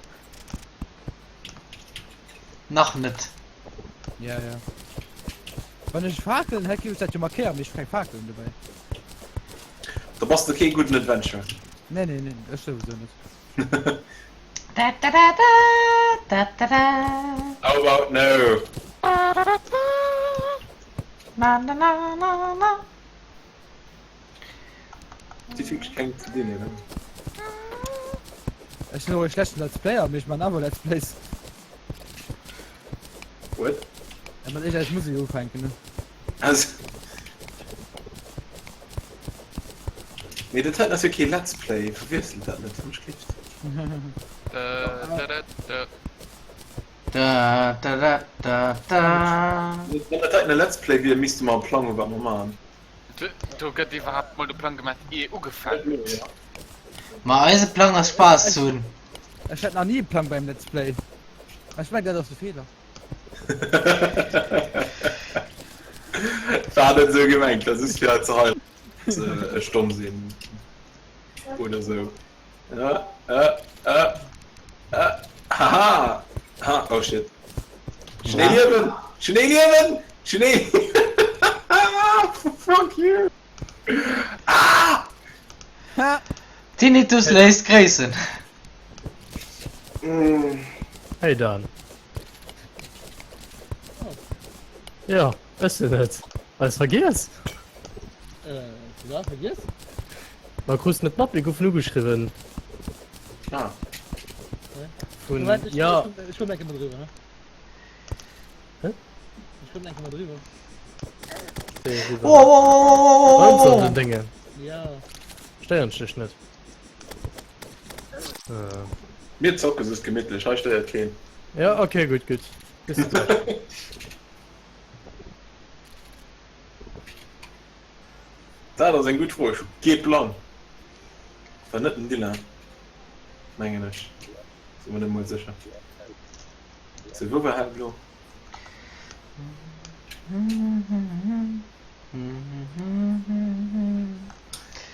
Nach net. Ja, ja. Wann ech Fakelen hätt, géif ech dat jo markéieren, mee ech hu keng Fakelen dobäi. Da bass de kee gudden Adventurer. Nee, nee, nee, ech souwisou net. Da da da da da da da. How about no? Na na na na na. Déi wierklech keng ze dinn hunn. Ech sinn och e schlechten Let's Player, mee ech man awer Let's Plays. What? Ja, mat iergendeppes muss ech jo ufänken, ne? Also. Mee dat heiten ass jo kee Let's Play, verwiesselt dat net, wann ech gelift. Da, da, da, da. Da, da, da, da, da. Wann dat heiten e Let's Play wier, misste mer e Plang hu wat mer man. Do gëtt iwwerhaapt mol de Plang gemaach ier ugefaangen gëtt. Ma eise Plang ass Spaass ze hunn. Ech hat nach ni e Plang beim Let's Play. Ech mengen dat ass de Feeler. War net esou gemengt, dat ass just fir hei ze hei ze stomm sinn oder esou. Äh, äh, äh, äh, haha! Ha, oh shit. Schneeliewen! Schneeliewen! Schnee! Fuck you! Ah! Tinnitus léisst gréissen. Hey Dan. Jo, ech sinn et. Eis vergiess? Äh, wat vergiess? Ma krus net mat, mir goufen ugeschriwwen. Ah. Vun, Moment, ich, ja. ich, ich komm eng Kéier drüber, ne? Hä? Ich komm eng Kéier drüber. Wow, wow, wow, wow, Bei uns wow, an wow. den Dinge. Ja. Stéieren ech dech net? Äh. Mir zocke just gemittlech, hei stéiert keen. Ja, okay, gutt, gutt. Bis gleich. Dat ass eng gutt Fro, ech hu kee Plang. War net den Dylan, mengen ech, si mer net emol sécher. Sou, wou war Hellblo?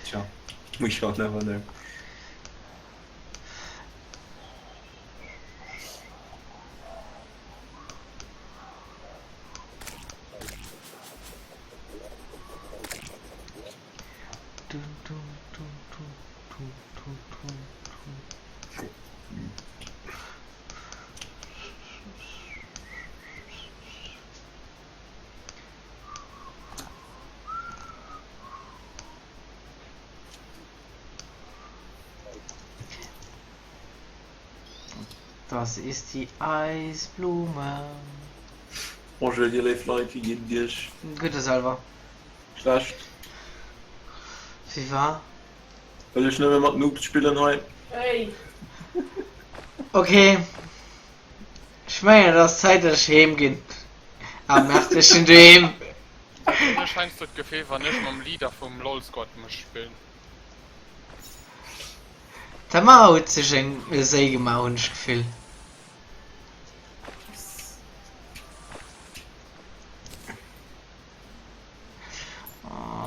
Tja, we shall never know. Das ist die Eisblume. Bonjour dir léif Leit, wéi geet et iech? Gutt a selwer? Schlecht. Wéi war? Well ech nëmme mat Noobs spillen hei. Hey. Ok, ech mengen et ass Zäit dat ech heem ginn. Ah merde, ech sinn doheem. Ech hunn heiansdo d'Gefill wann ech mam Leader vum LoL Squad muss spillen. D'Tamara huet sech eng Séi gemaach hunn ech d'Gefill.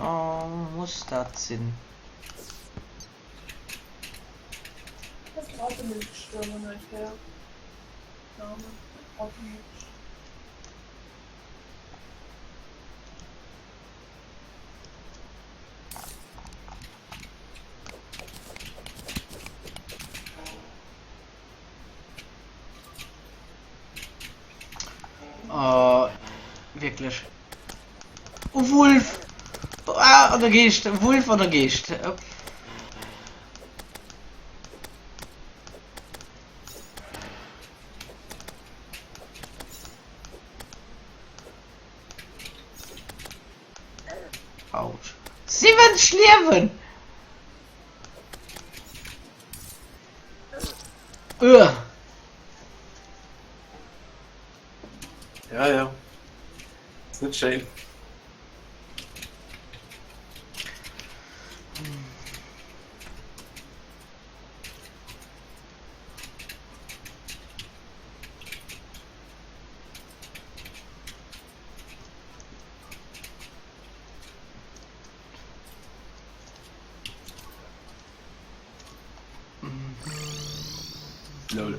Oh, muss dat sinn? Oh, wierklech. Oh, Wulf! Ah, an der Geescht! Wulf an der Geescht! Autsch. 70 Liewen! Uah. Ja, ja. Ass net schéin. Lol.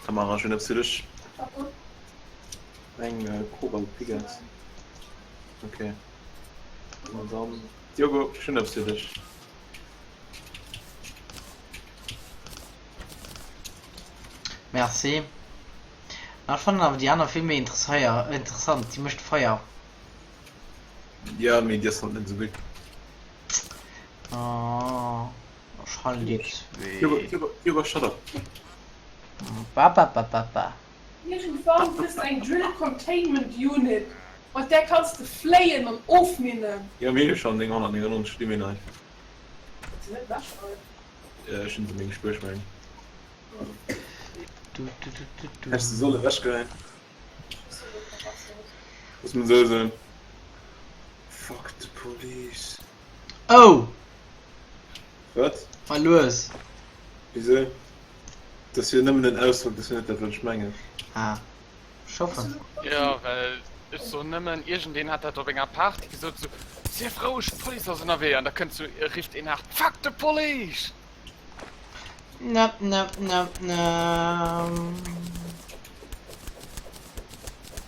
Tamara, schön, dass du dich eng äh, Kobalt Pickaxe. Okay. Na dann. Diogo, schön, dass du dich. Merci. Ech fannen awer déi aner vill méi interessant, déi mécht Feier. Jo, mee déi ass halt net esou gutt. Oh, ech halen déi zwee. Hugo, shut up. Ba ba ba ba ba. Iergendwann kriss de eng Drill Containment Unit, mat där kanns de fléien an ofminnen. Jo, mir hu schonn 999 déi mir nei. Hues de net ewechgeholl? Ech hunn se meng Spuerschwäin. Häss de solle ewechgeheien. Muss man sou soen. Fuck the police. Oh! Wat? Mei lues. Wisou? Dat ass jo nëmmen en Ausdrock, dat ass jo net dat wat ech mengen. Ah. Ech hoffen. Jo, well ech soen nëmmen, iergendeen hat dat op enger Party gesot, sou, Sief roueg, d'Police ass ënnerwee! An da kënnt sou, rifft een haart, Fuck the police! Na, na, na, na.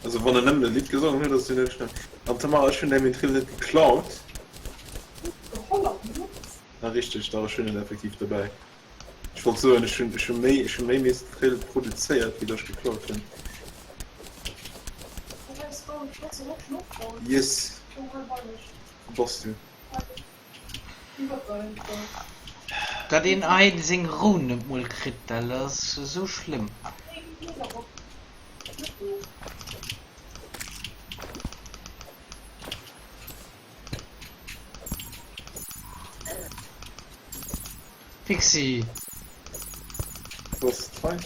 Also wann en nëmmen e Lidd gesongen huet, ass et jo net schlëmm. An Tamara, ech hunn däi Mithril net geklaut. Ah richteg, dach ech hunn en effektiv dobäi. Ech wollt soen, ech hunn ech hu méi ech hu méi Mithril produzéiert wéi datt ech geklaut hunn. Yes! Wou bass du? Dat een hei seng Rou net mol kritt, dat ass esou schlëmm. Pixi. Was? Hei?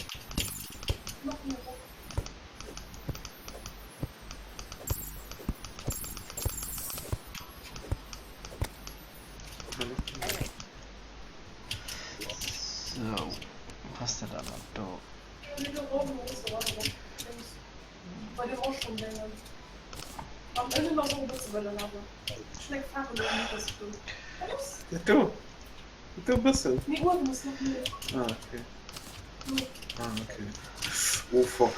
So, passt dat awer do. Dat do? Dat do e bëssen? Ah, okay. Ah, okay. Oh, fuck.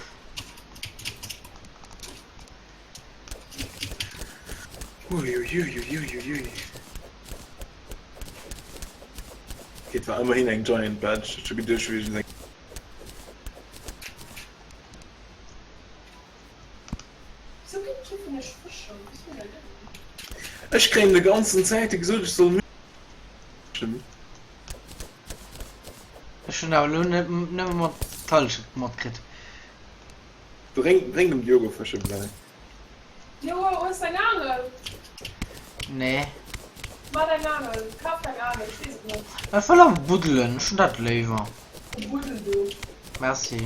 Uiuiuiuiuiui. Okay, et war ëmmerhin eng Giant Badge. Ech hu geduecht, wéi eng. Ech kréien de ganzen Zäite gesot, ech soll mischen. Ech hunn awer elo net nëmme mat d'Hallschent matkritt. Bréng, bréng dem Diogo frësche Bläi. Diogo, hues deng Aangel? Nee. Maa deng Aangel, kaf deng Aangel, ech weess et net. Ech wëll awer buddelen, ech hunn dat léiwer. Buddel du. Merci.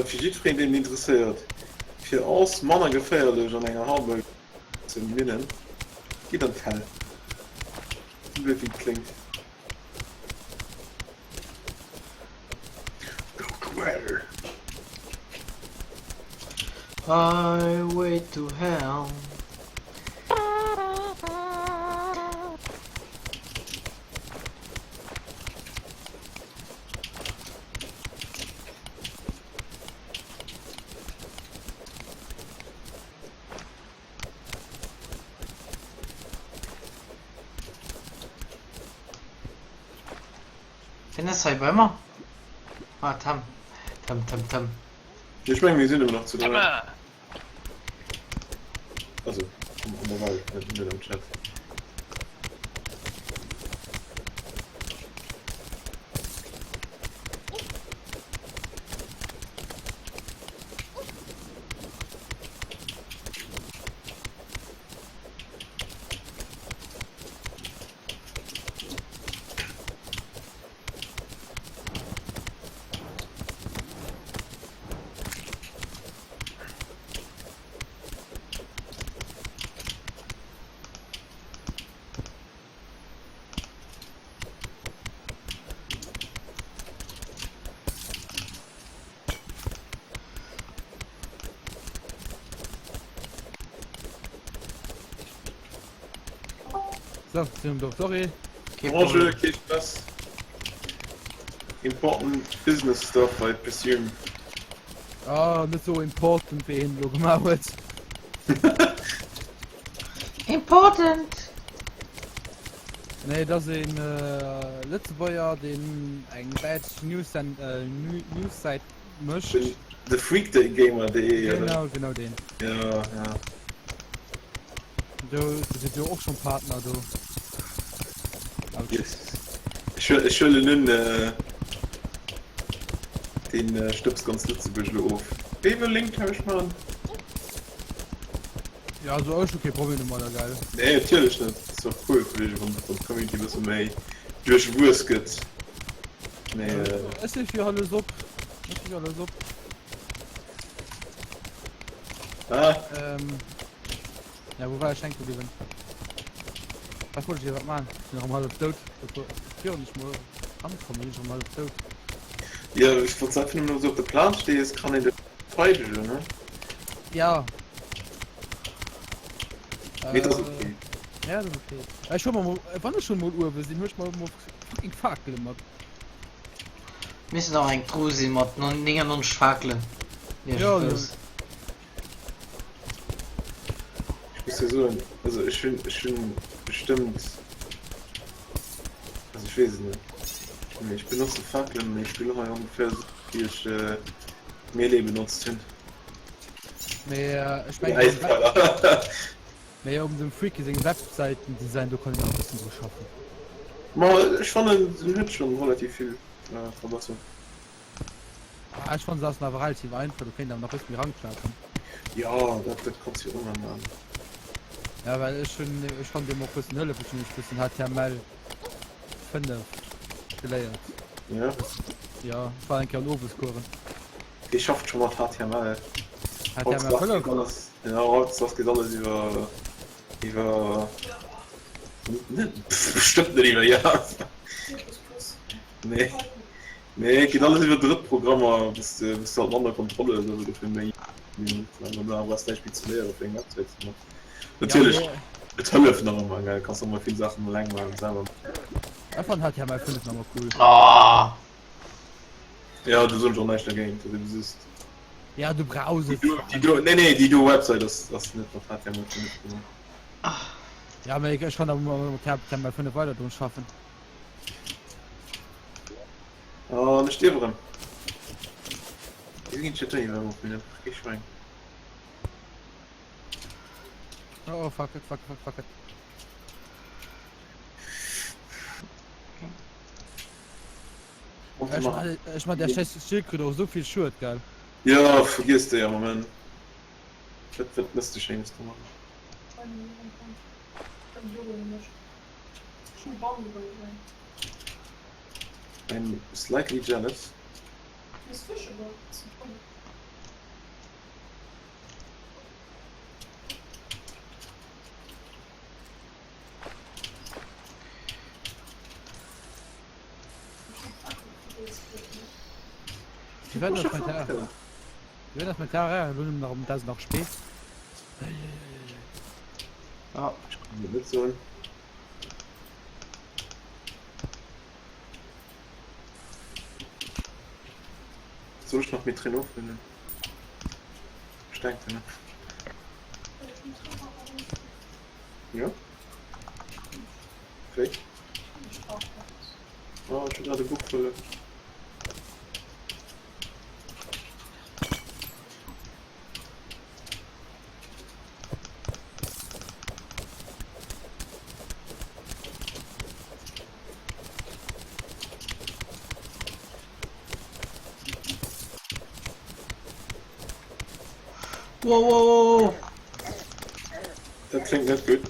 Fir jiddwereen deen et interesséiert, fir ass manner geféierlech an enger Harbour ze minnen, gitt an d'Hell. Sou blöd wéi et kléngt. Go to hell. Highway to hell. Wien ass hei bei mer? Ah, Tam. Tam, Tam, Tam. Ech menge mir sinn ëmmer nach zu dräi. Tamma! Also an der Welt, net net am Chat. So, sinn um Duerf, sorry. Kee Bonjour, Problem. kee Stress. Important business stuff, I presume. Ah, net sou important wéi hien elo gemaach huet. Important! Nee, et ass een Lëtzebuerger, deen eng däitsch News-Säit mécht. De Freakgamer.de, oder? Genau, genau deen. Ja, ja. Do sidd jo och schon Partner do. Yes. Ech ech huelen un deen stëbst ganz Lëtzebuerg elo of. Wéi wëll Link tausch man? Ja also ech hu kee Problem domadder gell. Nee natierlech net, ass och cool Kollege wann d'Community bësse méi duerchwuess gëtt. Mee Ech si fir alles op. Ech si fir alles op. Ah. Ähm. Ja, wou war ech hänke bliwwen? Wat wollt ech iwwerhaapt man? Ech sinn erëm hallef dout. Virun ech mol ankomm, sinn ech erëm hallef dout. Ja, ech wollt einfach nëmmen esou op der Plaz stees, kann een dech verteidegen, ne? Ja. Mee dat ass okay. Ja, dat ass okay. Ech huel mer mol, wann ech schon mol uewe sinn, huel ech mer mol fucking Fakele mat. Misst nach eng Truh sinn mat 99 Fakelen. Ja, Ech muss dir soen, also ech hunn, ech hunn bestëmmt, also ech weess et net, mee ech benotze Fakelen, mee ech spillen hei ongeféier esou wéi ech Melee benotzt hunn. Mee ech mengen, mee op dem Freaky seng Websäitendesign, do kann een nach e bëssen dru schaffen. Ma ech fannen, en huet schonn relativ vill verbessert. Ah, ech fannen se ass awer relativ einfach, do kéint awer nach bëssen méi ranklappen. Jo, dat dat kanns jo ëmmer man. Ja, well ech hunn, ech kann deem och bëssen hëllefen, ech hunn nämlech bëssen HTML 5 geléiert. Ja? Ja, ech war eng Kéier an Owescoursen. Wie schafft scho mat HTML? HTML 5? Alles, ja, hautdesdaags geet alles iwwer, iwwer, net, bestëmmt net iwwer Java. Nee. Nee, et geet alles iwwer Drëttprogrammer, wous de wous de halt manner Kontroll hues, awer dofir méi blablabla, brauchs näischt méi ze léiere fir eng Websäit ze maachen. Natierlech, et hëlleft nach ëmmer, gell, kanns ëmmer vill Saachen eleng maachen, selwer. Ech fannen HTML5 nach ëmmer cool. Jo, do soen ech och näischt dergéint, dat ass ebe just. Ja, du brauchs et. Déi do, nee, nee, déi do Websäit ass ass net mat HTML5 gemaach. Ja, mee ech kann awer mat HTML5 weider drun schaffen. Oh, ech stierf erëm. Wéi ginn ech dat iwwer op mir? Kee Schwäin. Oh, oh, fuck it, fuck, fuck, fuck it. Ech man der scheiß Schildkröte och esou vill Schued, gell? Ja, vergiess déi am Moment. Dat wat mëss de Schéines domat? I'm slightly jealous. Wie war das mit der Wie war das mit der elo nëmmen nach um 1008 Spee? Ja. Ech kann dir net soen. Soll ech nach méi Train ofhuelen? Ech denken net. Jo? Wéi? Oh, ech hu grad e Buch verluer. Wow, wow, wow, wow. Dat kléngt net gutt.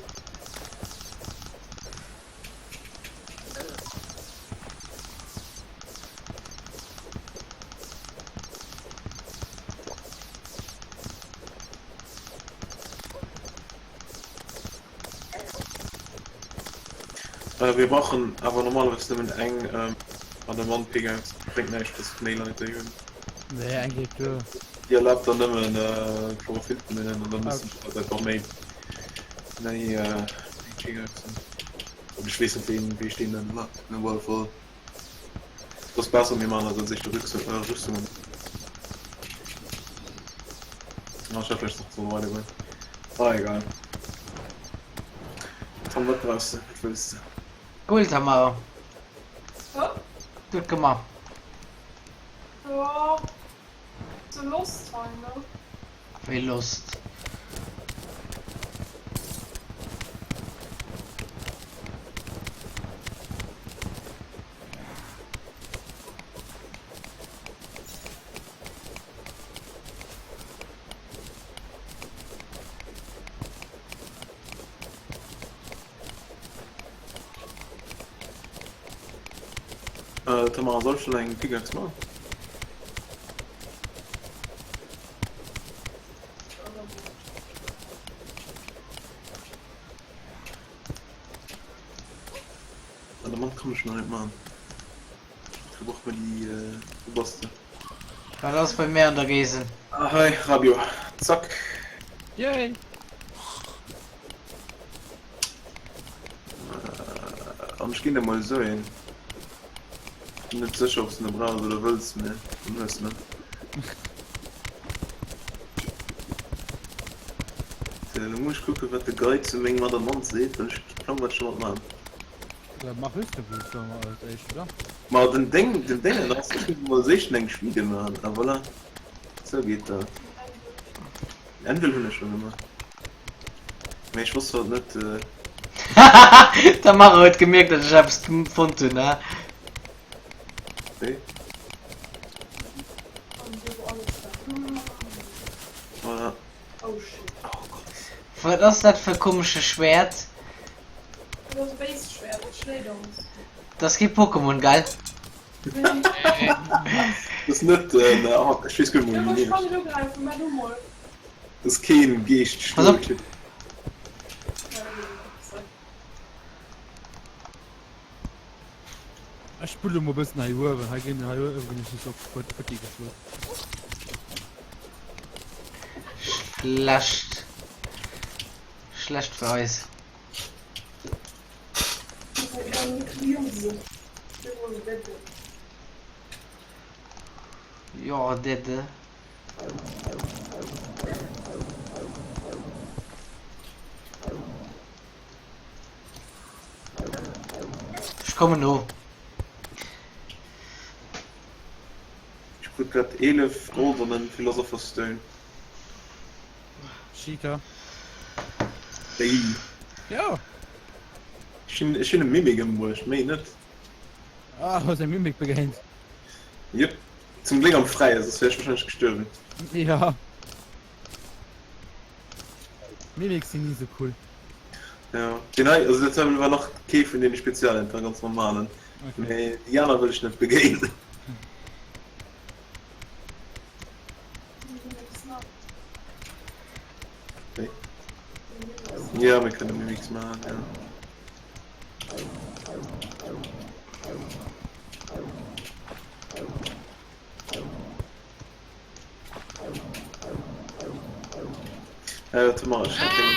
Äh, mir brauchen awer normalerweis nëmmen eng ähm, Adamant Pickaxe. Bréngt näischt, dass méi Leit déi hunn. Nee, eng geet duer. Déi erlaabt dann nëmmen äh, Chlorophyll ze nennen an dann müssen d'Leit einfach méi méi äh, méi Pickaxen. Ech weess net wéi wéi ech deen dann mat op alle Fall. Et ass besser mir maachen eis als éischt Rüstungen. Ah, ech hätt vläicht nach solle weidergoen. Ah egal. Tom, wat brauchs de? Wat wëlls de? Cool Tamara. Gutt gemaach. Jo, se lost hei ne. Wéi lost? Tamara, soll ech dann eng Pickaxe man? An der Mann kann ech nach net man. Da brauch man déi, wo bass de? Wat ass bei mär an der Geesel? Ah hei, Radio. Zack. Yay! An ech ginn der mol esou een. Bin net sécher ob s de ne brauchs oder wëlls, mee dann hues de ne. Sou, elo muss ech kucken wat de Guide zu mengem Adamant seet, well ech hu kee Plang wat ech domat man. Mach Rüstung wëlls du als éischt, oder? Ma den Déng, den Déngen ass, ech muss mol als éischten eng Schmiede man, ah voilà, sou geet dat. Den Anvil hunn ech scho gemaach. Mee ech wosst halt net. D'Tamara huet gemierkt, datt ech eppes fonnt hunn, he? Wéi? Voilà. Wat ass dat fir e komesche Schwäert? Dat ass kee Pokémon, gell? Dat ass net, ech weess guer net méi wéi en heescht. Dat ass keen Geescht Pass op. Typ. Ech spulle mol bëssen hei uewen, hei ginn hei uewen ginn ech just op futti futti geschloen. Schlecht. Schlecht fir eis. Jo, dede. Ech kommen no. Ech krut grad 11 Gold an en Philosopher's Stone. Cheater. Wéi? Jo. Ech hunn ech hunn e Mimic ëmbruecht, méi net. Ah, hues eng Mimic begéint. Jep. Zum Gléck am Fräien, soss wär ech wahrscheinlech gestuerwen. Ja. Mimics sinn ni sou cool. Ja, deen hei, also dat war nach kee vun deene speziellen, dat war ganz normalen. Okay. Mee déi aner wëll ech net begéinen. Wéi? Ja, mir kënne Mimics maachen, ja. Äh, warte mal, ich hab den...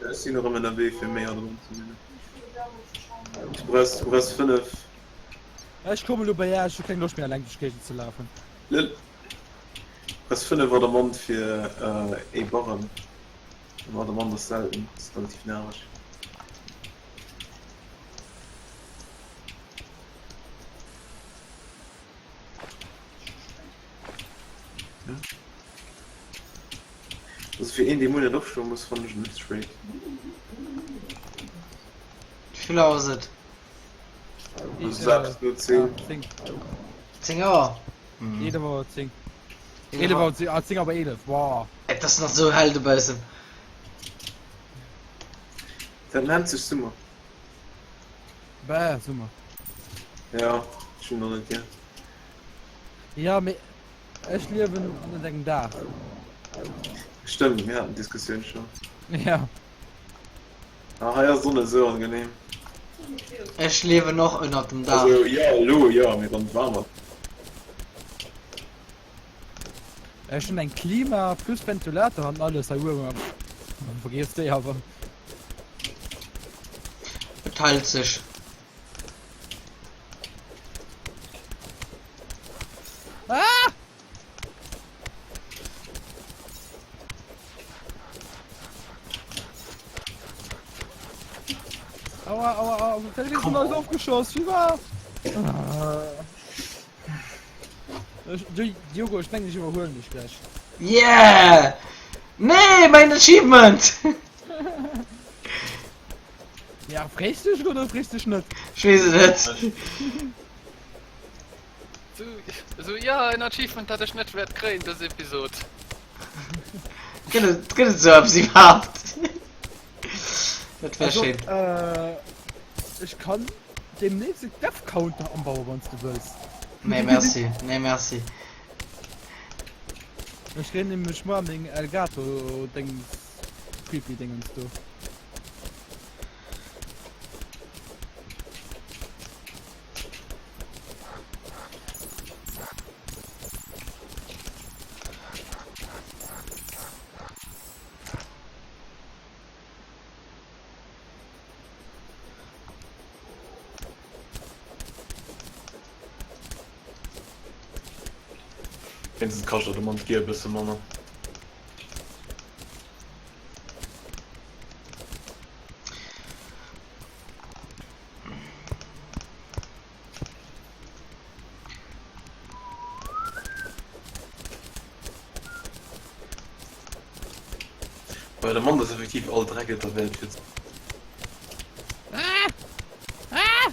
Ech sinn erëm ënnerwee fir méi Adamant ze hunn. Du brauchs, du brauchs 5. Ech komme lo bei Äech, ech hu keng Loscht méi eleng duerch d'Géigend ze lafen. Lëll. Brauchs 5 Adamant fir ee Barren. An Adamant ass selten, ass relativ nerveg. Also fir een dee muer net opstoen muss, fannen ech et net ze spéit. Wéi vill Auer ass et? Also 6 no 10. 10 Auer? 11 Auer 10. 11 Auer 10, ah 10 awer 11, wow. Et ass nach sou hell dobaussen. Dat nennt sech Summer. Bäh, Summer. Ja, ech hunn och net gär. Ja, mee ech liewen ënnert engem Daach. Stëmmt, mir haten d'Diskussioun schonn. Ja. Ah, hei ass et och net esou angenehm. Ech liewen och ënnert dem Daach. Also jo, elo jo, mee wann et waarm ass. Ech hunn eng Klima plus Ventilator an alles hei uewen. Vergiess déi awer. Et heilt sech. Ah! Aua, aua, aua, wo sind alles aufgeschoss? Wie war? Ah. Diogo, ech mengen ech iwwerhuelen dech gläich. Yeah! Nee, mein Achievement! Ja, frees du dech oder frees du dech net? Ech weess et net. Sou, ja, en Achievement dat ech net wäert kréien dës Episod. Gëtt et, gëtt et sou eppes iwwerhaapt? Dat wär Also, schéin. äh, ech kann demnächst e Death Counter anbauen, wann s du wëlls. Nee, merci. Nee, merci. Ech kréien nämlech muer meng Elgato Dengs, Creepy Dingens do. Wéinstens kascht der de Mann d'Gier e bësse manner. Well de Mann ass effektiv all Dreck et der Welt fir ze. Ah! Ah!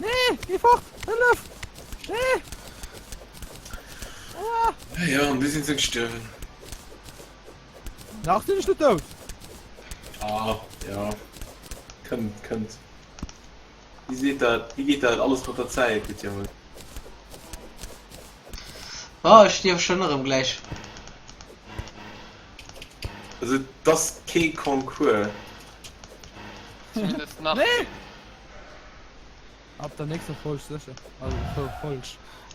Nee, geh fort! Hëllef! Nee! Aua! Ja, ja, an déi sinn se gestuerwen. Nach sinn ech net dout! Ah, ja. Kënnt, kënnt. Wéi seet dat, wéi geet dat, alles mat der Zäit, huet jo. Oh, ech stierf schon erëm gläich. Also et ass kee Concours. Zumindest nach. Nee! Ab der nächster Folg sécher. Also Folg.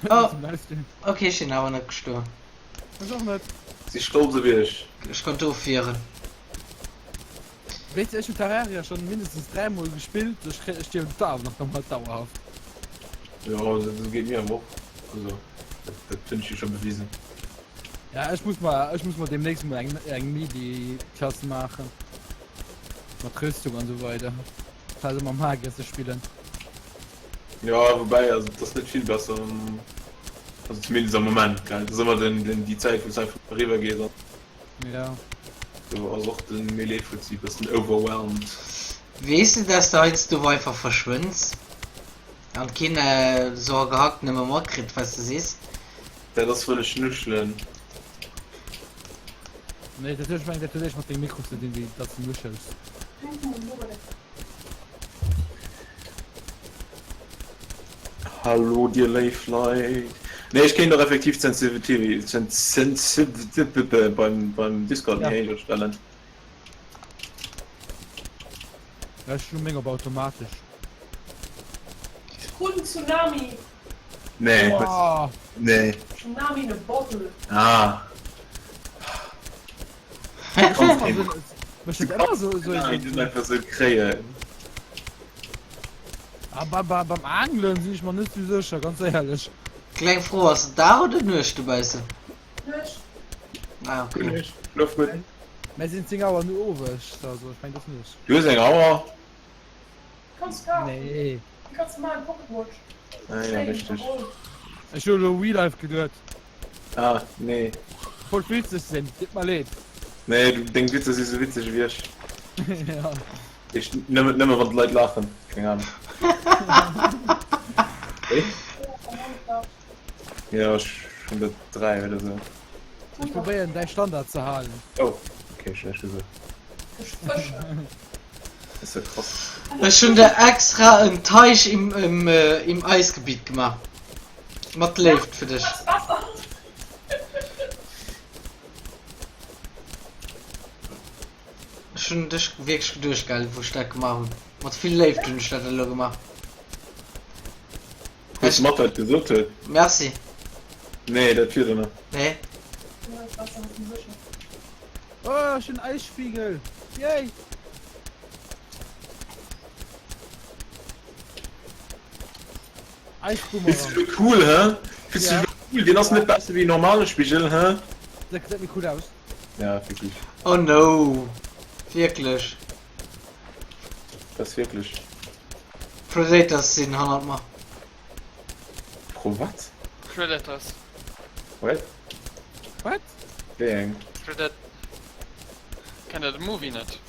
Oh. Zum Livestream. Okay, ech sinn awer net gestuerwen. Ech och net. Si stolz op iech. Ech konnt ofwieren. Weess de, ech hunn Terraria schon mindestens 3 mol gespillt, ech kréien, ech stierwen awer nach normal dauerhaft. Jo, dat geet mir awer och. Also dat hunn ech jo scho bewisen. Ja, ech muss mer, ech muss mer demnächst mol eng eng Midi Klass maachen. Mat Rüstung an sou weider. Also mam Magier ze spillen. Jo, woubäi, also et ass net vill besser, also zumindest am Moment, gell. Et ass ëmmer den, den, déi Zäit wou s einfach eriwwer geet an. Ja. Do ass och den Melee-Fuzzi bëssen overwhelmed. Weess de dass de heiansdo einfach verschwënns an keen sou gehackt nëmme matkritt wat de sees? Dat ass wëll ech nuschelen. Nee, dat huet, ech mengen dat huet éischt mat dengem Mikro ze dinn, wéi dass du nuschels. Hallo dir léif Leit. Nee ech kéint och effektiv d'Sensitivity beim beim Discord méi héich astellen. Ech hu meng op automatesch. Ech krut en Tsunami. Nee, Boah. nee. Tsunami in a bottle. Ah. Mech dat ëmmer so, so Tsunami einfach sou kréien. Ah, bei, bei, beim Angelen sinn ech mer net sou sécher, ganz éierlech. Kleng Fro, ass et Dag oder Nuecht dobaussen? Nuecht. Ah, okay. Nuecht, schlof gutt. Mär sinn 10 Auer no Owes, also ech meng dat ass Nuecht. Du hues eng Auer? Kanns kafen. Nee. Kanns maachen, Pocket Watch. Ah ja, richteg. Ech hu elo Real Life geduet. Ah, nee. Wollt witzeg sinn, deet mer leed. Nee, du, deng Witzer si sou witzeg ewéi ech. Ja. Ech, nëmmen, nëmmen wann d'Leit laachen. Keng Ahnung. Wéi? Ja, ech hunn der 3 oder sou. Ech probéieren däi Standard ze halen. Oh, okay, schlecht gesot. Das ist ja krass. Ech hunn der extra en Teich im, im, im Eisgebiet gemaach. Mat Léift fir dech. Ech hunn un dech wierklech geduecht, gell, wou ech dat gemaach hunn. Mat vill Léift hunn ech dat elo gemaach. Hues de mat wat gesot huet? Merci. Nee, dat wier der net. Nee. Oh, ech hunn Eisspiegel! Yay! Fils du cool, hä? Fils du cool? Deen ass net besser wéi normale Spigel, hä? Dat gesäit méi cool aus. Ja, effektiv. Oh no! Wierklech? Dat ass wierklech. Predators sinn hannert mer. Pro wat? Predators. What? Wat? Wéi eng? Predat. Kennt der de Movie net?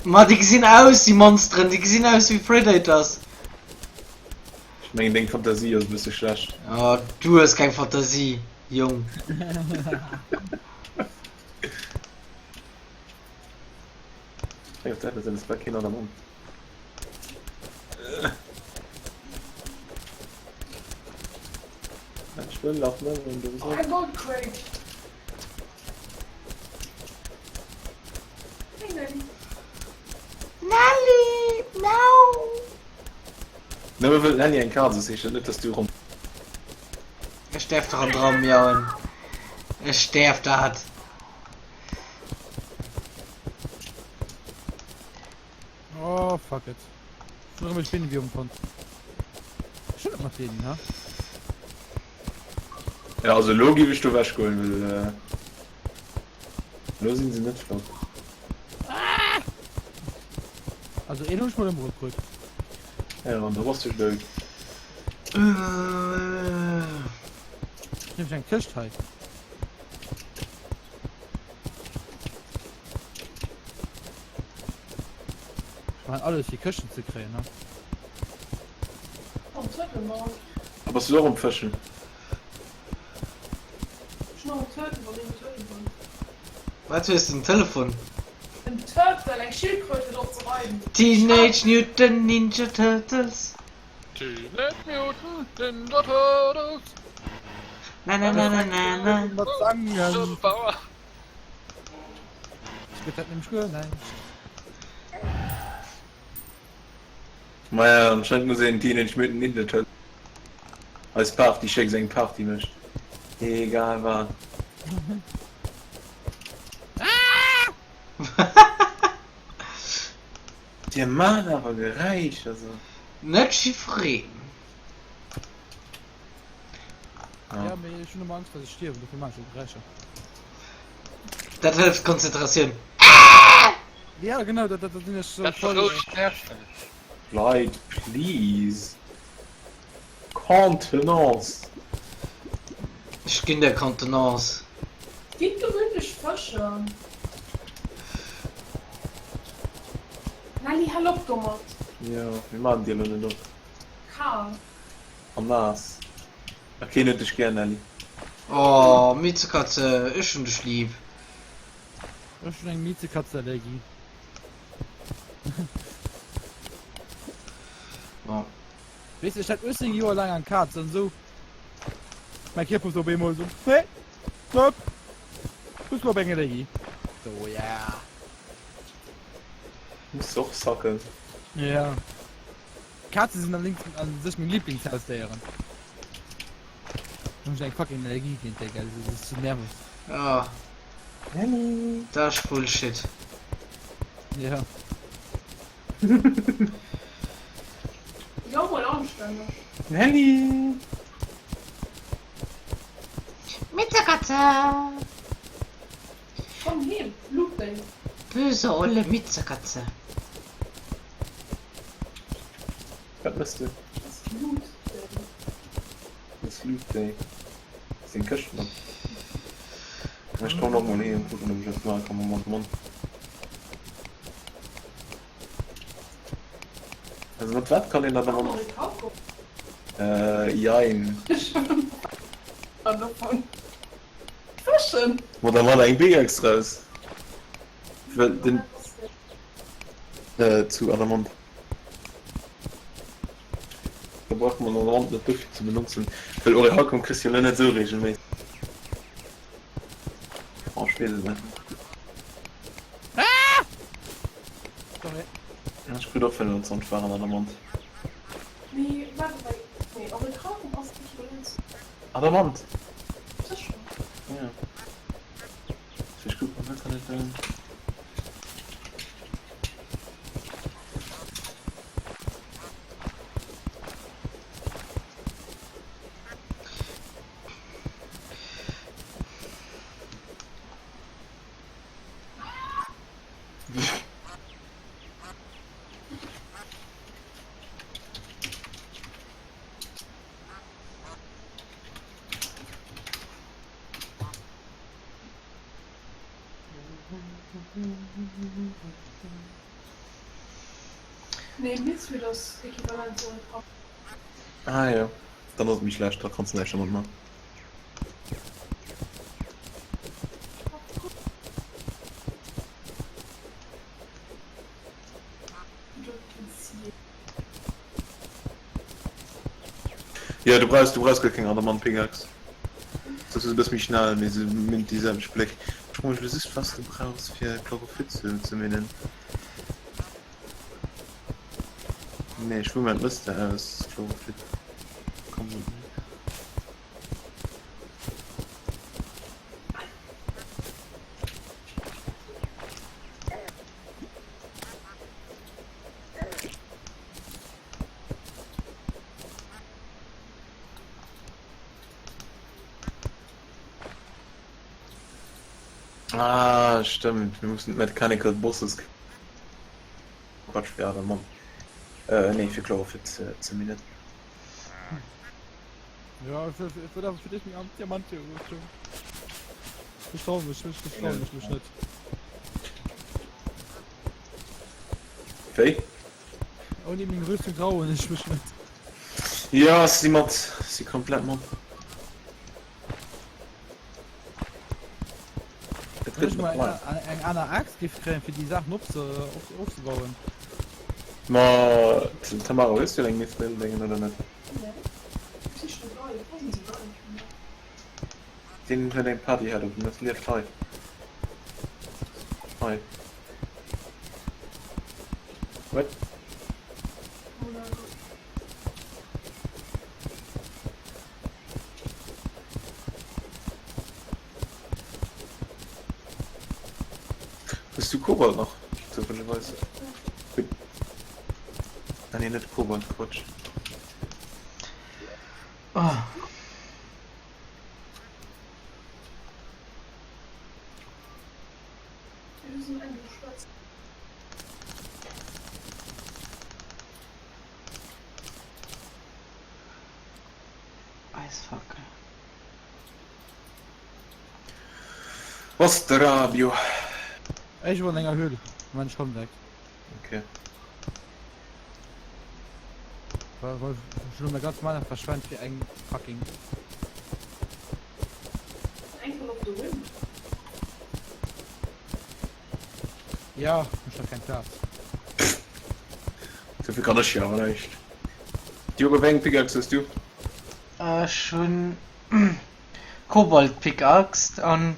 Ma déi gesinn aus, déi Monsteren, déi gesinn aus wéi Predators. Ech mengen deng Fantasie ass e bësse schlecht. Oh, du hues keng Fantasie, Jong. Hey, op der Säit ass bal keen Adamant. Ech wëll nach nëmmen do Oh, eng Gold Crate. Hey Nelly. Nelly, no! Nëmme wëll d'Nelly eng Kaz ass, heescht dat net, dass du ronn. Ech däerf dran dran miauen. Ech däerf dat. Oh, fuck it. Ech hunn erëm e Spinnenwierm fonnt. Ech hunn et mat deenen, ha? Ja, also elo giff ech do wech goen, well elo sinn se net flott. Also een hunn ech mol ëmbruet krut. Ja, an da bass du dout. Ech hunn eng Këscht hei. Ech maan alles fir Këschten ze kréien ne. Oh, Turtle Mount. A bass du och um Fëschen? Ech hun och en Turtle, wann een en Turtle wëll. Wat hues de en Telefon? En Turtle, eng Schildkröt fir drop ze reiden. Teenage Mutant Ninja Turtles. Teenage Mutant Ninja Turtles. Na na na na na na. Mat sangen. The power. Ech gëtt dat nämlech guer näischt. Maja, anscheinend muss een Teenage Mutant Ninja Turtles eis Party schécks eng Party mécht. Egal wat. Dir maacht awer Geräischer also. Net jiffreen. Ja, mee ech hunn ëmmer Angscht, dass ech stierwen, dofir maachen ech esou Geräischer. Dat hëlleft d'Konzentratioun. Ja, genau, dat, dat sinn ech sou Dat voll. berouegt d'Nerven. Leit, please. Contenance. Ech ginn der Contenance. Gitt gemütlech fëschen. Nelly, hal op domat. Jo, mir maachen déi elo net op. Kal. An naass. A keen huet dech gär, Nelly. Oh, Miezekatze, ech hunn dech lieb. Ech hunn eng Miezekatzeallergie. Bon. Weess de, ech hat 18 Joer laang eng Kaz an esou mäi Kierper sou op eemol sou, nee, stopp, du hues lo op eng Allergie. So, yeah. Muss och sacken. Ja. Kaze sinn allerdings an sech meng Lieblingshausdéieren. Hunn ech eng fucking Allergie géint déi, gell, dat ass sou nerveg. Ja. Dat ass Bullshit. Ja. Jo, mol anstänneg. Nelly! Miezekatze! Komm heem, Loot Day. Böse olle Miezekatze. Wat mëss de? Ass Loot Day. Ass Loot Day. Seng Këschten op. Ech kommen och mol heem, kucken ob ech eppes maache kann mam Mann. Also mat wat kann een dann am Äh, jein. Fëschen! Ma da mat eng Pickaxe raus. Well den äh, zu Adamant. Da braucht man Adamant net dofir ze benotzen, well Orichalcum kriss du jo net esou regelméisseg. Oh, ech weess et net. Sorry. Ech krut och 25 waren Adamant. Mee wat bei. Nee, Orichalcum ass äquivalent zu. Adamant! Sécher? Ja. Ech kucken, wat kann et dann. Nee, Mithril ass äquivalent zu Orichalcum. Ah jo, dann ass et méi schlecht, da kanns de näischt dermat man. Jo, du brauchs, du brauchs guer keng Adamant Pickaxe. Dat ass e bësse méi schnell, mee se mint déi selwecht Bléck. Ech froe mech elo just, wat s de brauchs fir Chlorophyt ze minnen. Nee, ech wou mer d'Lëste aus Chlorophyt. Komm. Ah, stëmmt, mir mussen d'Mechanical Bosses Quatsch fir Adamant. Äh, nee, fir Chlorophyt ze, ze minnen. Ja, ech wëll awer fir dech meng Am Diamantjerüstung. Ech trau mech, ech ech trau mech mech net. Wéi? Ouni meng Rüstung trauen ech mech net. Ja, si mat, si komplett mat. Et Wann gëtt ech net mol eng, bleiwen. eng aner Aaxt géif kréien, fir déi Saachen opze, op, ofzebauen. Ma, Tamara, hues du eng Mithril-Déngen oder net? Nee. Ech sichen e Geil. Wo sinn se Geil vun mir? Deen huet eng Party hat op dem Ass lieft hei. Hei. What? Hues du Kobalt nach? Zufälligerweise. Ah nee, net Kobalt, Quatsch. Oh. Eisfackel. Osterabio. Ech war an enger Höhle. Moment, ech komm direkt. Okay. Well, well ech hun mei ganz Mana verschwent fir eng fucking. Ankle of the Wind. Ja, ech hat keng Plaz. Dofir kann ech jo awer näischt. Diogo, wéi eng Pickaxe hues du? Ech hunn Kobold Pickaxe an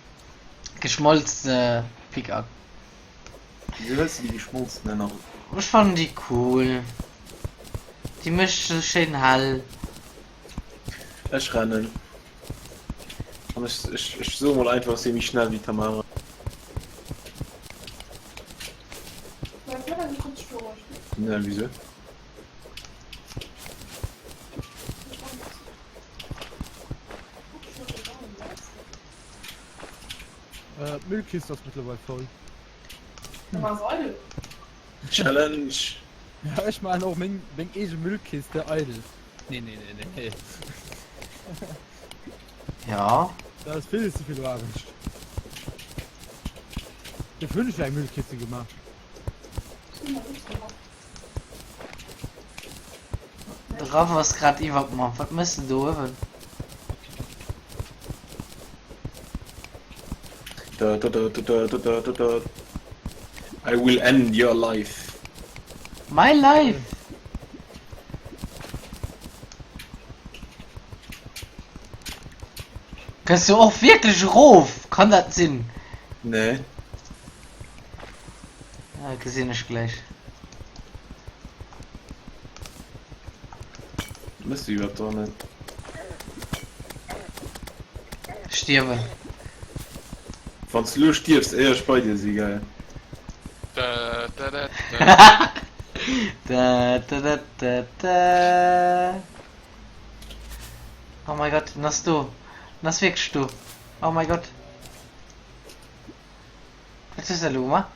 geschmolzene Pickaxe. Wéi hues de déi geschmolzene nach? Ech fannen déi cool. Déi mécht sou schéin hell. Ech rennen. An ech, ech, ech soe mol einfach, ech si méi schnell wéi d'Tamara. Ne, wieso? Äh, d'Müllkist ass mëttlerweil voll. Challenge! Ja, ech man och meng, meng eege Müllkiste eidel. Nee, nee, nee, nee. Ja. Dat ass vill ze vill Aarbecht. Dofir hunn ech jo eng Müllkiste gemaach. De Raff ass grad iwwert mer. Wat mëss de do uewen? Da, da, da, da, da, da, da, da. I will end your life. My life! Kënns du och wierklech erof? Kann dat sinn? Nee. Ja, gesinn ech gläich. Mëss du iwwerhaapt dohannen? Stierwen. Wann s du elo stierfs éier ech bei dir si, gell? Da, da, da, da. Da, da, da, da, da. Oh mein Gott, en ass do. En ass wierklech do. Oh mein Gott. Wat hues de elo gemaach?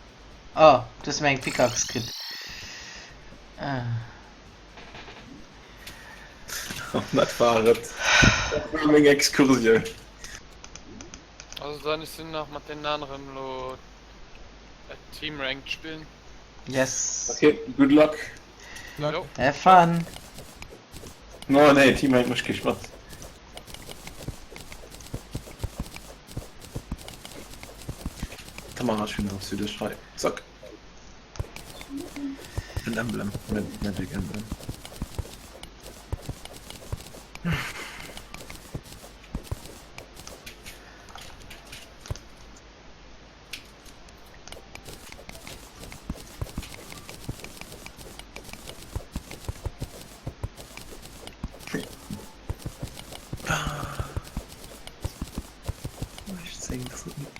Oh, du hues mir eng Pickaxe kritt. Ah. Dat war et. Dat war meng Exkursioun. Also dann, ech sinn nach mat deenen aneren elo Team Ranked spillen. Yes. Okay, good luck. Jo. Have fun. No, nee, Team Ranked mécht kee Spass. Tamara, schön, dass du dich hei. Zack. En Emblem, Magic Emblem.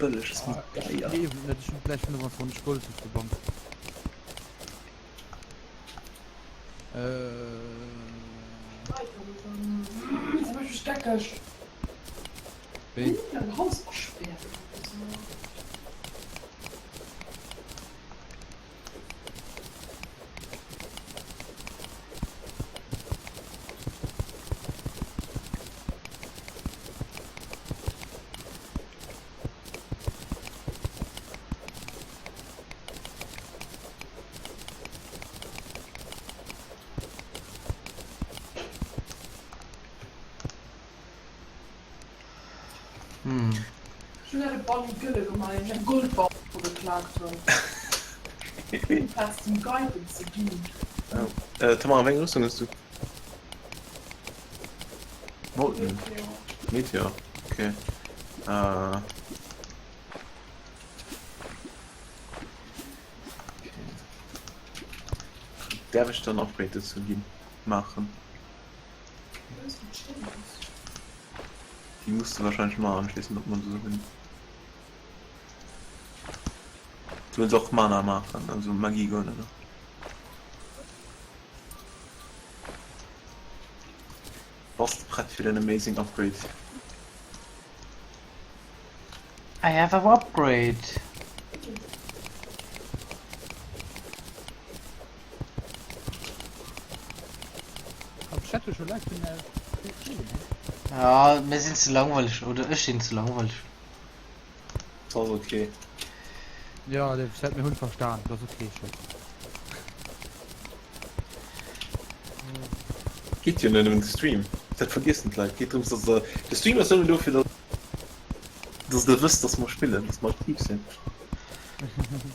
Bëlleg ass méi deier. Liewen net, ech hunn gläich 25 Gold op der Bank. Wéi? Hm. Ech hunn grad e Bunny gëlle gemaach, deen ech eng Goldbar geklaakt hunn. Amplaz dem Guiden ze ginn. Äh, Tamara, wéi eng Rüstung hues du? Molten. Meteor. Okay. Äh. Okay. Därf ech dann Upgrade dozou ginn? Maachen? Déi muss du wahrscheinlech maachen, ech weess net ob mer se hunn. Du wëlls och Mana maachen, also Magie goen, oder? Bass de prett fir den amazing Upgrade? I have a upgrade. Am Chat hu scho Leit vun der Ja, mir sinn ze langweileg oder ech sinn ze langweileg. Das ass okay. Ja, de Chat, mir hunn verstan, dat ass okay, Chat. Geet jo net ëm de Stream, dat vergiessen d'Leit. Geet drëms, dass der, de Stream ass nëmmen dofir, dass, dass der wësst, dass mer spillen, dass mer aktiv sinn.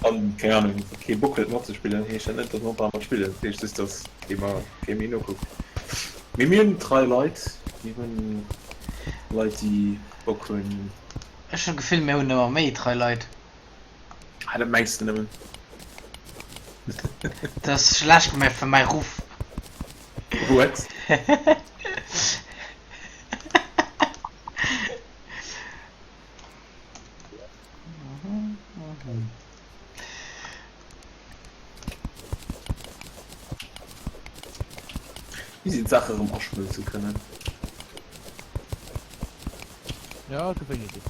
An, keng Ahnung, wa kee Bock huet matzespillen, heescht dat net, dass mer ophale mat spillen. Dat heescht just, dass kee mer, kee méi nokuckt. Mee mir hunn trei Leit, mir hunn Leit, déi Bock hunn. Ech hunn d'Gefill, mir hunn ëmmer méi trei Leit. Ah, dat mengs de nëmmen. Dat ass schlecht fir mäi fir mäi Ruff. What? Wéi sinn d'Saache erëm aschmëlze kënnen. Ja, dat ass eng Iddi.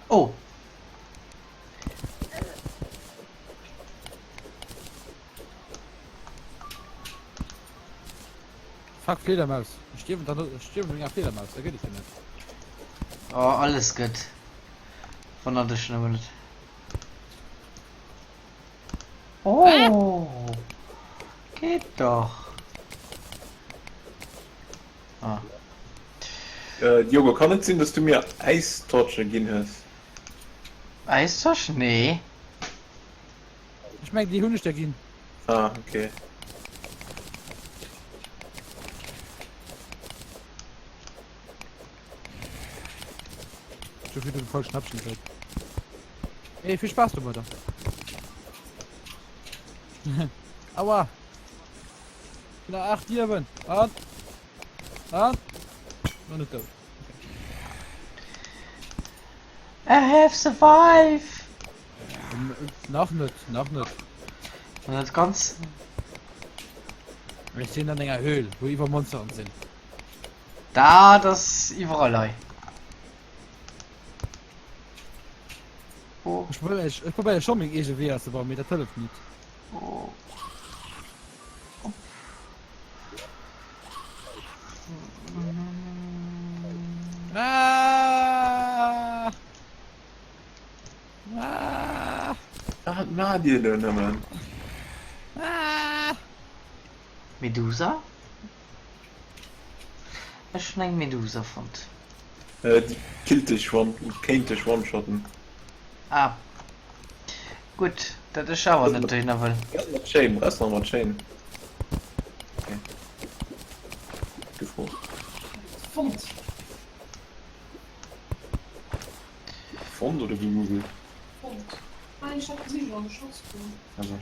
Oh. Fuck Fledermaus. Ech stierwen dann ech stierwen wéinst enger Fledermaus, da gëtt et jo net. Oh, alles gëtt. Wonnert dech nëmmen net. Oh! Geet doch. Ah. Äh, Diogo, kann et sinn, dass du mir Äistorche ginn hues? Äistorch? Nee. Ech mengen déi hunn ech der ginn. Ah, okay. Ech hu virdu de falschen Knäppchen gedréckt. Mee vill Spaass domadder. Aua! Nach 8 Liewen! An! An! Nach net dout. I have survived! Nach net, nach net. Nach net ganz. Ech sinn an enger Höhl, wou iwwer Monsteren sinn. Dat ass iwwerall hei. Oh. Ech probéiere ech probéiere scho meng eege Weeër ze bauen, mee dat hëlleft net. Oh. Ah! Ah! Wat maacht Dir do nëmmen? Ah! Medusa? Ech hunn eng Medusa fonnt. Déi killt dech one, kéint dech one-shotten. Ah. Gutt, dat ech awer net dohinner wëll. Rest mat Chain, rest nach mat Chain. Okay. Gefrot. Fonnt. Fonnt oder gegoogelt? Fonnt. Nein, ech hat gesinn, wann ech Schotz krut. Also.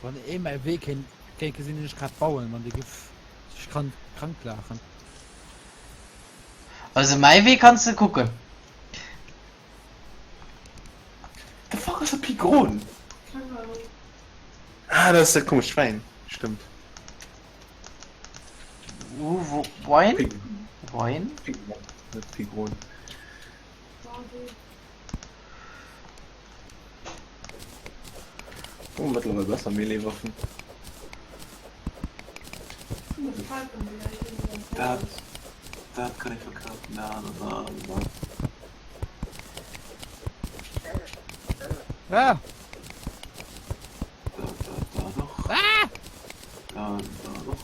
Wann ee mäi Wee kéint kéint gesinn deen ech grad bauen, man dee giff sech krank krank laachen. Also mäi Wee kanns de kucken. The fuck ass e Pigron? Keng Ahnung. Ah, dat ass dat komescht Schwäin. Stëmmt. Wou, wou, Wein? Pig Wein? Pigron, net Pigron. Oh, mëttlerweil besser Melee-Waffen. Dat, dat kann ich verkaufen. Na, na, na, na. Ah! Da, da, da noch. Ah! Da, da noch.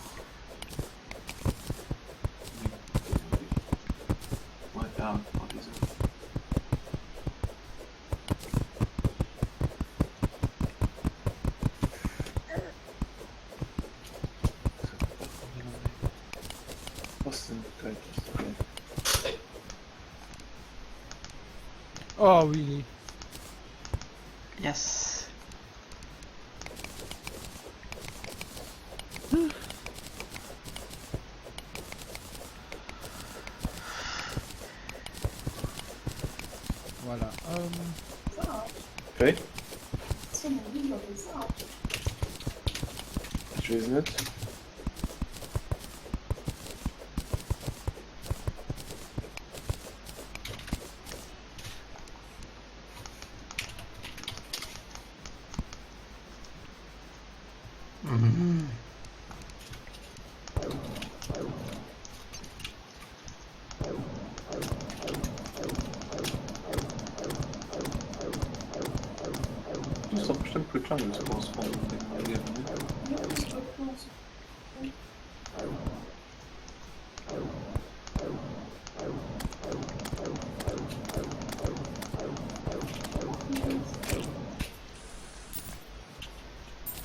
Oh, really? Yes. Voilà. Ähm. Okay. Ech weess net. Mhm. Du hues dach bestëmmt puer Jungle Spores fonnt an dengem Liewen, ne?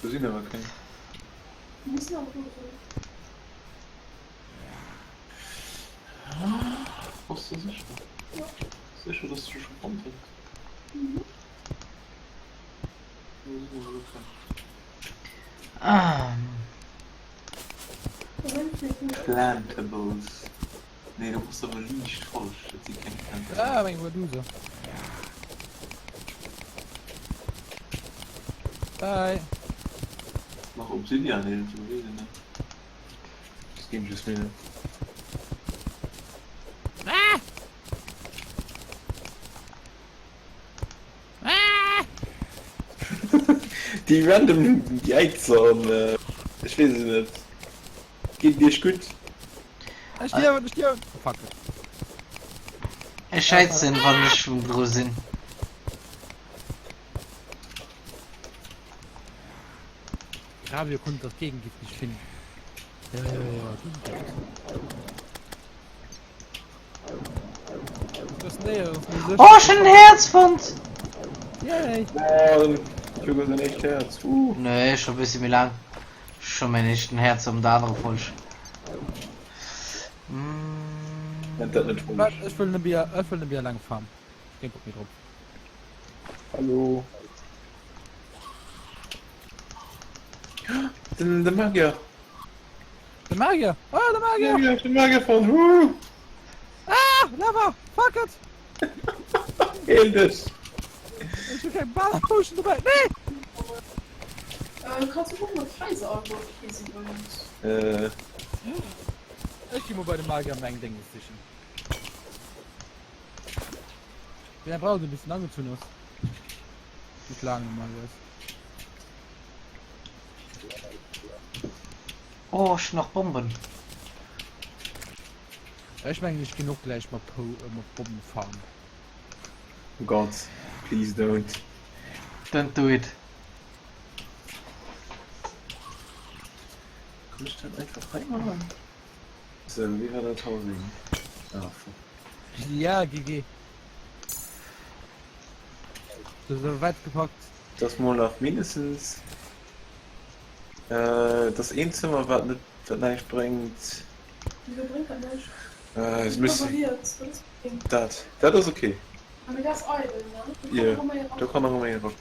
Do sinn awer keng. Bass de sécher? Sécher, dass du se scho fonnt hues? Do sinn awer elo keng. Ah. Plantables. Nee, do bass de awer liicht falsch. Dat si keng Plantables. Ah, meng Medusa. Bye. Nach Obsidian iergendwou, weess ech net. Das ginn just mir. Ah! Ah! Déi random Jäizer an ech weess et net. Geet et iech gutt? Ech stierwen, ech stierwen! Oh fuck. Ech schäizen wann ech um dru sinn. Gravio konnte das Gegengift nicht finden. Ja, ja, ja, Gegengift. Oh, ech hunn en Häerz fonnt! Yay! Oh, Hugo säin éischt Häerz. Uh. Nee, scho bëssi méi laang. scho mäin éischten Häerz op der anerer Folg. Nennt dat net Wat? Ech wëll net méi, ech wëll net méi eleng farmen. Keen Bock méi drop. Hallo. Den, de Magier. De Magier! Oh, de Magier! Magier, de Magier von Hu! Ah! Lava! Fuck it! Heel dech! Ech hu keng Mana Potion dobäi. Nee! Äh, kanns du kucken, ob d'Präisser all do okay sinn oder net? Äh. Ech gi mol bei de Magier meng Dénges sichen. Wéi laang brauch et, bis en angezunn ass? Net laang normalerweis. Oh, ech hunn nach Bomben. Ech mengen ech ginn och gläich mat Po mat Bomben farmen. Oh God, please don't. Don't do it. Kann ech dat einfach hei maachen? Sou, wéi war dat Housing? Ah, fuck. Ja, GG. Du so weit gepackt. Das mol nach mindestens äh, das een Zimmer wat net wat näischt bréngt. Wieso bringt dat näischt? Äh, es Ist müsste repariert, was ist das Ding? dat dat ass okay. Aber das ist idle, ne? Da Ja, kann noch mehr do kann nach méi eran.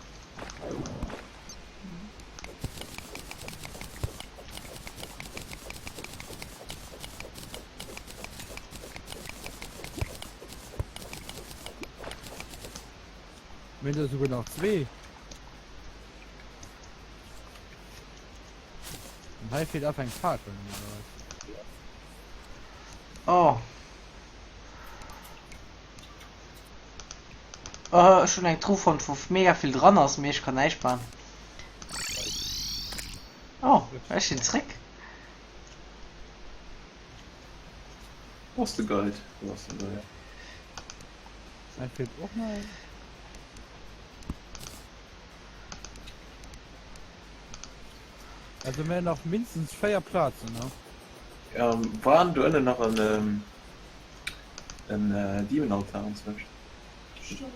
Mir hunn der souguer nach zwee. An hei feelt einfach eng Fakel normalerweis. Oh. Oh, ech hunn eng Truh fonnt, wou mega vill dran ass, mee ech kann näischt man. Oh, ech sinn zréck. Wo ass de Guide? Wo ass de Guide? Hei feelt och nach eng. Also mir nach mindestens 4 Plazen, ne? Ähm, waren do ënnen nach en, ähm, en äh, Demon Altar anzwousch? Stimmt.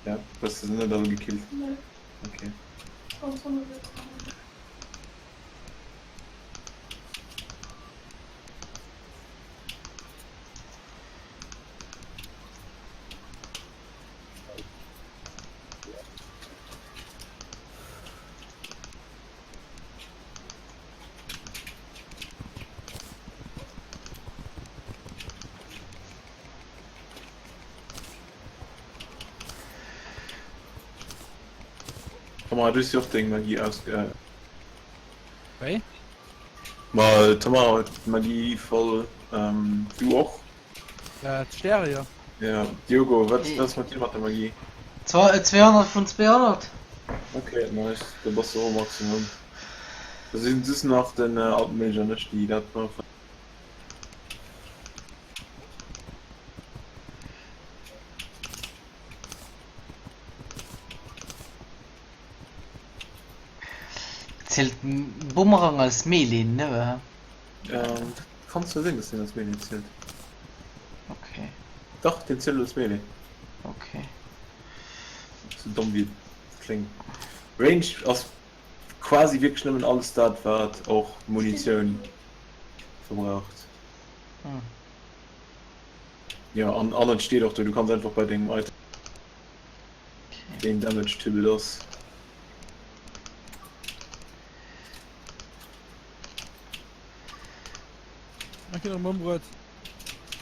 Ja, hues de se net alle gekillt? Nee. Okay. Ganz wunderbar. Tamara, du hues jo och deng Magie ausge... Wéi? Ma Tamara huet d'Magie voll, ähm, du och? Äh, d'Stäre, jo. Ja, Diogo, wat wat ass mat dir mat der Magie? 200 vun 200. Okay, nice, da bass de och um Maximum. Da sinn just nach den Altmage an ech, déi dat brauchen. Zielt Bumerang als Melee, ne? Ähm, kann zwar sinn, dass deen als Melee zielt. Okay. Dach, deen zielt als Melee. Okay. Sou domm wéi et kléngt. Range ass quasi wierklech nëmmen alles dat, wat och Munitioun verbraucht. Hm. Jo, an, an et steet och do, du kanns einfach bei dengem Item Okay. deen Damage Typ et ass. Ech ginn erëm ëmbruet.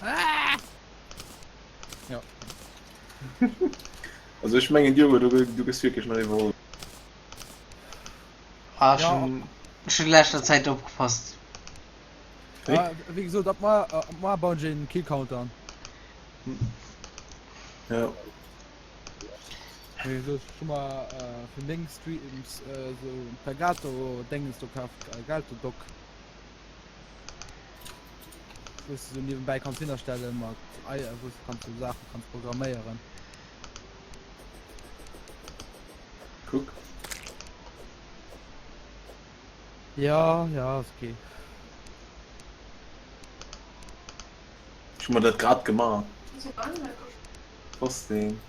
Ah! Ja. Also ech mengen Diogo, du, du gëss wierklech nach iwwerholl. Ah, ech Ja. hunn ech hunn leschter Zäit opgepasst. Wéi? Ah, wéi gesot, ab mar, ab mar bauen ech een Kill Counter an. Ja. Wéi gesot, ech hu mer äh, fir meng Streams äh, sou en Elgato Dengens do kaf, Elgato Dock. Wou s de sou niewebäi kanns hinnerstellen mat Ei, wou s de kanns sou Saache kanns programméieren. Kuck. Ja, ja, ass okay. Ech hu mer dat grad gemaach. Trotzdem.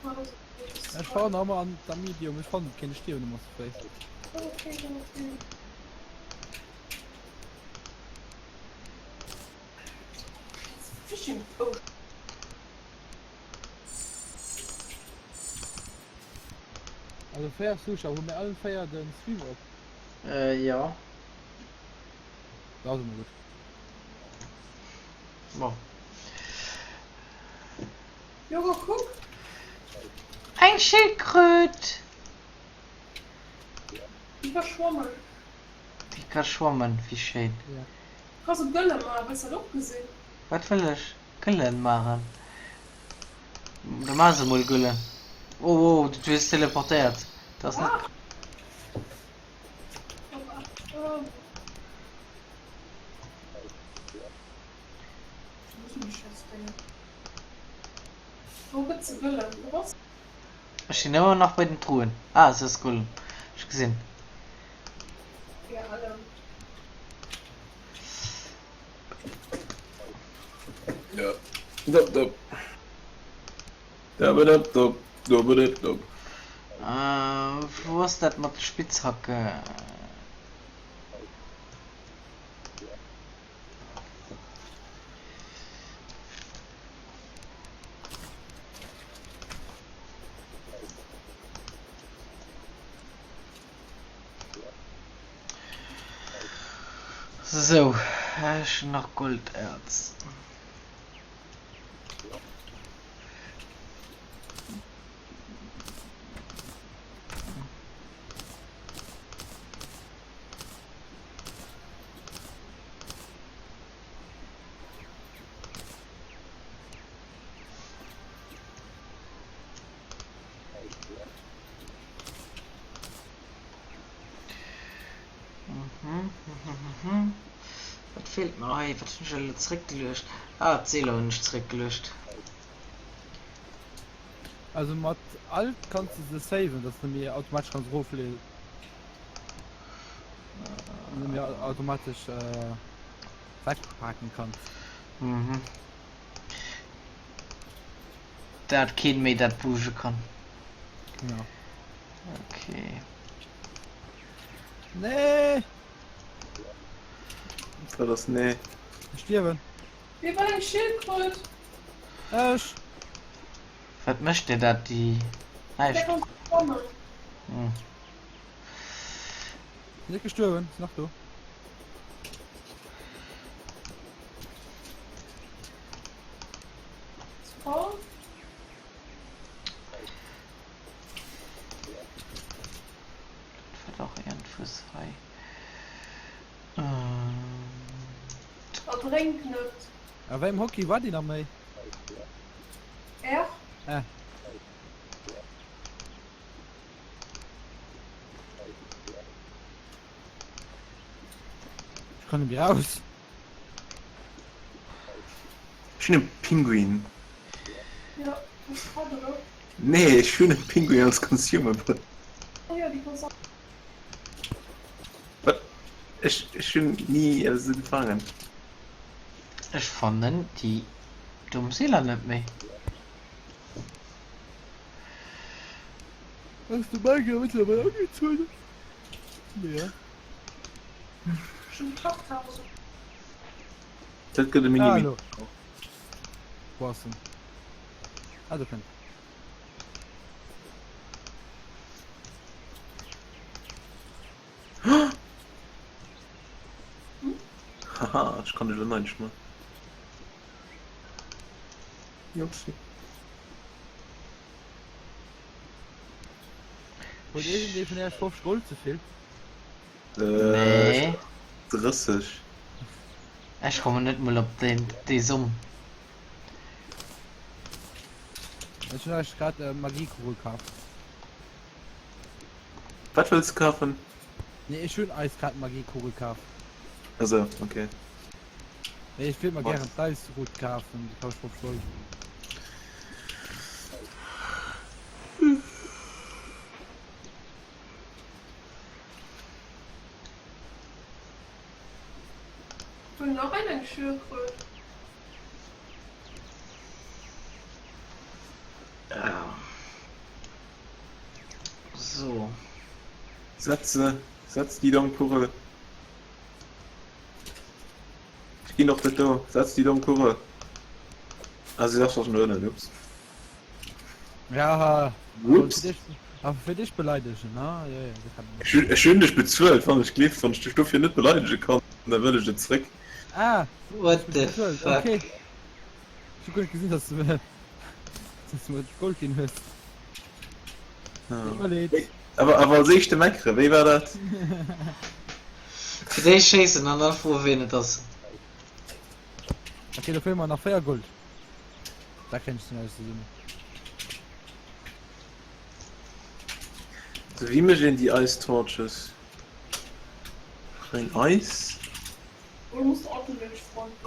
Ech fahren nach mal an der Medium, ech fannen keen, ech stierwen ëmmer ze fréi. Fishing Potion. Also 4 Zuschauer, hu mir allen 4 den Stream op? Äh, jo. Da ass emol gutt. Bon. Joro, kuck! Eng Schildkröt! Déi ka schwammen. Déi ka schwammen, wéi schéin. Ka se Gëlle maachen, hues dat och gesinn? Wat wëll ech? Gëllen maachen? Da maach se mol gëllen. Oh oh, du hues teleportéiert. Dat ass net. Wou gëtt se gëllen? Wo bass? Ech sinn ëmmer nach bei den Truhen. Ah, se ass gëllen. Ech gesinn. Ja, hallo. Ja. Dop, dop. Dabedop, dop. Dobedop, dop. Äh, wou ass dat mat de Spitzhacke? Sou, ech hunn nach Golderz. Wat feelt mer hei? Wat hunn ech elo zréckgeluecht? Ah, d'Seeler hunn ech zréckgeluecht. Also mat Alt kanns de se saven, dass de méi automatesch kanns erofleeën. Méi automatesch wegpaken kanns. Mhm. Dat keen méi dat bouge kann. Genau. Okay. Nee! Wat ass nee? Ech stierwen. Wie war eng Schildkröt? Ech! Wat mécht dir dat déi Der näischt? kann schwammen. Hm. Sinn net gestuerwen, sinn nach do. Spawn? Dat war dach iergendwous hei. Ähm. Erdrénk net. A wéi am Hockey war déi nach méi? R? Ah. Ech kann net méi raus. Ech hunn e Pinguin. Jo, hues grad oder? Nee, ech hunn e Pinguin als Consumable. Ah jo, déi kanns Wat? Ech, ech hunn ni eppes esou gefaangen. Ech fannen déi domm Seeler net méi. Ass de Manga mëttlerweil agezunn? Nee. Ech hunn Packtausend. Dat gëtt e Mini. Ah, elo. Wou ass en? Ah, do kënnt. Haha, ech kann dech elo neideg man. Jopsi. Huet iergendee vun Iech 50 Gold ze vill? Nee. 30. Ech kommen net mol op deen déi Somm. Ech hunn eis grad e Magiekugel kaf. Wat wëlls de kafen? Nee, ech hunn eis grad Magiekugel kaf. Also, okay. Nee, ech wéilt mer gären d'Eisrut kafen, déi kascht 50 Gold. Wëll nach een eng Schildkröt? So. Setz se, setz déi domm Kugel. Ech ginn och net do. Setz déi domm Kugel. Ah, si ass schon ënnen, ups. Ja, Ups. Awer fir dech beleidegen, ha? Ja, ja, dat kann Ech hunn, ech hunn dech bezuelt, wann ech gleeft, wann ech dech dofir net beleidege kann, da wëll ech et zréck. Ah, What the bezuelt, fuck? okay. Ech hu guer net gesinn, dass du mir, dass du mir Gold ginn hues. Tut mir leed. Awer, awer als éischte meckere, wéi war dat? Fir d'éischt schéissen an dann froe ween et ass. Okay, do feelen mer nach 4 Gold. Da kréien ech den alles zesummen. So, wéi mécht een déi Ice Torches? Eng Eis?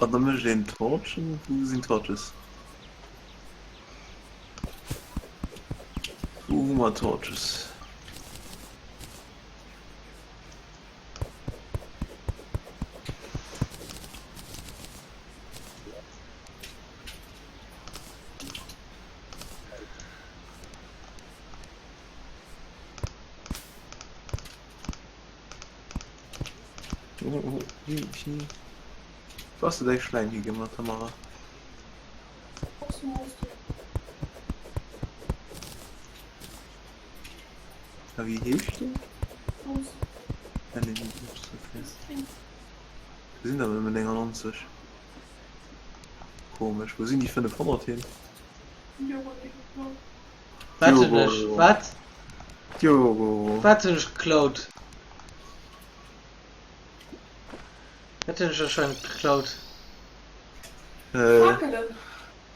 An da mécht een Torchen? Wou sinn Torches? Wou hu mer Torches? Wou has de däi Schläim higemaach, Tamara? A wéi heescht deen? Ah, nee, nee, okay. Do sinn der nëmmen 99. Komesch, wou sinn déi 500 hin? Wat hunn ech? Wat? Diogo. Wat hunn ech geklaut? Wat hunn ech anscheinend geklaut? Äh,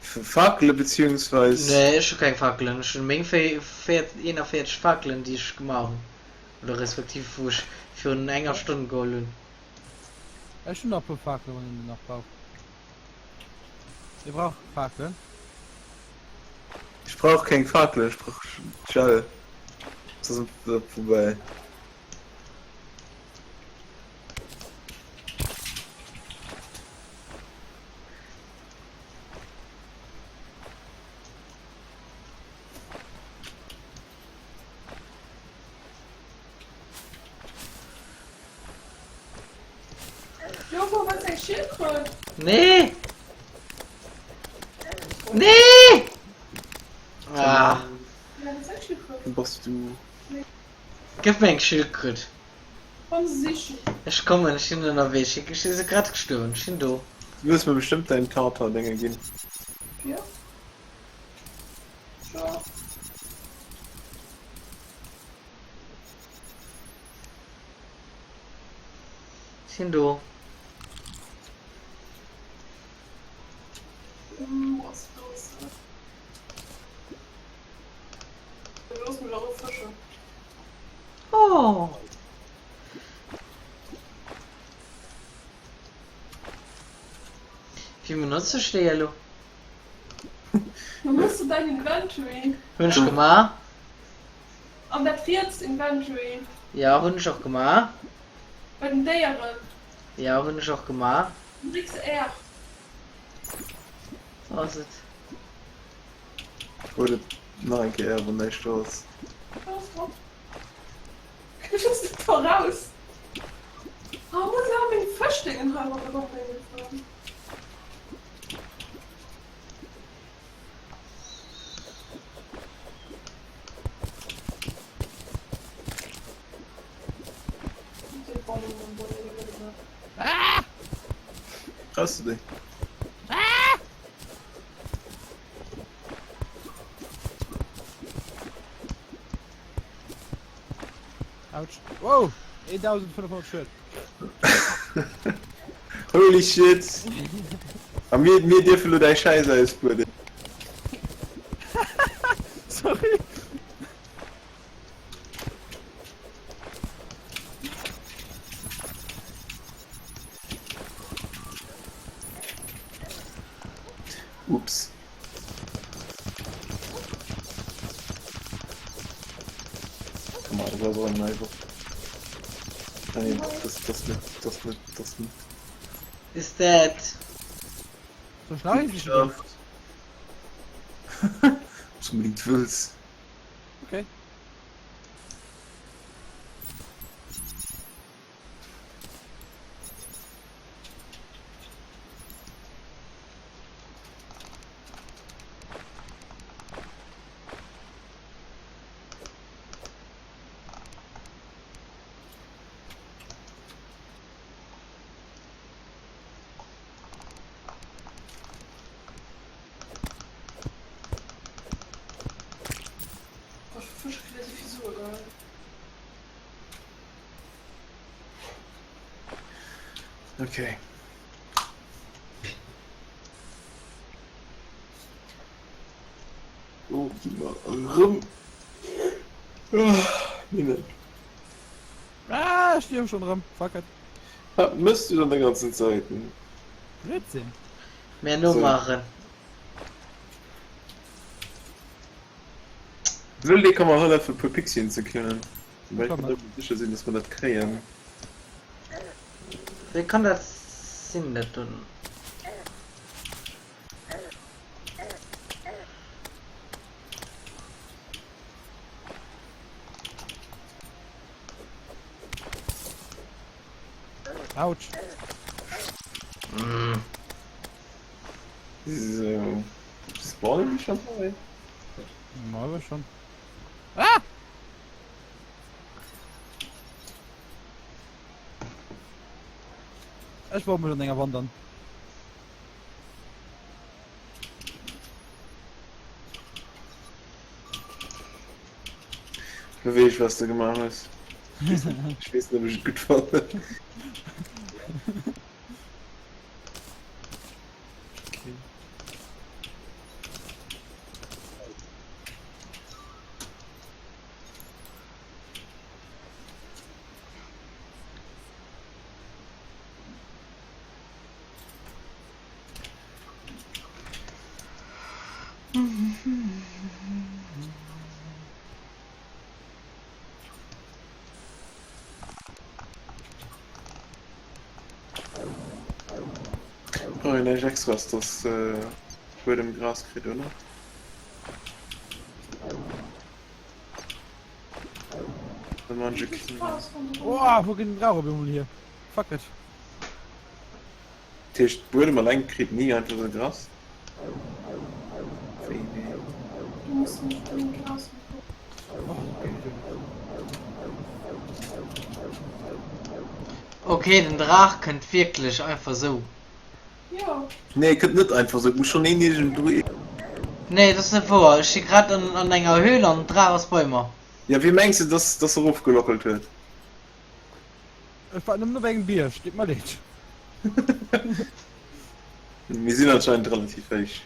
Fakele beziehungsweis. Nee, ech hu keng Fakelen. Ech hunn meng 41 Fakelen, déi ech gemaach hunn. Oder respektiv wou ech virun enger Stonn geholl hunn. Ech hunn nach e puer Fakelen, wann een der nach brauch. Dir braucht Fakelen? Ech brauch keng Fakelen, ech brauch Gel. Das ass vorbäi. Joko, wat eng Schildkröt? Nee! Nee! Ah. Ja, wat eng Schildkröt? Wo bass du? Gëff mir eng Schildkröt. Komm se sichen. Ech kommen, ech sinn ënnerwee. Ech si se grad gestuerwen. Ech sinn do. Du hues mir bestëmmt däin Tartar-Dénge ginn. Ja. Sure. Ech sinn do. Mm, was los? Looss mech erop fëschen. Oh. Wéi benotze ech déi elo? Du muss du dein Inventory. Hunn ech gemaach. An dat riets Inventory. Ja, hunn ech och gemaach. Bei den Déieren. Ja, hunn ech och gemaach. Du drécks R. Wou ass et? Huet et nach eng Kéier wann näischt do ass. Ech ass net voraus. Oh, muss ich auch meng Fëschdingen hei ronderëm bréngen. Brauchs du déi? Autsch. Wow! 1500 Schued. Holy shit! A mir, mir dierfe lo däi Schäiss ausbueden. Sorry. Ups. Komm mal, das war einfach. Nein, das, das nicht, das nicht, das nicht. Is that? So schnell ist es. Was unbedingt willst. Okay. Okay. Do gi mer erëm. Minen. Ah, ech stierf schon erëm. Fuck it. Wat mëss du dann de ganzen Zäit? Blödsinn. Mehr nomaachen. Wëll dee ka mer hëllefen e puer Pixien ze killen. Well ech mer net sécher sinn, dass mer dat kréien. Wéi kann dat sinn dat do? Autsch. Mm. So. Spawnen die schon hei? Mal schon. Ah! Ech baue mech an enger Wand an. Lo weess ech was du gemaach hues. Ech weess net ob ech et gutt fannen. Okay. Brauch een näischt extras, dass Buedem Gras kritt, oder? Oh, wou geet den Draach op eemol hier? Fuck it. Dat heescht Buedem alleng kritt ni einfach sou Gras? Wéi nee. Du muss nicht unbedingt Gras Okay, den Draach kënnt wierklech einfach sou. Jo. Nee, kënnt net einfach sou, et muss schon een iergendwou. Nee, dat ass net wouer. Ech si grad an an enger Höhl an den Draach ass bei mer. Ja, wéi mengs de, dass dass e rofgelockelt huet? Ech war nëmmen op engem Bierg, deet mer leed. Mir sinn anscheinend relativ héich.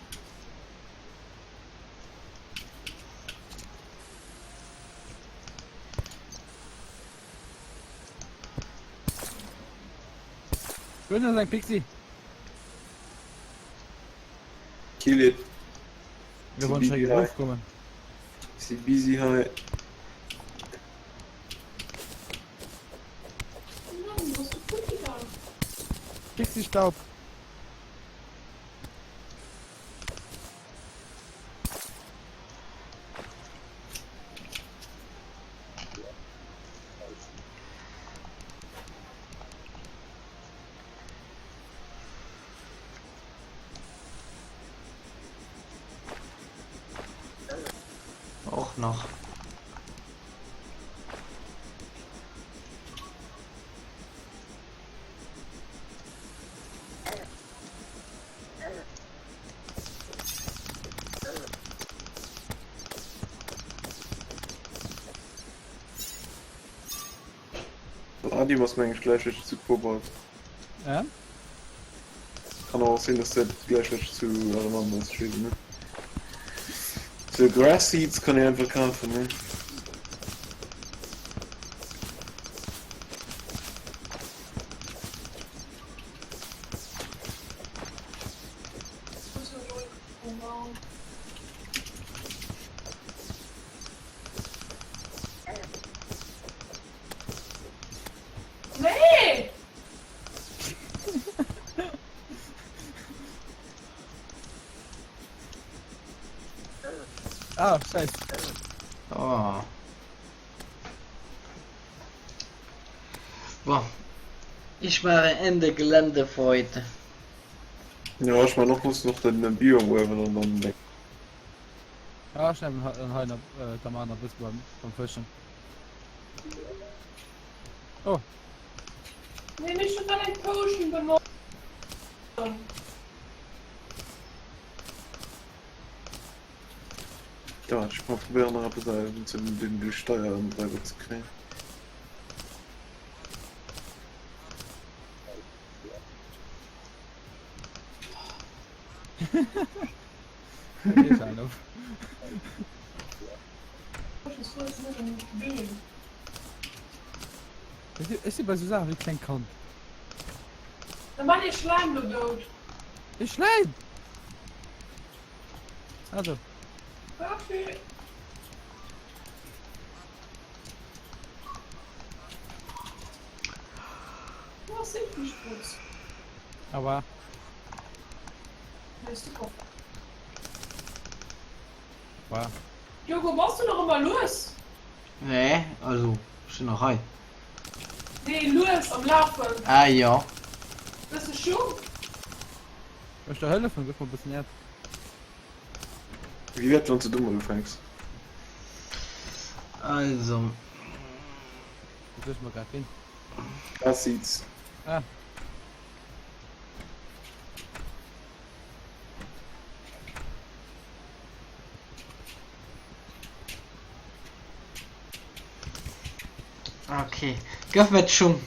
Do ass eng Pixie. Kill it. Mir wollen schnell erofkommen. Si busy hei. Pixie-Staub. Och nach. Adi ass meng ech gläich zu Kobalt. Ja? Kann och sinn, dass dat gläich zu Alemanda ass, ech weess et net. Sou Grass Seeds kann een einfach kafen, ne? Nee! Ah, scheiße. Oh. Bon. Ich mache Ende Gelände für heute. Ja, ech man och muss noch den Biom uewen an dann weg. Ja, ech nehmen hei nach äh, da mal nach bis beim, beim Fëschen. Oh. Nee, nicht schon eng Potion benutzt. Ja, ech mal probéieren nach eppes äh, zu den den Steuerandreiwer ze kréien. Ech si bei sou Saachen wéi klengt Kand. Da mat ee Schläim do dout. Ee Schläim? Also. Parfait. Du ass Seefensputz. Aua. Aua. Diogo, bass du nach ëmmer lues? Nee, also ech sinn nach hei. Nee, lues am Lafen. Ah jo. Bësse Schung? Ech der hëllefen, gëff mer e bëssen Äerd. Wéi wäert wann s du domat ufänks? Also. Wou soll ech mer grad ginn? Grass Seeds. Ah. Okay. Gëff mir d'Schung,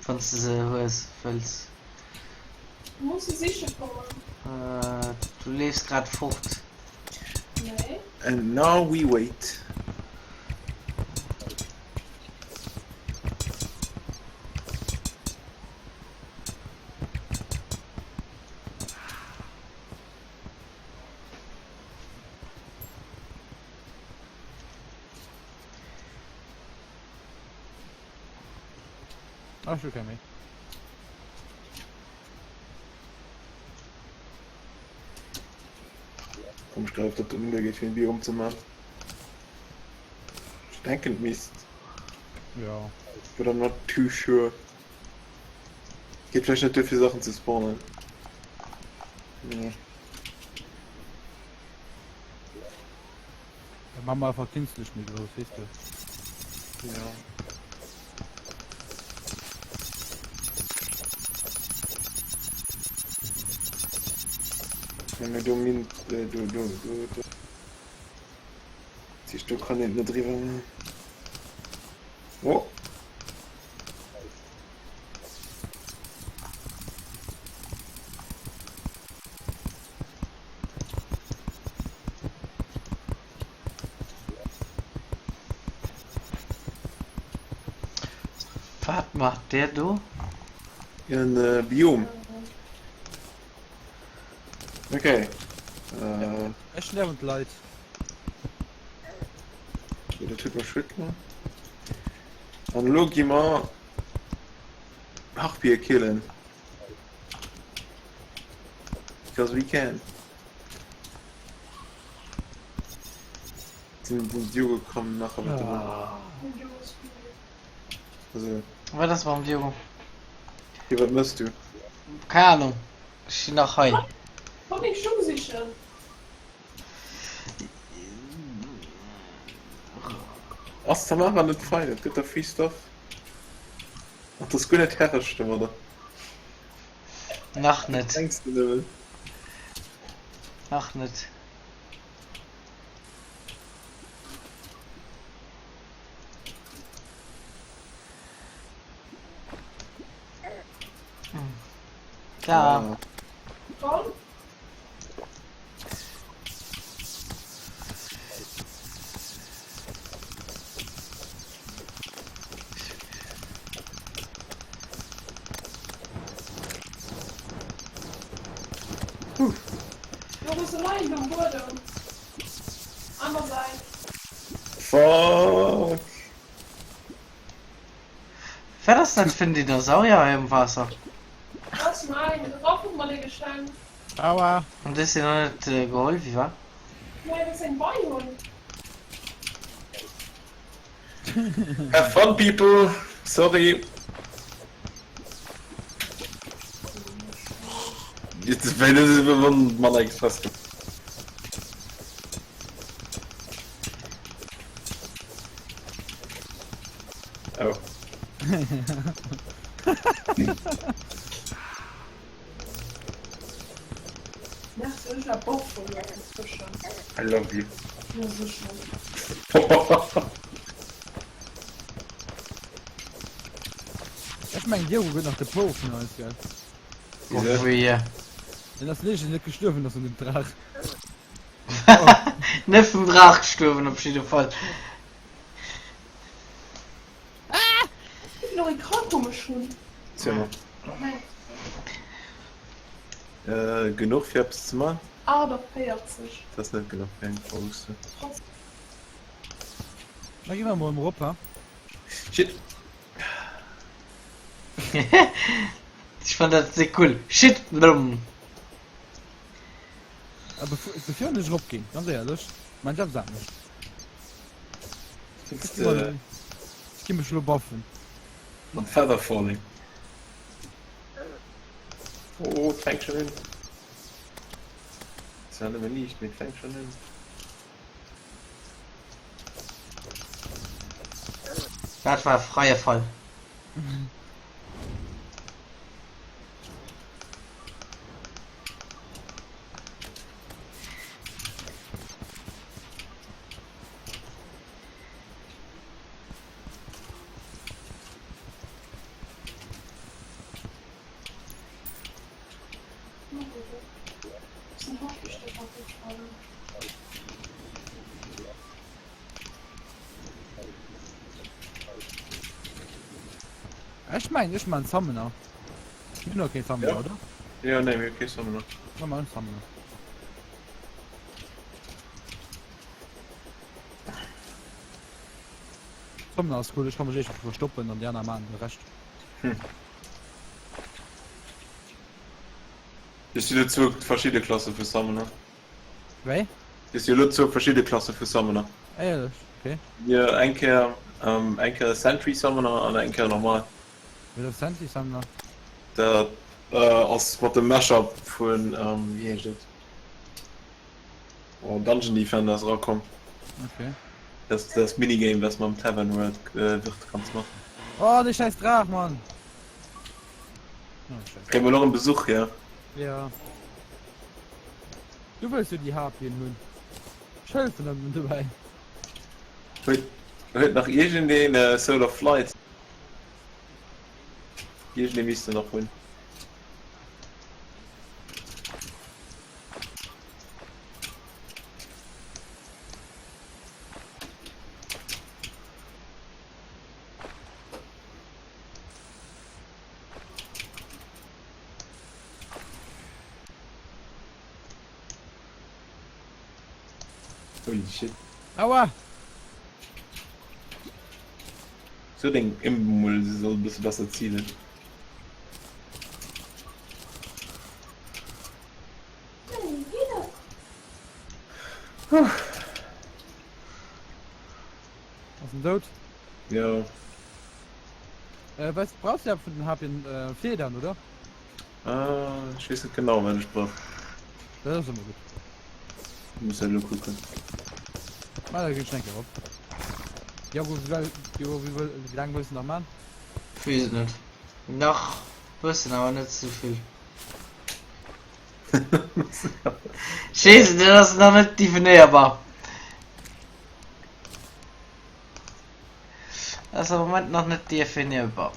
wann s de se hues, wëlls. Du muss se siche kommen. Äh, du leefs grad fort. Nee. And now we wait. Ach, ech hu keng méi. Komm, ech greif dat un, da geet fir en Bier omzemaachen. Ech denken et misst. Ja. But I'm not too sure. Geet vläicht net duer fir Saachen ze spawnen. Nee. Da maache mer einfach kinstlech méi grouss, weess de. Ja. Ja, mee do min, do, do, do, do. Dat heescht, do kann een et net eriwwer maachen. Oh. Wat macht der do? En äh, Biom. Okay. Äh, Ech nerven d'Leit. Dat huet mer Schritt gemaach. An elo gi mer Harpie killen. Because we can. Sinn den Diogo komm nach awer dran. Ah. Also. Wat ass mam Diogo? Jo, wat mëss du? Keng Ahnung. Ech sinn nach hei. Komm meng Schung sichen. Ass Tamara net fein? Et gëtt der free stuff. Ach, das guer net herreg domadder. Nach net. Denks du nëmmen? Nach net. Klar. Komm. Do ass e Leien um Buedem. Aner Säit. Fuck. Wat ass dat fir en Dinosaurier hei um Waasser? Dat ass mäin. De Ralph huet mer dee geschenkt. Aua. An du hues deen och net geholl, wéi wa? Nee, dat ass eng Bei hunn. Have fun people! Sorry. Manner express. Oh. Merci, ech war Bock verluer inzwischen. I love you. Ja, sicher. Ech mengen Diogo gëtt nach de Pro vun eis, gell? Wéi? Den ass den eenzegen, deen net gestuerwen ass un dem Draach. Net vum Draach gestuerwen op jidde Fall. Wéi vill Orichalcum ech hunn? Ziel mol. Genuch fir eppes ze man? 48. Dat ass net genuch fir eng Fausse. Da gi mer mol erëm erop, ha? Shit. Ech fand dat ze cool. Shit! Blum. A bevir ech erop ginn, ganz éierlech, maan ech eppes anescht. Ech gi mech elo baffen. Mat Feather Falling. Oh, et fänkt schon un. Zwar nëmme liicht, mee et fänkt schon un. Dat war e freie Fall. Ech mengen ech man Summoner. Mir hunn och kee Summoner, Ja. oder? Ja, nee, mir hu kee Summoner. Ma man Summoner. Summoner ass cool, ech kann mech éischter verstoppen an déi aner man de Rescht. Hm. Dir si lo zwou verschidde Klasse vu Summoner. Wéi? Dir si lo zwou verschidde Klasse vu Summoner. Éierlech? Okay. Jo, eng Kéier, ähm, eng Kéier Sentry Summoner an eng Kéier normal. Wéi ass Sentry Summoner? Dat äh, ass mat dem Mashup vun, ähm, wéi heescht et? Oh, Dungeon Defenders erakomm. Okay. Das, das Minigame, was man am Tavern World äh, Wirt kanns machen. Oh, de scheiß Draach, Mann! Oh, scheiß. Kréie mer elo erëm Besuch, ja? Ja. Du wëlls jo déi Harpien hunn. Ech hëllefen der dobäi. Huet, huet nach iergendeen äh, Soul of Flight? Iergendee misst en nach hunn. Holy shit. Aua! So deng Imbmol, se soll e bësse besser zilen. Ass en dout? Jo. Äh, was brauchst du ja vun den Harpien äh, Federn, oder? Ah, ech weess net genau wat ech brauch. Dat ass ëmmer gutt. Muss elo kucken. Ah, da ginn ech eng Kéier op. Jo, wéi well, jo, wéi wëll, wéi laang wëlls de nach man? Ech weess et net. Nach bëssen, awer net ze vill. Ech weess et net, dat ass nach net definéierbar. Dat ass am Moment nach net definierbar.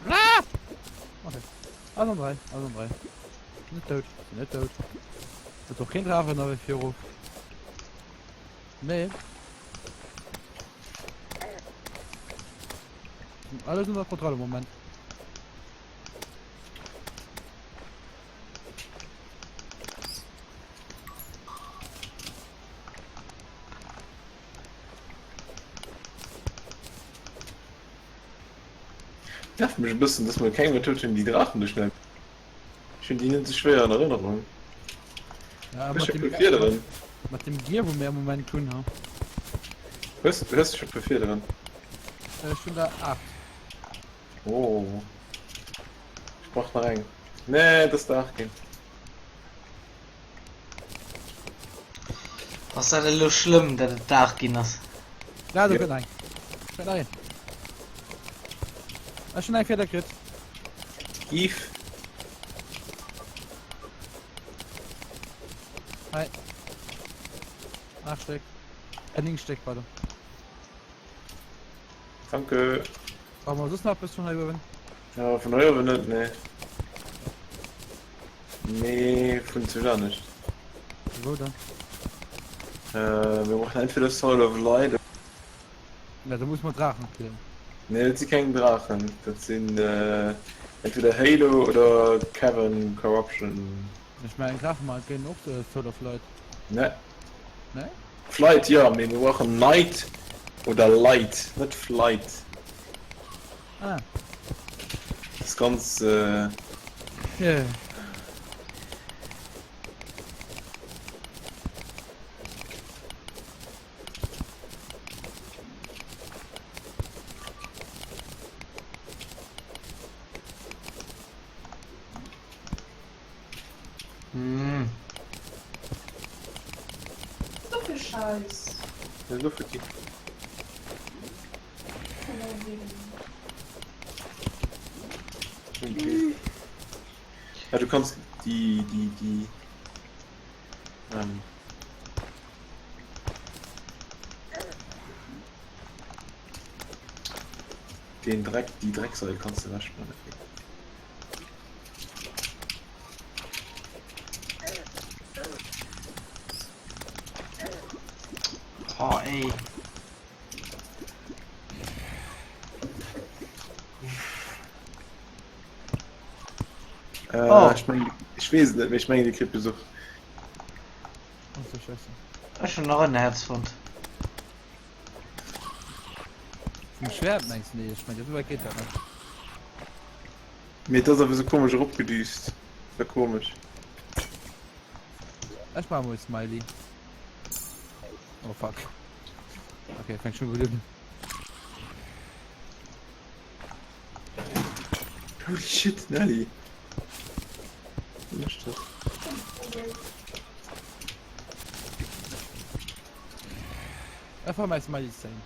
Ah! Okay. Alles an 3, alles an 3. Net dout, net dout. Huet och keen Draach ënnerwee viru. Nee. Alles ënner Kontrolle Moment. Nervt mech e bëssen, dass mer keng Method hunn, déi Draachen esou schnell. Ech hunn déi net esou schwéier an Erënnerung. Ja, Ech mat hu dem, puer Fiederen. mat dem Gear, wou mir am Moment hunn, ha. Hues, hues du scho puer Fiederen? Ech hunn der 8. Oh. Ech brauch nach eng. Nee, et ass Dag ginn. Ass dat elo schlëmm, dat et Dag ginn ass? Ja, do Ja. kënnt eng. Kënnt eng. Ech hunn eng Fieder kritt. Giff. Hei. 8 Stéck. Äh, 9 Stéck, pardon. Danke. Brauche mer soss nach eppes vun hei uewen? Ja, vun hei uewen net, nee. Nee, vun zu anescht. Wou dann? Äh, mir brauchen entweder Soul of Light. Ja, da muss man Drachen killen. Nee, dat si keng Draachen. Dat sinn äh, entweder Halo oder Cavern Corruption. Ech mengen Draachen mal ginn och de Soul of Light. Nee. Nee? Flight jo, mee mir brauchen Night oder Light, net Flight. Ah. Dat ass ganz äh. Yeah. Mm. So viel Scheiß. Ja, so viel. Okay. Ja, du kannst die, die, die. Ähm. Den Dreck, die Drecksäule kannst du wegmachen. Oh, ey. Äh, Oh. Ech meng, ech weess et net, mee ech mengen, Dir kritt Besuch. Ach du Scheiße. Ech hunn nach en Häerz fonnt. Vum Schwert mengs du? Nee, ech mengen, esou wäit geet dat net. Mee et ass awer esou komesch eropgedüst. War komesch. Ech maache mol e Smiley. Oh fuck. Okay, fänkt schon gut un. Holy shit, Nelly. Wéi mécht dat? Einfach mäi Smiley Szene.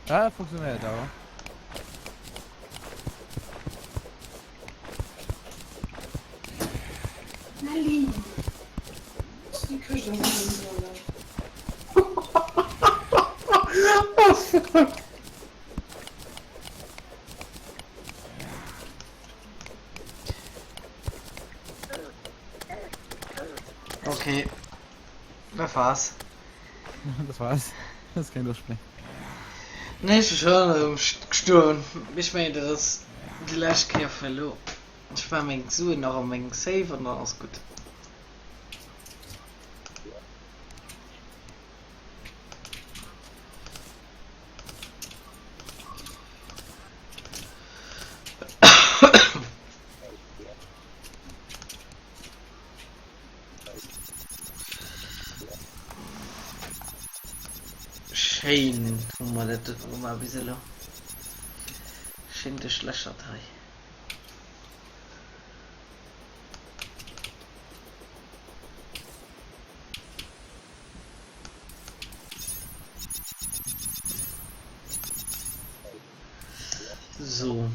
Ah, funktionéiert awer. Nelly! Déi Këscht ass net sollen. Oh fuck! Okay. Dat war's. Dat war's. Dat ass keng Loscht méi. Nee, ech si schon erëm gestuerwen. Ech mengen dat ass déi lescht Kéier fir elo. Ech maache meng Suen nach a meng Safe an dann ass gutt. Schéin hu mer dat do gemaach bis elo. Schéin duerchlächert hei. So.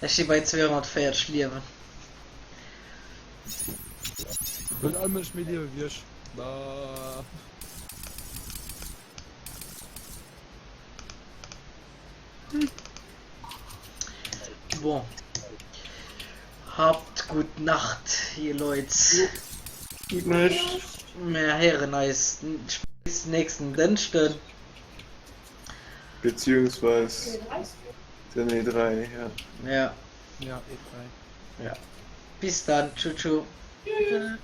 Ech si bei 240 Liewen. Huet all Mënsch méi Liewe wéi ech. Bah. Bon. Habt gutt Nacht, ihr Leit. Gutt Nuecht. Mir héieren eis spéitstens nächsten Dënschden. Beziehungsweis den E3, ja. Ja. Ja, E3. Ja. Bis dann. Tschu tschu. Tschüss.